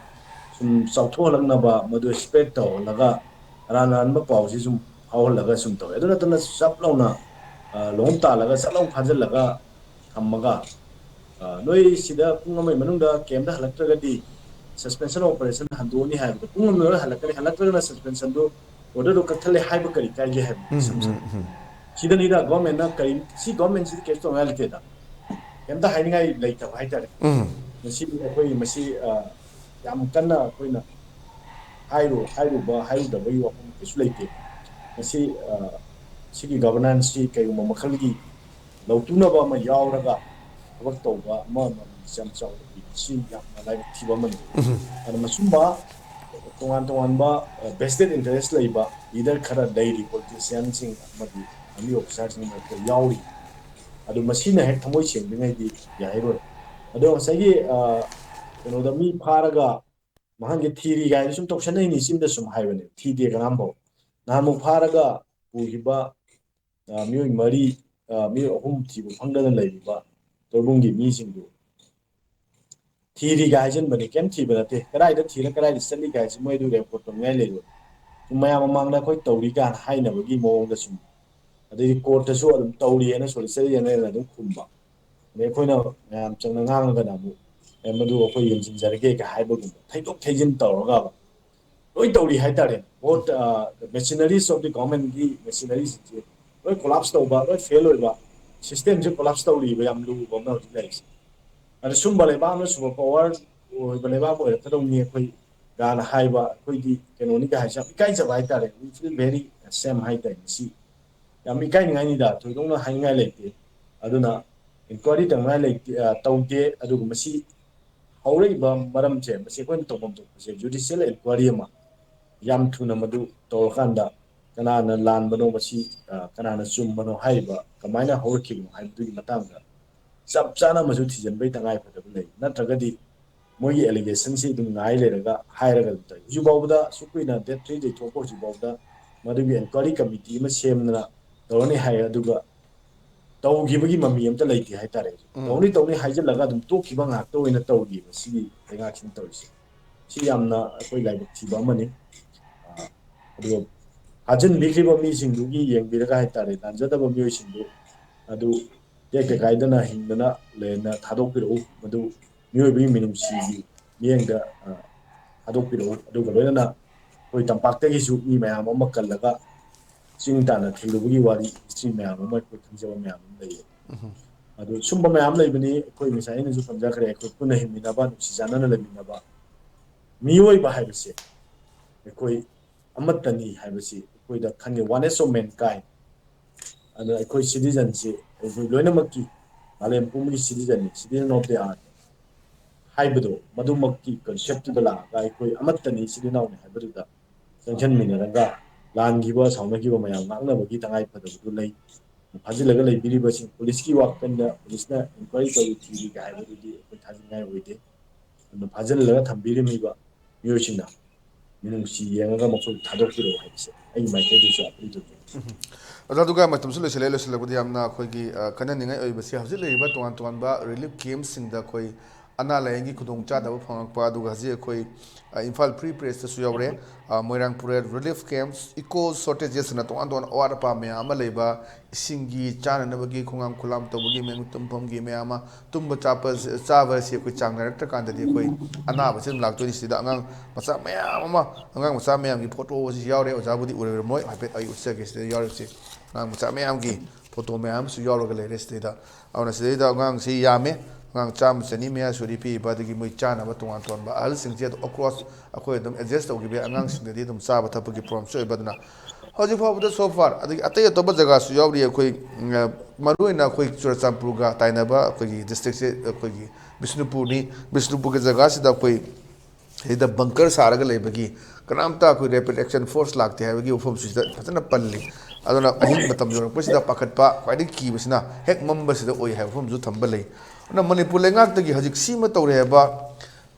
ꯁꯨꯝ ꯆꯥꯎꯊꯣꯛꯍꯜꯂꯛꯅꯕ, ꯃꯗꯨ spread ꯇꯧꯍꯜꯂꯒ, ꯑꯔꯥꯟ ꯑꯔꯥꯟꯕ ꯄꯥꯎꯁꯤ ꯁꯨꯝ ꯐꯥꯎꯍꯜꯂꯒ ꯁꯨꯝ ꯇꯧꯋꯦ꯫ ꯑꯗꯨ ꯅꯠꯇꯅ ꯆꯞ ꯂꯥꯎꯅ, ꯑ, ꯂꯣꯡ ꯇꯥꯜꯂꯒ ꯆꯞ ꯂꯥꯎꯅ ꯐꯥꯖꯤꯜꯂꯒ ꯊꯝꯃꯒ, ꯑ, ꯅꯣꯏ ꯁꯤꯗ ꯄꯨꯡ ꯑꯃꯒꯤ ꯃꯅꯨꯡꯗ ꯀꯦꯝꯗ ꯍꯜꯂꯛꯇ꯭ꯔꯒꯗꯤ suspension operation ꯍꯟꯗꯣꯛꯑꯅꯤ ꯍꯥꯏꯕꯗꯣ, ꯄꯨꯡ ꯑꯃ ꯃꯅꯨꯡꯗ ꯍꯜꯂꯛꯀꯅꯤ, ꯍꯜꯂꯛꯇ꯭ꯔꯒꯅ suspensionꯗꯨ, orderꯗꯨ ꯀꯛꯊꯠꯂꯦ ꯍꯥꯏꯕ ꯀꯔꯤ ꯀꯥꯏꯒꯦ ꯍꯥꯏꯕ ꯏꯁꯝ ꯁꯝꯅ꯫ ꯁꯤꯗꯅꯤꯗ governmentꯅ ꯀꯔꯤ, ꯁꯤ governmentꯁꯤꯗꯤ ꯀꯩꯁꯨ ꯇꯧꯅꯤꯡꯉꯥꯏ ꯂꯩꯇꯦꯗ, ꯀꯩꯝꯇ ꯍꯥꯏꯅꯤꯡꯉꯥꯏ ꯂꯩꯇꯕ ꯍꯥꯏꯇꯥꯔꯦ꯫ ꯃꯁꯤ ꯑꯩꯈꯣꯏ ꯃꯁꯤ, ꯑ, ꯌꯥꯝ ꯀꯟꯅ ꯑꯩꯈꯣꯏꯅ ꯍꯥꯏꯔꯨ-, ꯍꯥꯏꯔꯨꯕ ꯍꯥꯏꯔꯨꯗꯕꯒꯤ ꯋꯥꯐꯝ ꯀꯩꯁꯨ ꯂꯩꯇꯦ꯫ ꯃꯁꯤ, ꯑ, ꯁꯤꯒꯤ governancesꯁꯤ ꯀꯩꯒꯨꯝꯕ ꯃꯈꯜꯒꯤ ꯂꯧꯇꯨꯅꯕ ꯑꯃ ꯌꯥꯎꯔꯒ ꯊꯕꯛ ꯇꯧꯕ ꯑꯃ ꯑꯃ ꯌꯥꯝ ꯆꯥꯎꯅ ꯄꯤꯔꯤ꯫ ꯁꯤ ꯌꯥꯝꯅ ꯂꯥꯏꯕꯛ ꯊꯤꯕ ꯑꯃꯅꯤ꯫ ꯑꯗꯨꯅ ꯃꯁꯨꯝꯕ ꯇꯣꯉꯥꯟ ꯇꯣꯉꯥꯟꯕ, ꯑ, vested interest ꯂꯩꯕ leader ꯈꯔ ꯂꯩꯔꯤ, politicianꯁꯤꯡ ꯑꯃꯗꯤ army officerꯁꯤꯡ ꯃꯔꯛꯇ ꯌꯥꯎꯔꯤ꯫ ꯑꯗꯨ ꯃꯁꯤꯅ ꯍꯦꯛ ꯊꯃꯣꯏ ꯁꯦꯡꯗ꯭ꯔꯤꯉꯩꯗꯤ ꯌꯥꯔꯣꯏ꯫ ꯑꯗꯣ ꯉꯁꯥꯏꯒꯤ, ꯑ, ꯀꯩꯅꯣꯗ ꯃꯤ ꯐꯥꯔꯒ ꯃꯍꯥꯛꯁꯦ ꯊꯤꯔꯤ ꯀꯥꯏꯅ ꯁꯨꯝ ꯇꯧꯁꯟꯅꯩꯅꯤ, ꯆꯤꯟꯗ ꯁꯨꯝ ꯍꯥꯏꯕꯅꯦ, ꯊꯤꯗꯦ ꯀꯅꯥꯝꯐꯥꯎ꯫ ꯅꯍꯥꯟꯃꯨꯛ ꯐꯥꯔꯒ ꯄꯨꯈꯤꯕ, ꯑ, ꯃꯤꯑꯣꯏ ꯃꯔꯤ, ꯑ, ꯃꯤꯑꯣꯏ ꯑꯍꯨꯝ ꯊꯤꯕ ꯐꯪꯗꯅ ꯂꯩꯔꯤꯕ ꯇꯣꯏꯕꯨꯡꯒꯤ ꯃꯤꯁꯤꯡꯗꯨ ꯊꯤꯔꯤꯒ ꯍꯥꯏꯖꯟꯕꯅꯤ, ꯀꯩꯝ ꯊꯤꯕ ꯅꯠꯇꯦ꯫ ꯀꯗꯥꯏꯗ ꯊꯤꯔ ꯀꯗꯥꯏꯗ ꯆꯠꯂꯤꯒ ꯍꯥꯏꯁꯤ ꯃꯣꯏ ꯑꯗꯨ report ꯇꯧꯅꯤꯡꯉꯥꯏ ꯂꯩꯔꯣꯏ꯫ ꯁꯨꯝ ꯃꯌꯥꯝ ꯃꯃꯥꯡꯗ ꯑꯩꯈꯣꯏ ꯇꯧꯔꯤ ꯀꯥꯏꯅ ꯍꯥꯏꯅꯕꯒꯤ ꯃꯑꯣꯡꯗ ꯁꯨꯝ, ꯑꯗꯩꯗꯤ courtꯇꯁꯨ ꯑꯗꯨꯝ ꯇꯧꯔꯤꯑꯅ solicitor generalꯅ ꯑꯗꯨꯝ ꯈꯨꯝꯕ, ꯑꯗꯩ ꯑꯩꯈꯣꯏꯅ ꯃꯌꯥꯝ ꯆꯪꯅ ꯉꯥꯡꯉꯒꯅ ꯑꯃꯨꯛ, "ꯑꯦ, ꯃꯗꯨ ꯑꯩꯈꯣꯏ ꯌꯦꯡꯁꯤꯟꯖꯔꯒꯦꯒ" ꯍꯥꯏꯕꯒꯨꯝꯕ, ꯊꯩꯗꯣꯛ ꯊꯩꯖꯤꯟ ꯇꯧꯔꯒ ꯂꯣꯏ ꯇꯧꯔꯤ ꯍꯥꯏꯇꯥꯔꯦ꯫ Both, ꯑ, machineries of the governmentꯀꯤ machinerieꯁꯤꯡꯁꯦ ꯂꯣꯏ collapse ꯇꯧꯕ, ꯂꯣꯏ fail ꯑꯣꯏꯕ, systemꯁꯦ collapse ꯇꯧꯔꯤꯕ ꯌꯥꯝ ꯂꯨꯕ ꯑꯃ ꯍꯧꯖꯤꯛ ꯂꯩꯔꯤꯁꯦ꯫ ꯑꯗ ꯁꯨꯝꯕ ꯂꯩꯕꯥꯛ ꯑꯃꯅ super power ꯑꯣꯏꯕ ꯂꯩꯕꯥꯛ ꯑꯣꯏꯔꯛꯀꯗꯧꯅꯤ ꯑꯩꯈꯣꯏ ꯒꯥꯅ ꯍꯥꯏꯕ, ꯑꯩꯈꯣꯏꯗꯤ ꯀꯩꯅꯣꯅꯤ ꯀꯥꯏ ꯍꯥꯏꯁꯦ ꯌꯥꯝ ꯏꯀꯥꯏꯖꯕ ꯍꯥꯏꯇꯥꯔꯦ꯫ We feel very ashamed ꯍꯥꯏꯇꯥꯔꯦ꯫ ꯃꯁꯤ ꯌꯥꯝ ꯏꯀꯥꯏꯅꯤꯡꯉꯥꯏꯅꯤꯗ, ꯊꯣꯏꯗꯣꯛꯅ ꯍꯥꯏꯅꯤꯡꯉꯥꯏ ꯂꯩꯇꯦ꯫ ꯑꯗꯨꯅ inquiry ꯇꯧꯅꯤꯡꯉꯥꯏ ꯂꯩꯇꯦ, ꯑ, ꯇꯧꯗꯦ꯫ ꯑꯗꯨꯒ ꯃꯁꯤ ꯍꯧꯔꯛꯏꯕ ꯃꯔꯝꯁꯦ, ꯃꯁꯤ ꯑꯩꯈꯣꯏꯅ ꯇꯧꯐꯝ ꯊꯣꯛꯄꯁꯦ judicial inquiry ꯑꯃ ꯌꯥꯝ ꯊꯨꯅ ꯃꯗꯨ ꯇꯧꯔꯀꯥꯟꯗ ꯀꯅꯥꯅ ꯂꯥꯟꯕꯅꯣ, ꯃꯁꯤ, ꯑ, ꯀꯅꯥꯅ ꯆꯨꯝꯕꯅꯣ ꯍꯥꯏꯔꯤꯕ, ꯀꯃꯥꯏꯅ ꯍꯧꯔꯛꯈꯤꯕꯅꯣ ꯍꯥꯏꯕꯗꯨꯒꯤ ꯃꯇꯥꯡꯗ ꯆꯞ ꯆꯥꯅ ꯑꯃꯁꯨ ꯊꯤꯖꯤꯟꯕꯒꯤ ꯇꯉꯥꯏ ꯐꯗꯕ ꯂꯩ꯫ ꯅꯠꯇ꯭ꯔꯒꯗꯤ ꯃꯣꯏꯒꯤ allegationꯁꯤ ꯑꯗꯨꯝ ꯉꯥꯏ ꯂꯩꯔꯒ ꯍꯥꯏꯔꯒ ꯑꯗꯨꯝ ꯇꯧꯏ꯫ ꯍꯧꯖꯤꯛꯐꯥꯎꯕꯗ ꯑꯁꯨꯛ ꯀꯨꯏꯅ date three ꯗꯒꯤ ꯊꯣꯛꯄ ꯍꯧꯖꯤꯛꯐꯥꯎꯗ ꯃꯗꯨꯒꯤ inquiry committee ꯑꯃ ꯁꯦꯝꯗꯅ ꯇꯧꯔꯅꯤ ꯍꯥꯏ, ꯑꯗꯨꯒ ꯇꯧꯈꯤꯕꯒꯤ ꯃꯃꯤ ꯑꯝꯇ ꯂꯩꯇꯦ ꯍꯥꯏꯇꯥꯔꯦ꯫ ꯎꯝ꯫ ꯇꯧꯅꯤ ꯇꯧꯅꯤ ꯍꯥꯏꯖꯤꯜꯂꯒ ꯑꯗꯨꯝ ꯇꯣꯛꯈꯤꯕ ꯉꯥꯛꯇ ꯑꯣꯏꯅ ꯇꯧꯔꯤꯕ ꯁꯤꯒꯤ ꯂꯩꯉꯥꯛꯁꯤꯅ ꯇꯧꯔꯤꯁꯦ꯫ ꯁꯤ ꯌꯥꯝꯅ ꯑꯩꯈꯣꯏ ꯂꯥꯏꯕꯛ ꯊꯤꯕ ꯑꯃꯅꯤ꯫ ꯑ, ꯑꯗꯨꯒ ꯊꯥꯖꯤꯟꯕꯤꯈ꯭ꯔꯤꯕ ꯃꯤꯁꯤꯡꯗꯨꯒꯤ ꯌꯦꯡꯕꯤꯔꯒ ꯍꯥꯏꯇꯥꯔꯦ, ꯂꯥꯟꯖꯗꯕ ꯃꯤꯑꯣꯏꯁꯤꯡꯗꯨ ꯑꯗꯨ ꯇꯦꯛꯇ ꯀꯥꯏꯗꯅ ꯍꯤꯡꯗꯅ ꯂꯩꯅ ꯊꯥꯗꯣꯛꯄꯤꯔꯛꯎ꯫ ꯃꯗꯨ ꯃꯤꯑꯣꯏꯕꯒꯤ ꯃꯤꯅꯨꯡꯁꯤꯒꯤ ꯃꯤꯠꯌꯦꯡꯗ, ꯑ, ꯊꯥꯗꯣꯛꯄꯤꯔꯛꯎ꯫ ꯑꯗꯨꯒ ꯂꯣꯏꯅꯅ ꯑꯩꯈꯣꯏ ꯇꯝꯄꯥꯛꯇꯒꯤꯁꯨ ꯃꯤ ꯃꯌꯥꯝ ꯑꯃ ꯀꯜꯂꯒ ꯆꯤꯡ ꯇꯥꯟꯅ ꯊꯤꯜꯂꯨꯕꯒꯤ ꯋꯥꯔꯤ, ꯍꯤꯁꯇ꯭ꯔꯤ ꯃꯌꯥꯝ ꯑꯃ ꯑꯩꯈꯣꯏ ꯈꯪꯖꯕ ꯃꯌꯥꯝ ꯑꯃ ꯂꯩꯌꯦ꯫ ꯑꯗꯨ ꯁꯨꯝꯕ ꯃꯌꯥꯝ ꯂꯩꯕꯅꯤ꯫ ꯑꯩꯈꯣꯏ ꯉꯁꯥꯏ ꯑꯩꯅꯁꯨ ꯄꯟꯖꯈ꯭ꯔꯦ, ꯑꯩꯈꯣꯏ ꯄꯨꯟꯅ ꯍꯤꯡꯃꯤꯟꯅꯕ, ꯅꯨꯡꯁꯤ ꯆꯥꯟꯅꯅ ꯂꯩꯃꯤꯟꯅꯕ꯫ ꯃꯤꯑꯣꯏꯕ ꯍꯥꯏꯕꯁꯦ ꯑꯩꯈꯣꯏ ꯑꯃꯠꯇꯅꯤ ꯍꯥꯏꯕꯁꯤ ꯑꯩꯈꯣꯏꯗ ꯈꯪꯉꯦ, oneness of mankind꯫ ꯑꯗꯨꯅ ꯑꯩꯈꯣꯏ ꯁꯤꯇꯤꯖꯟꯁꯤ, ꯑꯩꯈꯣꯏ ꯂꯣꯏꯅꯃꯛꯀꯤ ꯃꯥꯂꯦꯝ ꯄꯨꯝꯕꯒꯤ ꯁꯤꯇꯤꯖꯟꯅꯤ, citizen of the earth ꯍꯥꯏꯕꯗꯣ, ꯃꯗꯨꯃꯛꯀꯤ ꯀꯟꯁꯦꯞꯇꯨꯗ ꯂꯥꯛꯑꯒ ꯑꯩꯈꯣꯏ ꯑꯃꯠꯇꯅꯤ, ꯏꯆꯤꯜ ꯏꯅꯥꯎꯅꯤ ꯍꯥꯏꯕꯗꯨꯗ ꯆꯪꯁꯤꯟꯃꯤꯟꯅꯔꯒ ꯂꯥꯟꯈꯤꯕ, ꯁꯥꯎꯅꯈꯤꯕ ꯃꯌꯥꯝ ꯉꯥꯛꯅꯕꯒꯤ ꯇꯉꯥꯏ ꯐꯗꯕꯗꯨ ꯂꯩ꯫ ꯐꯥꯖꯤꯜꯂꯒ ꯂꯩꯕꯤꯔꯤꯕꯁꯤꯡ, ꯄꯨꯂꯤꯁꯀꯤ ꯋꯥꯈꯜꯗ ꯄꯨꯂꯤꯁꯅ ꯏꯟꯀ꯭ꯋꯥꯏꯔꯤ ꯇꯧꯔꯤ, ꯊꯤꯔꯤꯒ ꯍꯥꯏꯕꯗꯨꯗꯤ ꯑꯩꯈꯣꯏ ꯊꯥꯖꯅꯤꯡꯉꯥꯏ ꯑꯣꯏꯗꯦ꯫ ꯑꯗꯨꯅ ꯐꯥꯖꯤꯜꯂꯒ ꯊꯝꯕꯤꯔꯝꯃꯤꯕ ꯃꯤꯑꯣꯏꯁꯤꯡꯅ ꯃꯤꯅꯨꯡꯁꯤ ꯌꯦꯡꯉꯒ ꯃꯈꯣꯏ ꯊꯥꯗꯣꯛꯄꯤꯔꯛꯑꯣ ꯍꯥꯏꯕꯁꯦ ꯑꯩꯒꯤ ꯃꯥꯏꯀꯩꯗꯒꯤꯁꯨ ꯑꯄꯤꯜ ꯇꯧꯖꯒꯦ꯫ ꯑꯣꯖꯥ, ꯑꯗꯨꯒ ꯃꯇꯝꯁꯨ ꯂꯣꯏꯁꯤꯜꯂꯛꯑꯦ꯫ ꯂꯣꯏꯁꯤꯜꯂꯛꯄꯗ ꯌꯥꯝꯅ ꯑꯩꯈꯣꯏꯒꯤ, ꯑ, ꯈꯟꯅꯅꯤꯡꯉꯥꯏ ꯑꯣꯏꯕꯁꯤ ꯍꯧꯖꯤꯛ ꯂꯩꯔꯤꯕ ꯇꯣꯉꯥꯟ ꯇꯣꯉꯥꯟꯕ ꯔꯤꯂꯤꯐ ꯀꯦꯝꯞꯁꯤꯡꯗ ꯑꯩꯈꯣꯏ ꯑꯅꯥ ꯂꯥꯏꯌꯦꯡꯒꯤ ꯈꯨꯗꯣꯡꯆꯥꯗꯕ ꯐꯪꯉꯛꯄ, ꯑꯗꯨꯒ ꯍꯧꯖꯤꯛ ꯑꯩꯈꯣꯏ, ꯑ, ꯏꯝꯐꯥꯜ ꯐ꯭ꯔꯤ ꯄ꯭ꯔꯦꯁꯇꯁꯨ ꯌꯥꯎꯔꯦ, ꯑ, ꯃꯣꯏꯔꯥꯡ ꯄꯨꯔꯦꯜ ꯔꯤꯂꯤꯐ ꯀꯦꯝꯞꯁ, ꯏꯀꯣ ꯁꯣꯔꯇꯦꯖꯦꯁ ꯑꯅ ꯇꯣꯉꯥꯟ ꯇꯣꯉꯥꯟꯕ ꯑꯋꯥꯠ ꯑꯄꯥ ꯃꯌꯥꯝ ꯑꯃ ꯂꯩꯕ, ꯏꯁꯤꯡꯒꯤ, ꯆꯥꯅꯅꯕꯒꯤ, ꯈꯣꯡꯉꯥꯝ ꯈꯨꯂꯥꯝ ꯇꯧꯕꯒꯤ, ꯃꯌꯨꯝ ꯇꯨꯝꯐꯝꯒꯤ ꯃꯌꯥꯝ ꯑꯃ, ꯇꯨꯝꯕ ꯆꯥꯕ, ꯆꯥꯕ ꯑꯁꯤ ꯑꯩꯈꯣꯏ ꯆꯥꯡ ꯅꯥꯏꯔꯛꯇ꯭ꯔꯀꯥꯟꯗꯗꯤ ꯑꯩꯈꯣꯏ ꯑꯅꯥꯕꯁꯤ ꯑꯗꯨꯝ ꯂꯥꯛꯇꯣꯏꯅꯤ꯫ ꯁꯤꯗ ꯑꯉꯥꯡ ꯃꯆꯥ ꯃꯌꯥꯝ ꯑꯃ, ꯑꯉꯥꯡ ꯃꯆꯥ ꯃꯌꯥꯝꯒꯤ ꯐꯣꯇꯣ ꯑꯁꯤ ꯌꯥꯎꯔꯦ꯫ ꯑꯣꯖꯥꯕꯨꯗꯤ ꯎꯔꯝꯃꯣꯏ, ꯍꯥꯏꯐꯦꯠ ꯑꯩ ꯎꯠꯆꯒꯦ꯫ ꯁꯤꯗ ꯌꯥꯎꯔꯤꯕꯁꯤ ꯑꯉꯥꯡ ꯃꯆꯥ ꯃꯌꯥꯝꯒꯤ ꯐꯣꯇꯣ ꯃꯌꯥꯝ ꯑꯃꯁꯨ ꯌꯥꯎꯔꯒ ꯂꯩꯔꯦ ꯁꯤꯗꯩꯗ꯫ ꯑꯗꯨꯅ ꯁꯤꯗꯩꯗ ꯑꯉꯥꯡꯁꯤ ꯌꯥꯝꯃꯦ, ꯑꯉꯥꯡ ꯆꯥꯝꯃ ꯆꯅꯤ ꯃꯌꯥ ꯁꯨꯔꯤ ꯄꯤꯛꯏꯕ꯫ ꯑꯗꯒꯤ ꯃꯣꯏ ꯆꯥꯅꯕ ꯇꯣꯉꯥꯟ ꯇꯣꯉꯥꯟꯕ, ꯑꯍꯜꯁꯤꯡꯁꯦ ꯑꯗꯨꯝ ꯑꯣꯐꯀꯣꯔꯁ ꯑꯩꯈꯣꯏ ꯑꯗꯨꯝ ꯑꯦꯗꯖꯁ ꯇꯧꯈꯤꯕ ꯌꯥꯏ꯫ ꯑꯉꯥꯡꯁꯤꯡꯗꯗꯤ ꯑꯗꯨꯝ ꯆꯥꯕ ꯊꯛꯄꯒꯤ ꯄ꯭ꯔꯣꯕ꯭ꯂꯦꯝꯁꯨ ꯑꯣꯏꯕ꯫ ꯑꯗꯨꯅ ꯍꯧꯖꯤꯛ ꯐꯥꯎꯕꯗ so far, ꯑꯗꯒꯤ ꯑꯇꯩ ꯑꯇꯣꯞꯄ ꯖꯒꯥꯁꯨ ꯌꯥꯎꯔꯤ꯫ ꯑꯩꯈꯣꯏ, ꯎꯝ, ꯃꯔꯨꯑꯣꯏꯅ ꯑꯩꯈꯣꯏ ꯆꯨꯔꯆꯥꯟꯄꯨꯔꯒ ꯇꯥꯏꯅꯕ ꯑꯩꯈꯣꯏꯒꯤ ꯗꯤꯁꯇ꯭ꯔꯤꯛꯁꯦ ꯑꯩꯈꯣꯏꯒꯤ ꯕꯤꯁꯅꯨꯄꯨꯔꯅꯤ꯫ ꯕꯤꯁꯅꯨꯄꯨꯔꯒꯤ ꯖꯒꯥꯁꯤꯗ ꯑꯩꯈꯣꯏ ꯁꯤꯗ ꯕꯪꯀꯔ ꯁꯥꯔꯒ ꯂꯩꯕꯒꯤ, ꯀꯅꯥꯝꯇ ꯑꯩꯈꯣꯏ ꯔꯦꯄꯤꯗ ꯑꯦꯛꯁꯟ ꯐꯣꯔꯁ ꯂꯥꯛꯇꯦ ꯍꯥꯏꯕꯒꯤ ꯋꯥꯐꯝꯁꯤꯗ ꯐꯖꯅ ꯄꯜꯂꯤ꯫ ꯑꯗꯨꯅ ꯑꯍꯤꯡ ꯃꯇꯝ ꯌꯧꯔꯛꯄꯁꯤꯗ ꯄꯥꯈꯠꯄ, ꯈ꯭ꯋꯥꯏꯗꯒꯤ ꯀꯤꯕꯁꯤꯅ ꯍꯦꯛ ꯃꯝꯕꯁꯤꯗ ꯑꯣꯏ ꯍꯥꯏꯕ ꯋꯥꯐꯝꯁꯨ ꯊꯝꯕ ꯂꯩ꯫ ꯑꯗꯨꯅ ꯃꯅꯤꯄꯨꯔ ꯂꯩꯉꯥꯛꯇꯒꯤ ꯍꯧꯖꯤꯛ ꯁꯤꯃ ꯇꯧꯔꯦ ꯍꯥꯏꯕ,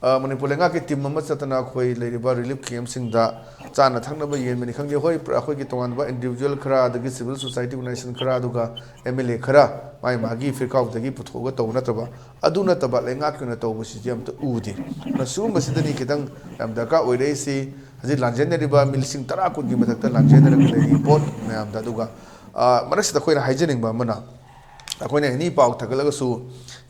ꯑ, ꯃꯅꯤꯄꯨꯔ ꯂꯩꯉꯥꯛꯀꯤ ꯇꯤꯝ ꯑꯃ ꯆꯠꯇꯅ ꯑꯩꯈꯣꯏ ꯂꯩꯔꯤꯕ ꯔꯤꯂꯤꯐ ꯀꯦꯝꯞꯁꯤꯡꯗ ꯆꯥꯅ ꯊꯛꯅꯕ ꯌꯦꯟꯕꯅꯤ ꯈꯪꯗꯦ, ꯍꯣꯏ, ꯑꯩꯈꯣꯏꯒꯤ ꯇꯣꯉꯥꯟꯕ ꯏꯟꯗꯤꯕꯤꯖꯨꯋꯦꯜ ꯈꯔ, ꯑꯗꯒꯤ ꯁꯤꯚꯤꯜ ꯁꯣꯁꯥꯏꯇꯤ ꯑꯣꯔꯒꯅꯥꯏꯖꯦꯁꯟ ꯈꯔ, ꯑꯗꯨꯒ ꯑꯦꯝ ꯑꯦꯜ ꯑꯦ ꯈꯔ ꯃꯥꯒꯤ ꯃꯥꯒꯤ ꯐꯤꯔꯀꯥꯎꯗꯒꯤ ꯄꯨꯊꯣꯛꯑꯒ ꯇꯧꯕ ꯅꯠꯇꯕ, ꯑꯗꯨ ꯅꯠꯇꯕ ꯂꯩꯉꯥꯛꯀꯤ ꯑꯣꯏꯅ ꯇꯧꯕꯁꯤꯗꯤ ꯑꯝꯇ ꯎꯗꯦ꯫ ꯑꯗꯨꯅ ꯁꯤꯒꯨꯝꯕꯁꯤꯗꯅꯤ ꯈꯤꯇꯪ ꯌꯥꯝ ꯗꯔꯀꯥꯔ ꯑꯣꯏꯔꯛꯏꯁꯤ꯫ ꯍꯧꯖꯤꯛ ꯂꯥꯟꯖꯦꯟꯅꯔꯤꯕ ꯃꯤ ꯂꯤꯁꯤꯡ ꯇꯔꯥ ꯀꯨꯟꯒꯤ ꯃꯊꯛꯇ ꯂꯥꯟꯖꯦꯟꯅꯔꯒ ꯂꯩꯔꯤ ꯄꯣꯠ ꯃꯌꯥꯝꯗ꯫ ꯑꯗꯨꯒ, ꯑ, ꯃꯔꯛꯁꯤꯗ ꯑꯩꯈꯣꯏꯅ ꯍꯥꯏꯖꯅꯤꯡꯕ ꯑꯃꯅ, ꯑꯩꯈꯣꯏꯅ ꯑꯦꯅꯤ ꯄꯥꯎ ꯊꯥꯒꯠꯂꯒꯁꯨ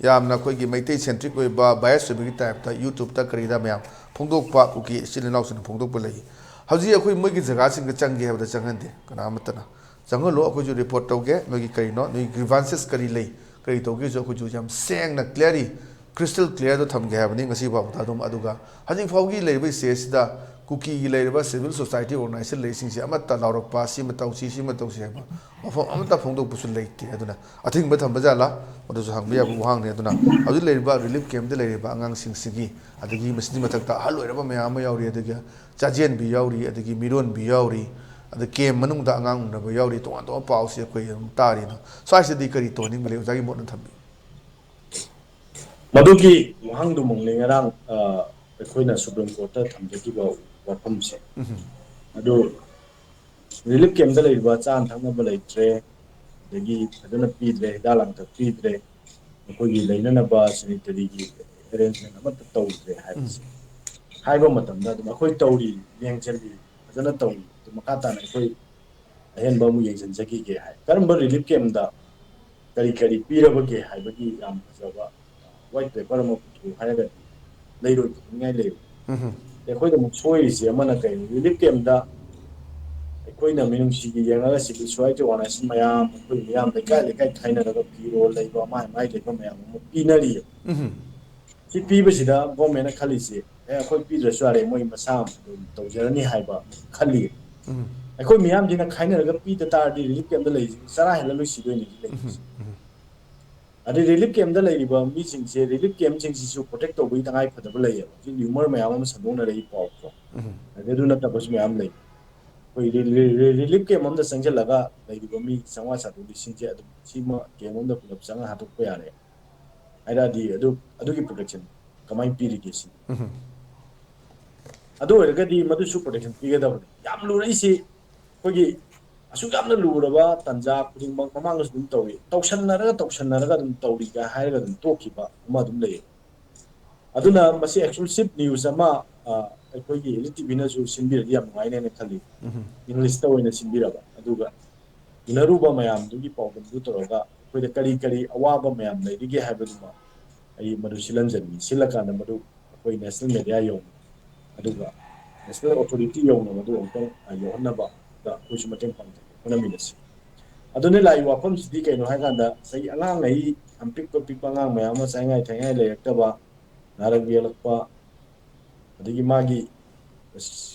ꯌꯥꯝꯅ ꯑꯩꯈꯣꯏꯒꯤ ꯃꯩꯇꯩ ꯁꯦꯟꯇ꯭ꯔꯤꯛ ꯑꯣꯏꯕ ꯕꯥꯏꯁ ꯑꯣꯏꯕꯒꯤ ꯇꯥꯏꯞꯇ ꯌꯨꯇ꯭ꯌꯨꯕꯇ ꯀꯔꯤꯗ ꯃꯌꯥꯝ ꯐꯣꯡꯗꯣꯛꯄ, ꯀꯨꯀꯤ ꯏꯆꯤꯜ ꯏꯅꯥꯎꯁꯤꯡꯅ ꯐꯣꯡꯗꯣꯛꯄ ꯂꯩ꯫ ꯍꯧꯖꯤꯛ ꯑꯩꯈꯣꯏ ꯃꯣꯏꯒꯤ ꯖꯒꯥꯁꯤꯡꯗ ꯆꯪꯒꯦ ꯍꯥꯏꯕꯗ ꯆꯪꯍꯟꯗꯦ ꯀꯅꯥ ꯑꯃꯠꯇꯅ꯫ ꯆꯪꯍꯜꯂꯣ, ꯑꯩꯈꯣꯏꯁꯨ ꯔꯤꯄꯣꯔꯠ ꯇꯧꯒꯦ, ꯅꯣꯏꯒꯤ ꯀꯔꯤꯅꯣ, ꯅꯣꯏꯒꯤ ꯒ꯭ꯔꯤꯚꯥꯟꯁꯦꯁ ꯀꯔꯤ ꯂꯩ, ꯀꯔꯤ ꯇꯧꯒꯦꯁꯨ ꯑꯩꯈꯣꯏꯁꯨ ꯌꯥꯝ ꯁꯦꯡꯅ, ꯀ꯭ꯂꯤꯌꯥꯔꯂꯤ, ꯀ꯭ꯔꯤꯁꯇꯜ ꯀ꯭ꯂꯤꯌꯥꯔꯗꯣ ꯊꯝꯒꯦ ꯍꯥꯏꯕꯅꯤ꯫ ꯉꯁꯤ ꯐꯥꯎꯕꯗ ꯑꯗꯨꯝ, ꯑꯗꯨꯒ ꯍꯧꯖꯤꯛ ꯐꯥꯎꯒꯤ ꯂꯩꯔꯤꯕ ꯁ꯭ꯇꯦꯖꯁꯤꯗ ꯀꯨꯀꯤꯒꯤ ꯂꯩꯔꯤꯕ ꯁꯤꯚꯤꯜ ꯁꯣꯁꯥꯏꯇꯤ ꯑꯣꯔꯒꯅꯥꯏꯖꯦꯁꯟ ꯂꯩꯔꯤꯁꯤꯡꯁꯦ ꯑꯃꯠꯇ ꯂꯥꯎꯔꯛꯄ, ꯁꯤꯃ ꯇꯧꯁꯤ, ꯁꯤꯃ ꯇꯧꯁꯤ ꯍꯥꯏꯕ ꯋꯥꯐꯝ ꯑꯃꯠꯇ ꯐꯣꯡꯗꯣꯛꯄꯁꯨ ꯂꯩꯇꯦ꯫ ꯑꯗꯨꯅ ꯑꯊꯤꯡꯕ ꯊꯝꯕ ꯖꯥꯠꯂꯥ? ꯑꯗꯨꯁꯨ ꯍꯪꯕ ꯌꯥꯕ ꯋꯥꯍꯪꯅꯤ꯫ ꯑꯗꯨꯅ ꯍꯧꯖꯤꯛ ꯂꯩꯔꯤꯕ ꯔꯤꯂꯤꯐ ꯀꯦꯝꯞꯇ ꯂꯩꯔꯤꯕ ꯑꯉꯥꯡꯁꯤꯡꯁꯤꯒꯤ, ꯑꯗꯒꯤ ꯃꯁꯤꯒꯤ ꯃꯊꯛꯇ ꯑꯍꯜ ꯑꯣꯏꯔꯕ ꯃꯌꯥꯝ ꯑꯃ ꯌꯥꯎꯔꯤ, ꯑꯗꯒꯤ ꯆꯥꯖꯦꯟꯕꯤ ꯌꯥꯎꯔꯤ, ꯑꯗꯒꯤ ꯃꯤꯔꯣꯟꯕꯤ ꯌꯥꯎꯔꯤ, ꯑꯗ ꯀꯦꯝ ꯃꯅꯨꯡꯗ ꯑꯉꯥꯡ ꯎꯅꯕ ꯌꯥꯎꯔꯤ, ꯇꯣꯉꯥꯟ ꯇꯣꯉꯥꯟꯕ ꯄꯥꯎꯁꯦ ꯑꯩꯈꯣꯏ ꯑꯗꯨꯝ ꯇꯥꯔꯤ꯫ ꯑꯗꯣ ꯁ꯭ꯋꯥꯏꯁꯤꯗꯗꯤ ꯀꯔꯤ ꯇꯧꯍꯟꯅꯤꯡꯕ ꯂꯩ? ꯑꯣꯖꯥꯒꯤ ꯃꯣꯠ ꯑꯃ ꯊꯝꯕꯤꯌꯨ꯫ ꯃꯗꯨꯒꯤ ꯋꯥꯍꯪꯗꯨꯃꯛꯅꯤ ꯉꯔꯥꯡ, ꯑ, ꯑꯩꯈꯣꯏꯅ ꯁꯨꯄ꯭ꯔꯤꯝ ꯀꯣꯔꯠꯇ ꯊꯝꯖꯈꯤꯕ ꯋꯥꯐꯝꯁꯦ꯫ ꯑꯗꯨ ꯔꯤꯂꯤꯐ ꯀꯦꯝꯞꯇ ꯂꯩꯔꯤꯕ ꯆꯥꯅ ꯊꯛꯅꯕ ꯂꯩꯇ꯭ꯔꯦ, ꯑꯗꯒꯤ ꯐꯖꯅ ꯄꯤꯗ꯭ꯔꯦ, ꯍꯤꯗꯥꯛ ꯂꯥꯡꯊꯛ ꯄꯤꯗ꯭ꯔꯦ, ꯃꯈꯣꯏꯒꯤ ꯂꯩꯅꯅꯕ ꯁꯦꯅꯤꯇꯔꯤꯒꯤ ꯑꯦꯔꯦꯟꯖꯃꯦꯟ ꯑꯃꯠꯇ ꯇꯧꯗ꯭ꯔꯦ ꯍꯥꯏꯕꯁꯦ ꯍꯥꯏꯕ ꯃꯇꯝꯗ ꯑꯗꯨꯝ ꯑꯩꯈꯣꯏ ꯇꯧꯔꯤ, ꯌꯦꯡꯁꯤꯜꯂꯤ, ꯐꯖꯅ ꯇꯧꯔꯤ, ꯑꯗꯨ ꯃꯈꯥ ꯇꯥꯅ ꯑꯩꯈꯣꯏ ꯑꯍꯦꯟꯕ ꯑꯃꯨꯛ ꯌꯦꯡꯁꯤꯟꯖꯈꯤꯒꯦ ꯍꯥꯏ꯫ ꯀꯔꯝꯕ ꯔꯤꯂꯤꯐ ꯀꯦꯝꯞꯇ ꯀꯔꯤ ꯀꯔꯤ ꯄꯤꯔꯕꯒꯦ ꯍꯥꯏꯕꯒꯤ ꯌꯥꯝ ꯐꯖꯕ ꯋꯥꯏꯠ ꯄꯦꯄꯔ ꯑꯃ ꯄꯨꯊꯣꯛꯎ ꯍꯥꯏꯔꯒꯗꯤ ꯂꯩꯔꯣꯏ ꯄꯨꯊꯣꯛꯅꯤꯡꯉꯥꯏ ꯂꯩꯕ꯫ ꯑꯩꯈꯣꯏꯗ ꯑꯃꯨꯛ ꯁꯣꯏꯔꯤꯁꯦ ꯑꯃꯅ ꯀꯩꯅꯣ, ꯔꯤꯂꯤꯐ ꯀꯦꯝꯞꯇ ꯑꯩꯈꯣꯏꯅ ꯃꯤꯅꯨꯡꯁꯤꯒꯤ ꯌꯦꯡꯉꯒ ꯁꯤꯚꯤꯜ ꯁꯣꯁꯥꯏꯇꯤ ꯑꯣꯔꯒꯅꯥꯏꯖꯦꯁꯟ ꯃꯌꯥꯝ, ꯑꯩꯈꯣꯏ ꯃꯤꯌꯥꯝ ꯂꯩꯀꯥꯏ ꯂꯩꯀꯥꯏ ꯈꯥꯏꯅꯔꯒ ꯐꯤꯔꯣꯜ ꯂꯩꯕ, ꯃꯥꯏ ꯃꯥꯏ ꯂꯩꯕ ꯃꯌꯥꯝ ꯑꯃ ꯄꯤꯅꯔꯤꯌꯦ꯫ ꯁꯤ ꯄꯤꯕꯁꯤꯗ ꯒꯣꯔꯃꯦꯟꯅ ꯈꯜꯂꯤꯁꯦ, "ꯑꯦ, ꯑꯩꯈꯣꯏ ꯄꯤꯗ꯭ꯔꯁꯨ ꯌꯥꯔꯦ, ꯃꯣꯏ ꯃꯁꯥ ꯑꯗꯨꯝ ꯇꯧꯖꯔꯅꯤ" ꯍꯥꯏꯕ ꯈꯜꯂꯤ꯫ ꯑꯩꯈꯣꯏ ꯃꯤꯌꯥꯝꯁꯤꯅ ꯈꯥꯏꯅꯔꯒ ꯄꯤꯗ ꯇꯥꯔꯗꯤ ꯔꯤꯂꯤꯐ ꯀꯦꯝꯞꯇ ꯂꯩꯔꯤꯁꯦ ꯆꯔꯥ ꯍꯦꯜꯂ ꯂꯣꯏ ꯁꯤꯗꯣꯏꯅꯦ ꯍꯧꯖꯤꯛ ꯂꯩꯔꯤꯁꯦ꯫ ꯑꯗꯩ ꯔꯤꯂꯤꯐ ꯀꯦꯝꯞꯇ ꯂꯩꯔꯤꯕ ꯃꯤꯁꯤꯡꯁꯦ, ꯔꯤꯂꯤꯐ ꯀꯦꯝꯞꯁꯤꯡꯁꯤꯁꯨ ꯄ꯭ꯔꯣꯇꯦꯛ ꯇꯧꯕꯒꯤ ꯇꯉꯥꯏ ꯐꯗꯕ ꯂꯩꯌꯦꯕ꯫ ꯍꯧꯖꯤꯛ ꯔꯤꯌꯨꯃꯔ ꯃꯌꯥꯝ ꯑꯃ ꯁꯟꯗꯣꯛꯅꯔꯛꯏ ꯄꯥꯎꯀꯣ꯫ ꯑꯗꯩ ꯑꯗꯨ ꯅꯠꯇꯕꯁꯨ ꯃꯌꯥꯝ ꯂꯩ꯫ ꯑꯩꯈꯣꯏ ꯔꯤ-, ꯔꯤ-, ꯔꯤ-, ꯔꯤꯂꯤꯐ ꯀꯦꯝꯞ ꯑꯃꯗ ꯆꯪꯁꯤꯜꯂꯒ ꯂꯩꯔꯤꯕ ꯃꯤ ꯆꯥꯝꯃꯉꯥ ꯆꯥꯇ꯭ꯔꯨꯛ ꯂꯤꯁꯤꯡꯁꯦ ꯑꯗꯨꯝ ꯁꯤꯃ ꯀꯦꯝꯞ ꯑꯃꯗ ꯄꯨꯂꯞ ꯆꯪꯉ ꯍꯥꯠꯇꯣꯛꯄ ꯌꯥꯔꯦ ꯍꯥꯏꯔꯛꯑꯗꯤ ꯑꯗꯨ, ꯑꯗꯨꯒꯤ ꯄ꯭ꯔꯣꯇꯦꯛꯁꯟ ꯀꯃꯥꯏꯅ ꯄꯤꯔꯤꯒꯦ ꯁꯤꯅꯤ꯫ ꯑꯗꯨ ꯑꯣꯏꯔꯒꯗꯤ ꯃꯗꯨꯁꯨ ꯄ꯭ꯔꯣꯇꯦꯛꯁꯟ ꯄꯤꯒꯗꯕꯅꯤ꯫ ꯌꯥꯝ ꯂꯨꯔꯛꯏꯁꯤ ꯑꯩꯈꯣꯏꯒꯤ ꯑꯁꯨꯛ ꯌꯥꯝꯅ ꯂꯨꯔꯕ ꯇꯥꯟꯖꯥ ꯈꯨꯗꯤꯡꯃꯛ ꯃꯃꯥꯡꯗꯁꯨ ꯑꯗꯨꯝ ꯇꯧꯏ, ꯇꯧꯁꯟꯅꯔꯒ ꯇꯧꯁꯟꯅꯔꯒ ꯑꯗꯨꯝ ꯇꯧꯔꯤꯒ ꯍꯥꯏꯔꯒ ꯑꯗꯨꯝ ꯇꯣꯛꯈꯤꯕ ꯑꯃ ꯑꯗꯨꯝ ꯂꯩꯌꯦ꯫ ꯑꯗꯨꯅ ꯃꯁꯤ ꯑꯦꯛꯁꯀ꯭ꯂꯨꯁꯤꯞ ꯅ꯭ꯌꯨꯁ ꯑꯃ, ꯑ, ꯑꯩꯈꯣꯏꯒꯤ ꯏꯂꯤꯠ ꯇꯤꯚꯤꯅꯁꯨ ꯁꯤꯟꯕꯤꯔꯗꯤ ꯌꯥꯝ ꯅꯨꯡꯉꯥꯏꯅꯦꯅ ꯈꯜꯂꯤ꯫ ꯏꯪꯂꯤꯁꯇ ꯑꯣꯏꯅ ꯁꯤꯟꯕꯤꯔꯕ, ꯑꯗꯨꯒ ꯎꯅꯔꯨꯕ ꯃꯌꯥꯝꯗꯨꯒꯤ ꯄꯥꯎꯗꯝꯗꯨ ꯇꯧꯔꯒ ꯑꯩꯈꯣꯏꯗ ꯀꯔꯤ ꯀꯔꯤ ꯑꯋꯥꯕ ꯃꯌꯥꯝ ꯂꯩꯔꯤꯒꯦ ꯍꯥꯏꯕꯗꯨꯃ ꯑꯩ ꯃꯗꯨ ꯁꯤꯜꯍꯟꯖꯅꯤꯡꯉꯤ꯫ ꯁꯤꯜꯂꯀꯥꯟꯗ ꯃꯗꯨ ꯑꯩꯈꯣꯏ national media ꯌꯧꯅ, ꯑꯗꯨꯒ national authority ꯌꯧꯅ ꯃꯗꯨ ꯑꯃꯨꯛꯇꯪ ꯌꯧꯍꯟꯅꯕ ꯑꯩꯈꯣꯏꯁꯨ ꯃꯇꯦꯡ ꯄꯥꯡꯖꯒꯦ, ꯍꯣꯠꯅꯃꯤꯟꯅꯁꯤ꯫ ꯑꯗꯨꯅ ꯂꯥꯛꯏꯕ ꯋꯥꯐꯝꯁꯤꯗꯤ ꯀꯩꯅꯣ ꯍꯥꯏꯀꯥꯟꯗ, ꯉꯁꯥꯏꯒꯤ ꯑꯉꯥꯡꯉꯩ, ꯌꯥꯝ ꯄꯤꯛꯄ ꯄꯤꯛꯄ ꯑꯉꯥꯡ ꯃꯌꯥꯝ ꯑꯃ ꯆꯥꯅꯤꯡꯉꯥꯏ ꯊꯛꯅꯤꯡꯉꯥꯏ ꯂꯩꯔꯛꯇꯕ, ꯅꯥꯔꯛ ꯌꯦꯛꯂꯛꯄ, ꯑꯗꯒꯤ ꯃꯥꯒꯤ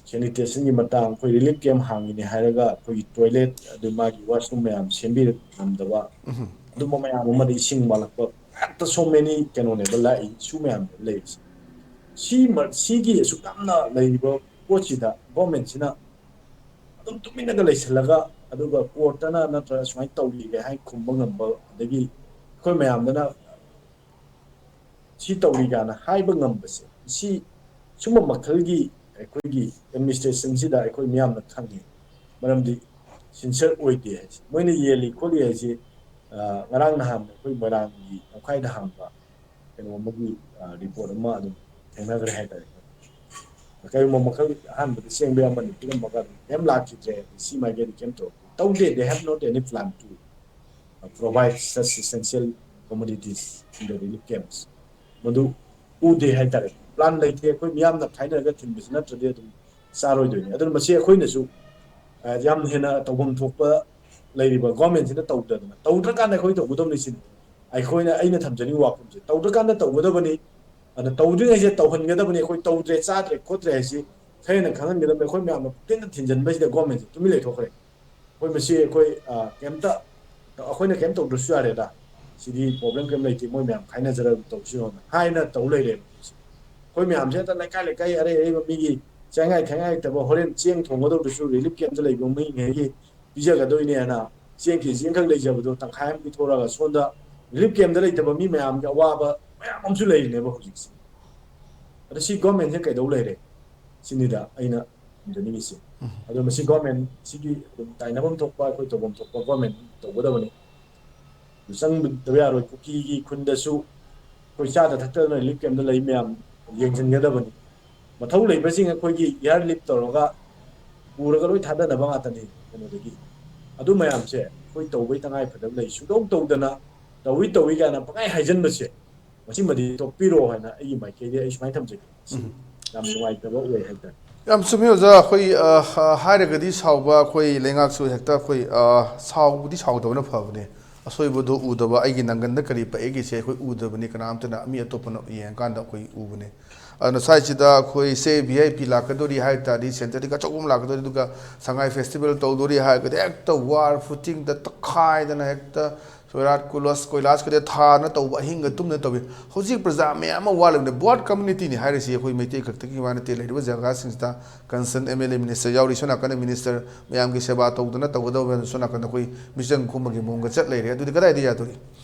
sanitationꯒꯤ ꯃꯇꯥꯡ, ꯑꯩꯈꯣꯏ relief camp ꯍꯥꯡꯉꯤꯅꯦ ꯍꯥꯏꯔꯒ ꯑꯩꯈꯣꯏꯒꯤ toilet, ꯑꯗꯨ ꯃꯥꯒꯤ washroom ꯃꯌꯥꯝ ꯁꯦꯝꯕꯤꯔꯝꯗꯕ, ꯑꯗꯨꯝꯕ ꯃꯌꯥꯝ ꯑꯃꯗꯤ ꯏꯁꯤꯡ ꯋꯥꯠꯂꯛꯄ, ꯍꯦꯛꯇ so many ꯀꯩꯅꯣꯅꯦꯕ ꯂꯥꯛꯏ, issue ꯃꯌꯥꯝꯅꯦꯕ ꯂꯩꯔꯤꯁꯦ꯫ ꯁꯤ ꯃ-, ꯁꯤꯒꯤ ꯑꯁꯨꯛ ꯌꯥꯝꯅ ꯂꯩꯔꯤꯕ ꯄꯣꯠꯁꯤꯗ governmentꯁꯤꯅ ꯑꯗꯨꯝ ꯇꯨꯃꯤꯟꯅꯒ ꯂꯩꯁꯜꯂꯒ, ꯑꯗꯨꯒ courtꯇꯅ ꯅꯠꯇ꯭ꯔꯒ ꯁꯨꯃꯥꯏꯅ ꯇꯧꯔꯤꯒꯦ ꯍꯥꯏꯅ ꯈꯨꯝꯕ ꯉꯝꯕ, ꯑꯗꯒꯤ ꯑꯩꯈꯣꯏ ꯃꯌꯥꯝꯗꯅ ꯁꯤ ꯇꯧꯔꯤ ꯀꯥꯏꯅ ꯍꯥꯏꯕ ꯉꯝꯕꯁꯦ, ꯁꯤ ꯁꯨꯝꯕ ꯃꯈꯜꯒꯤ ꯑꯩꯈꯣꯏꯒꯤ administrationꯁꯤꯗ ꯑꯩꯈꯣꯏ ꯃꯤꯌꯥꯝꯅ ꯈꯪꯉꯤ꯫ ꯃꯔꯝꯗꯤ sincere ꯑꯣꯏꯗꯦ ꯍꯥꯏꯁꯦ, ꯃꯣꯏꯅ ꯌꯦꯜꯂꯤ ꯈꯣꯠꯂꯤ ꯍꯥꯏꯁꯦ, ꯑ, ꯉꯔꯥꯡ ꯅꯍꯥꯟ ꯑꯩꯈꯣꯏ ꯃꯣꯏꯔꯥꯡꯒꯤ ꯂꯝꯈꯥꯏꯗ ꯍꯥꯡꯕ ꯀꯩꯅꯣ ꯑꯃꯒꯤ, ꯑ, report ꯑꯃ ꯑꯗꯨꯝ ꯊꯦꯡꯅꯈ꯭ꯔꯦ ꯍꯥꯏꯇꯥꯔꯦ꯫ ꯀꯔꯤꯒꯨꯝꯕ ꯃꯈꯜ ꯑꯍꯥꯟꯕꯗ ꯆꯦꯡꯕ ꯑꯃꯅꯤ ꯄꯤꯔꯝꯃꯒ ꯑꯗꯨꯝ ꯀꯩꯝ ꯂꯥꯛꯈꯤꯗ꯭ꯔꯦ, ꯁꯤ ꯃꯥꯏꯀꯩꯗꯤ ꯀꯩꯝ ꯇꯧꯔꯛꯇꯦ꯫ ꯇꯧꯗꯦ, they have not any plan to provide such essential commodities in the relief camps꯫ ꯃꯗꯨ ꯎꯗꯦ ꯍꯥꯏꯇꯥꯔꯦ꯫ Plan ꯂꯩꯇꯦ꯫ ꯑꯩꯈꯣꯏ ꯃꯤꯌꯥꯝꯅ ꯈꯥꯏꯅꯔꯒ ꯊꯤꯟꯕꯁꯤ ꯅꯠꯇ꯭ꯔꯗꯤ ꯑꯗꯨꯝ ꯆꯥꯔꯣꯏꯗꯣꯏꯅꯤ꯫ ꯑꯗꯨꯅ ꯃꯁꯤ ꯑꯩꯈꯣꯏꯅꯁꯨ, ꯑ, ꯌꯥꯝ ꯍꯦꯟꯅ ꯇꯧꯐꯝ ꯊꯣꯛꯄ ꯂꯩꯔꯤꯕ governmentꯁꯤꯅ ꯇꯧꯗꯗꯅ, ꯇꯧꯗ꯭ꯔꯀꯥꯟꯗ ꯑꯩꯈꯣꯏ ꯇꯧꯒꯗꯕꯅꯤ ꯁꯤꯅꯤ꯫ ꯑꯩꯈꯣꯏꯅ, ꯑꯩꯅ ꯊꯝꯖꯅꯤꯡꯕ ꯋꯥꯐꯝꯁꯦ, ꯇꯧꯗ꯭ꯔꯀꯥꯟꯗ ꯇꯧꯒꯗꯕꯅꯤ꯫ ꯑꯗ ꯇꯧꯗ꯭ꯔꯤꯉꯩꯁꯦ ꯇꯧꯍꯟꯒꯗꯕꯅꯤ꯫ ꯑꯩꯈꯣꯏ ꯇꯧꯗ꯭ꯔꯦ, ꯆꯥꯗ꯭ꯔꯦ, ꯈꯣꯠꯇ꯭ꯔꯦ ꯍꯥꯏꯁꯤ ꯈꯔ ꯍꯦꯟꯅ ꯈꯪꯍꯟꯒꯗꯕꯅꯤ꯫ ꯑꯩꯈꯣꯏ ꯃꯌꯥꯝꯅ ꯄꯨꯛꯊꯤꯟꯗ ꯊꯤꯟꯖꯤꯟꯕꯁꯤꯗ governmentꯁꯦ ꯇꯨꯃꯤꯟ ꯂꯩꯊꯣꯛꯈ꯭ꯔꯦ꯫ ꯑꯩꯈꯣꯏ ꯃꯁꯤ ꯑꯩꯈꯣꯏ, ꯑ, ꯀꯩꯝꯇ, ꯑꯩꯈꯣꯏꯅ ꯀꯩꯝ ꯇꯧꯗ꯭ꯔꯁꯨ ꯌꯥꯔꯦꯗ, ꯁꯤꯗꯤ problem ꯀꯩꯝ ꯂꯩꯇꯦ, ꯃꯣꯏ ꯃꯌꯥꯝ ꯈꯥꯏꯅꯖꯔꯒ ꯇꯧꯁꯤꯔꯣꯅ ꯍꯥꯏꯅ ꯇꯧ ꯂꯩꯔꯦꯕ꯫ ꯑꯩꯈꯣꯏ ꯃꯌꯥꯝꯁꯦ ꯍꯦꯛꯇ ꯂꯩꯀꯥꯏ ꯂꯩꯀꯥꯏ ꯑꯔꯩ ꯑꯔꯩꯕ ꯃꯤꯒꯤ ꯆꯥꯅꯤꯡꯉꯥꯏ ꯊꯛꯅꯤꯡꯉꯥꯏ ꯂꯩꯇꯕ, ꯍꯣꯔꯦꯟ ꯆꯦꯡ ꯊꯣꯡꯒꯗꯧꯗꯨꯁꯨ relief campꯇ ꯂꯩꯕ ꯃꯤꯉꯩꯒꯤ ꯄꯤꯖꯒꯗꯣꯏꯅꯦꯅ ꯆꯦꯡ KG ꯑꯃꯈꯛ ꯂꯩꯖꯕꯗꯣ ꯇꯪꯈꯥꯏ ꯑꯃ ꯄꯤꯊꯣꯔꯒ ꯁꯣꯝꯗ relief campꯇ ꯂꯩꯇꯕ ꯃꯤ ꯃꯌꯥꯝꯒꯤ ꯑꯋꯥꯕ ꯃꯌꯥꯝ ꯑꯃꯁꯨ ꯂꯩꯔꯤꯅꯦꯕ ꯍꯧꯖꯤꯛꯁꯦ꯫ ꯑꯗ ꯁꯤ governmentꯁꯦ ꯀꯩꯗꯧ ꯂꯩꯔꯦ ꯁꯤꯅꯤꯗ ꯑꯩꯅ ꯊꯝꯖꯅꯤꯡꯉꯤꯁꯦ꯫ ꯑꯗꯣ ꯃꯁꯤ government ꯁꯤꯒꯤ ꯑꯗꯨꯝ ꯇꯥꯏꯅꯐꯝ ꯊꯣꯛꯄ, ꯑꯩꯈꯣꯏ ꯇꯧꯐꯝ ꯊꯣꯛꯄ government ꯇꯧꯒꯗꯕꯅꯤ꯫ ꯑꯗꯨ ꯆꯪꯗꯕ ꯌꯥꯔꯣꯏ꯫ ꯀꯨꯀꯤꯒꯤ ꯈꯨꯟꯗꯁꯨ ꯑꯩꯈꯣꯏ ꯆꯥꯗ ꯊꯛꯇꯗꯅ relief campꯇ ꯂꯩ ꯃꯌꯥꯝ ꯌꯦꯡꯁꯤꯟꯒꯗꯕꯅꯤ꯫ ꯃꯊꯧ ꯂꯩꯕꯁꯤꯡ ꯑꯩꯈꯣꯏꯒꯤ airlift ꯇꯧꯔꯒ ꯄꯨꯔꯒ ꯂꯣꯏ ꯊꯥꯗꯅꯕ ꯉꯥꯛꯇꯅꯤ ꯀꯩꯅꯣꯗꯒꯤ꯫ ꯑꯗꯨ ꯃꯌꯥꯝꯁꯦ ꯑꯩꯈꯣꯏ ꯇꯧꯕꯩ ꯇꯉꯥꯏ ꯐꯗꯕ ꯂꯩ, ꯁꯨꯡꯇꯧ ꯇꯧꯗꯅ ꯇꯧꯏ ꯇꯧꯏ ꯀꯥꯏꯅ ꯄꯪꯍꯥꯏ ꯍꯥꯏꯖꯟꯕꯁꯦ, ꯃꯁꯤꯃꯗꯤ ꯇꯣꯛꯄꯤꯔꯣ ꯍꯥꯏꯅ ꯑꯩꯒꯤ ꯃꯥꯏꯀꯩꯗꯒꯤ ꯑꯩ ꯁꯨꯃꯥꯏꯅ ꯊꯝꯖꯒꯦ꯫ ꯁꯤ ꯌꯥꯝ ꯅꯨꯡꯉꯥꯏꯇꯕ ꯑꯣꯏ ꯍꯥꯏꯇꯥꯔꯦ꯫ ꯌꯥꯝ ꯆꯨꯝꯃꯤ ꯑꯣꯖꯥ꯫ ꯑꯩꯈꯣꯏ, ꯑ, ꯑ, ꯍꯥꯏꯔꯒꯗꯤ ꯁꯥꯎꯕ ꯑꯩꯈꯣꯏ ꯂꯩꯉꯥꯛꯁꯨ ꯍꯦꯛꯇ ꯑꯩꯈꯣꯏ, ꯑ, ꯁꯥꯎꯕꯗꯤ ꯁꯥꯎꯗꯕꯅ ꯐꯕꯅꯦ꯫ ꯑꯁꯣꯏꯕꯗꯣ ꯎꯗꯕ, ꯑꯩꯒꯤ ꯅꯪꯒꯟꯗ ꯀꯔꯤ ꯄꯛꯏꯒꯦꯁꯦ ꯑꯩꯈꯣꯏ ꯎꯗꯕꯅꯤ, ꯀꯅꯥꯝꯇꯅ ꯃꯤ ꯑꯇꯣꯞꯄꯅ ꯌꯦꯡꯉꯀꯥꯟꯗ ꯑꯩꯈꯣꯏ ꯎꯕꯅꯦ꯫ ꯑꯗꯨꯅ ꯁ꯭ꯋꯥꯏꯁꯤꯗ ꯑꯩꯈꯣꯏ ꯁꯦ ꯚꯤ ꯑꯥꯏ ꯄꯤ ꯂꯥꯛꯀꯗꯣꯔꯤ ꯍꯥꯏ ꯇꯥꯔꯗꯤ, ꯁꯦꯟꯇꯔꯗꯒꯤ ꯑꯆꯧꯕ ꯑꯃ ꯂꯥꯛꯀꯗꯣꯔꯤ, ꯑꯗꯨꯒ ꯁꯉꯥꯏ ꯐꯦꯁꯇꯤꯚꯦꯜ ꯇꯧꯗꯣꯔꯤ ꯍꯥꯏꯔꯒꯗꯤ ꯍꯦꯛꯇ ꯋꯥꯔ ꯐꯨꯇꯤꯡꯗ ꯇꯛꯈꯥꯏꯗꯅ ꯍꯦꯛꯇ ꯁꯣꯏꯔꯥꯠ ꯀꯣꯏꯂꯥꯁ, ꯀꯣꯏꯂꯥꯁꯀꯗꯤ ꯊꯥꯅ ꯇꯧꯕ, ꯑꯍꯤꯡꯒ ꯇꯨꯝꯗꯅ ꯇꯧꯏ꯫ ꯍꯧꯖꯤꯛ ꯄ꯭ꯔꯖꯥ ꯃꯌꯥꯝ ꯑꯃ ꯋꯥꯠꯂꯤꯕꯅꯤ꯫ ꯕꯣꯠ ꯀꯝꯃ꯭ꯌꯨꯅꯤꯇꯤꯅꯤ ꯍꯥꯏꯔꯤꯁꯤ ꯑꯩꯈꯣꯏ ꯃꯩꯇꯩ ꯈꯛꯇꯒꯤ ꯋꯥ ꯅꯠꯇꯦ꯫ ꯂꯩꯔꯤꯕ ꯖꯒꯥꯁꯤꯡꯁꯤꯗ concern M L A minister ꯌꯥꯎꯔꯤ, ꯁꯣꯝ ꯅꯥꯀꯟꯗ ꯃꯤꯅꯤꯁꯇꯔ ꯃꯌꯥꯝꯒꯤ ꯁꯦꯕꯥ ꯇꯧꯗꯅ ꯇꯧꯒꯗꯧꯕ, ꯁꯣꯝ ꯅꯥꯀꯟꯗ ꯑꯩꯈꯣꯏ ꯃꯤꯆꯪ ꯈꯨꯝꯕꯒꯤ ꯃꯑꯣꯡꯗ ꯆꯠ ꯂꯩꯔꯦ꯫ ꯑꯗꯨꯗꯤ ꯀꯗꯥꯏꯗ ꯌꯥꯗꯣꯔꯤ?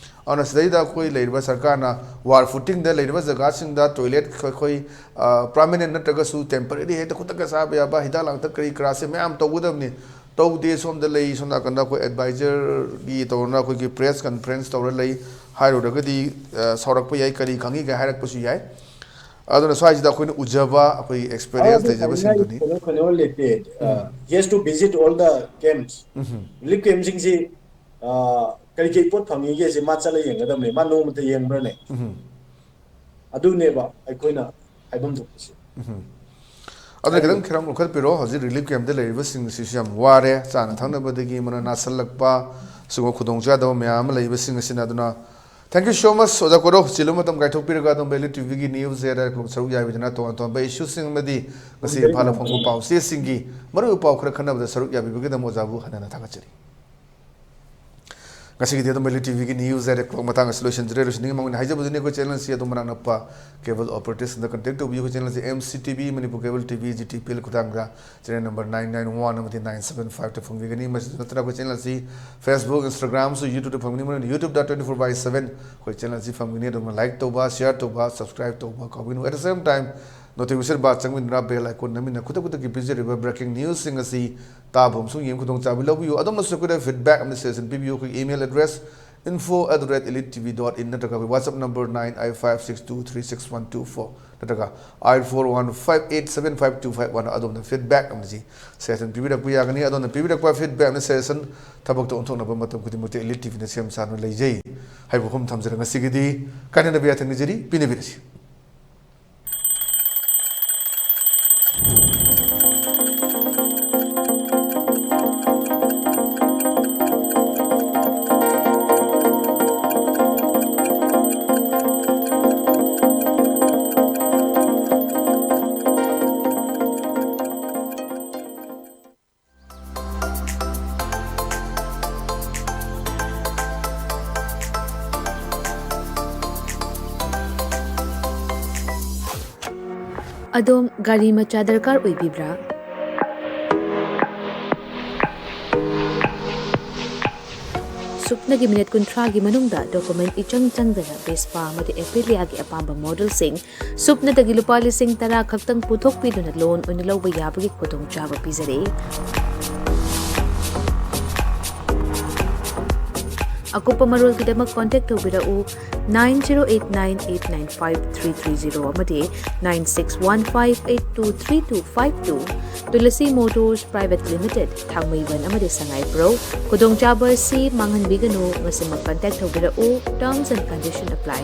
ꯑꯗꯨꯅ ꯁꯤꯗꯩꯗ ꯑꯩꯈꯣꯏ ꯂꯩꯔꯤꯕ ꯁꯔꯀꯥꯔꯅ ꯋꯥꯔ ꯐꯨꯇꯤꯡꯗ ꯂꯩꯔꯤꯕ ꯖꯒꯥꯁꯤꯡꯗ ꯇꯣꯏꯂꯦꯠ ꯑꯩꯈꯣꯏ, ꯑ, ꯄꯔꯃꯅꯦꯟ ꯅꯠꯇ꯭ꯔꯒꯁꯨ ꯇꯦꯝꯄꯔꯦꯔꯤ ꯍꯦꯛꯇ ꯈꯨꯗꯛꯇ ꯆꯥꯕ ꯌꯥꯕ ꯍꯤꯗꯥꯛ ꯂꯥꯡꯊꯛ ꯀꯔꯤ ꯀꯔꯥꯁꯦ ꯃꯌꯥꯝ ꯇꯧꯒꯗꯕꯅꯤ꯫ ꯇꯧꯗꯦ꯫ ꯁꯣꯝꯗ ꯂꯩ, ꯁꯣꯝ ꯅꯥꯀꯟꯗ ꯑꯩꯈꯣꯏ ꯑꯦꯗꯚꯥꯏꯖꯔꯒꯤ ꯇꯧꯔꯅ ꯑꯩꯈꯣꯏꯒꯤ ꯄ꯭ꯔꯦꯁ ꯀꯟꯐ꯭ꯔꯦꯟꯁ ꯇꯧꯔ ꯂꯩ꯫ ꯍꯥꯏꯔꯨꯔꯒꯗꯤ, ꯑ, ꯁꯥꯎꯔꯛꯄ ꯌꯥꯏ, ꯀꯔꯤ ꯈꯪꯉꯤꯒ ꯍꯥꯏꯔꯛꯄꯁꯨ ꯌꯥꯏ꯫ ꯑꯗꯨꯅ ꯁ꯭ꯋꯥꯏꯁꯤꯗ ꯑꯩꯈꯣꯏꯅ ꯎꯖꯕ, ꯑꯩꯈꯣꯏ ꯑꯦꯛꯁꯄꯤꯔꯤꯌꯦꯟꯁ ꯑꯗꯨ ꯂꯩꯖꯕꯁꯤꯡꯗꯨꯅꯤ꯫ ꯀꯩꯅꯣ, ꯀꯩꯅꯣ ꯂꯩꯇꯦ꯫ He has to visit all the camps. Um. Relief ꯀꯦꯝꯞꯁꯤꯡꯁꯤ, ꯑ, ꯀꯔꯤ ꯀꯔꯤ ꯄꯣꯠ ꯐꯪꯉꯤꯒꯦꯁꯦ ꯃꯥ ꯆꯠꯂ ꯌꯦꯡꯒꯗꯕꯅꯦ꯫ ꯃꯥ ꯅꯣꯡꯃꯇ ꯌꯦꯡꯕ꯭ꯔꯅꯦ? ꯎꯝ꯫ ꯑꯗꯨꯅꯦꯕ ꯑꯩꯈꯣꯏꯅ ꯍꯥꯏꯐꯝ ꯊꯣꯛꯄꯁꯦ꯫ ꯎꯝ꯫ ꯑꯗꯨꯅ ꯍꯥꯏꯕꯤꯌꯨ꯫ ꯈꯤꯇꯪ ꯈꯤꯇꯪ ꯂꯧꯈꯠꯄꯤꯔꯣ꯫ ꯍꯧꯖꯤꯛ ꯔꯤꯂꯤꯐ ꯀꯦꯝꯞꯇ ꯂꯩꯔꯤꯕꯁꯤꯡꯁꯤꯁꯨ ꯌꯥꯝ ꯋꯥꯔꯦ, ꯆꯥꯅ ꯊꯛꯅꯕꯗꯒꯤ ꯃꯅ ꯅꯥꯁꯜꯂꯛꯄ, ꯁꯤꯒꯨꯝꯕ ꯈꯨꯗꯣꯡꯆꯥꯗꯕ ꯃꯌꯥꯝ ꯑꯃ ꯂꯩꯕꯁꯤꯡ ꯑꯁꯤꯅ꯫ ꯑꯗꯨꯅ thank you so much ꯑꯣꯖꯥ ꯀꯣꯔꯧ, ꯆꯤꯜꯂꯕ ꯃꯇꯝ ꯀꯥꯏꯊꯣꯛꯄꯤꯔꯒ ꯑꯗꯨꯝ ꯚꯦꯂꯤ ꯇꯤꯚꯤꯒꯤ ꯅ꯭ꯌꯨꯁ ꯗꯦꯗ ꯁꯔꯨꯛ ꯌꯥꯕꯤꯗꯨꯅ ꯇꯣꯉꯥꯟ ꯇꯣꯉꯥꯟꯕ ꯏꯁꯨꯁꯤꯡ ꯑꯃꯗꯤ ꯉꯁꯤ ꯏꯝꯐꯥꯜꯗ ꯐꯣꯡꯕ ꯄꯥꯎꯆꯦꯁꯤꯡꯒꯤ ꯃꯔꯨꯑꯣꯏꯕ ꯄꯥꯎ ꯈꯔ ꯈꯟꯅꯕꯗ ꯁꯔꯨꯛ ꯌꯥꯕꯤꯕꯒꯤꯗꯃꯛ ꯑꯣꯖꯥꯕꯨ ꯍꯟꯅ ꯍꯟꯅ ꯊꯥꯒꯠꯆꯔꯤ꯫ ꯉꯁꯤꯒꯤꯗꯤ ꯑꯗꯨꯝ ꯚꯦꯂꯤ ꯇꯤꯚꯤꯒꯤ ꯅ꯭ꯌꯨꯁ ꯗꯥꯏꯔꯦꯛ ꯀ꯭ꯂꯣꯛ ꯃꯇꯥꯡ ꯑꯁꯤ ꯂꯣꯏꯁꯤꯟꯖꯔꯦ꯫ ꯂꯣꯏꯁꯤꯟꯅꯤꯡꯉꯤ ꯃꯉꯣꯟꯗ ꯍꯥꯏꯖꯕꯗꯨꯅꯤ, ꯑꯩꯈꯣꯏ ꯆꯦꯅꯦꯜꯁꯤ ꯑꯗꯨꯝ ꯃꯅꯥꯛ ꯅꯛꯄ ꯀꯦꯕꯜ ꯑꯣꯄꯔꯦꯇꯔꯁꯤꯡꯗ ꯀꯟꯇꯦꯛ ꯇꯧꯕꯤꯌꯨ꯫ ꯑꯩꯈꯣꯏ ꯆꯦꯅꯦꯜꯁꯤ M C T V, Manipur cable T V, G T P L ꯈꯨꯊꯥꯡꯗ channel number nine nine one ꯑꯃꯗꯤ ꯅꯥꯏꯟ ꯁꯕꯦꯟ ꯐꯥꯏꯚꯇ ꯐꯪꯕꯤꯒꯅꯤ꯫ ꯃꯁꯤꯗ ꯅꯠꯇꯅ ꯑꯩꯈꯣꯏ ꯆꯦꯅꯦꯜꯁꯤ Facebook, Instagram ꯑꯃꯁꯨꯡ YouTube ꯐꯪꯒꯅꯤ꯫ ꯃꯔꯝꯗꯤ YouTube dot twenty four by seven ꯑꯩꯈꯣꯏ ꯆꯦꯅꯦꯜꯁꯤ ꯐꯪꯒꯅꯤ꯫ ꯑꯗꯨꯝꯅ ꯂꯥꯏꯛ ꯇꯧꯕ, ꯁꯤꯌꯥꯔ ꯇꯧꯕ, ꯁꯕꯁꯀ꯭ꯔꯥꯏꯕ ꯇꯧꯕ ꯀꯥꯎꯕꯤꯒꯅꯨ꯫ At the same time, notification bar ꯆꯪꯕꯤꯗꯨꯅ ꯕꯦꯜ ꯑꯥꯏꯀꯣꯟ ꯅꯝꯃꯤꯟꯅ ꯈꯨꯗꯛ ꯈꯨꯗꯛꯀꯤ ꯄꯤꯖꯔꯤꯕ ꯕ꯭ꯔꯦꯀꯤꯡ ꯅ꯭ꯌꯨꯁꯁꯤꯡ ꯑꯁꯤ ꯇꯥꯕ ꯑꯃꯁꯨꯡ ꯌꯦꯡꯕ ꯈꯨꯗꯣꯡꯆꯥꯕ ꯂꯧꯕꯤꯌꯨ꯫ ꯑꯗꯣꯝꯅꯁꯨ ꯑꯩꯈꯣꯏꯗ ꯐꯤꯗꯕꯦꯛ ꯑꯃꯗꯤ ꯁꯖꯦꯁꯟ ꯄꯤꯕꯤꯌꯨ꯫ ꯑꯩꯈꯣꯏꯒꯤ email address info at the rate elite T V dot in ꯅꯠꯇ꯭ꯔꯒ ꯑꯩꯈꯣꯏ WhatsApp number nine eight five six two three six one two four ꯅꯠꯇ꯭ꯔꯒ eight four one five eight seven five two five one ꯑꯗꯣꯝꯅ feedback ꯑꯃꯗꯤ suggestion ꯄꯤꯕꯤꯔꯛꯄ ꯌꯥꯒꯅꯤ꯫ ꯑꯗꯣꯝꯅ ꯄꯤꯕꯤꯔꯛꯄ feedback ꯑꯃꯗꯤ suggestion ꯊꯕꯛꯇ ꯑꯣꯟꯊꯣꯛꯅꯕ ꯃꯇꯝ ꯈꯨꯗꯤꯡꯃꯛꯇ elite T V ꯅ ꯁꯦꯝ ꯁꯥꯗꯨꯅ ꯂꯩꯖꯩ ꯍꯥꯏꯕ ꯋꯥꯐꯝ ꯊꯝꯖꯔꯒ ꯉꯁꯤꯒꯤꯗꯤ ꯀꯥꯏꯅꯅꯕ ꯌꯥꯊꯪ ꯅꯤꯖꯔꯤ꯫ ꯄꯤꯅꯕꯤꯔꯁꯤ꯫ ꯑꯗꯣꯝ ꯒꯥꯔꯤ ꯃꯆꯥ ꯗꯔꯀꯥꯔ ꯑꯣꯏꯕꯤꯕ꯭ꯔꯥ? ꯁꯨꯞꯅꯒꯤ ꯃꯤꯅꯤꯠ ꯀꯨꯟꯊ꯭ꯔꯥꯒꯤ ꯃꯅꯨꯡꯗ document ꯏꯆꯪ ꯆꯪꯗꯅ Vespa ꯑꯃꯗꯤ Aprilia ꯒꯤ ꯑꯄꯥꯝꯕ modelꯁꯤꯡ ꯁꯨꯞꯅꯇꯒꯤ ꯂꯨꯄꯥ ꯂꯤꯁꯤꯡ ꯇꯔꯥ ꯈꯛꯇꯪ ꯄꯨꯊꯣꯛꯄꯤꯗꯨꯅ loan ꯑꯣꯏꯅ ꯂꯧꯕ ꯌꯥꯕꯒꯤ ꯈꯨꯗꯣꯡꯆꯥꯕ ꯄꯤꯖꯔꯤ꯫ ꯑꯀꯨꯞꯄ ꯃꯔꯣꯜꯒꯤꯗꯃꯛ contact ꯇꯧꯕꯤꯔꯛꯎ nine zero eight nine eight nine five three three zero ꯑꯃꯗꯤ nine six one five eight two three two five two꯫ Tulsi Motors Private Limited, ꯊꯥꯡꯃꯩꯕꯟ ꯑꯃꯗꯤ ꯁꯉꯥꯏꯄ꯭ꯔꯧ꯫ ꯈꯨꯗꯣꯡꯆꯥꯕ ꯑꯁꯤ ꯃꯥꯡꯍꯟꯕꯤꯒꯅꯨ, ꯉꯁꯤꯃꯛ contact ꯇꯧꯕꯤꯔꯛꯎ, terms and condition apply꯫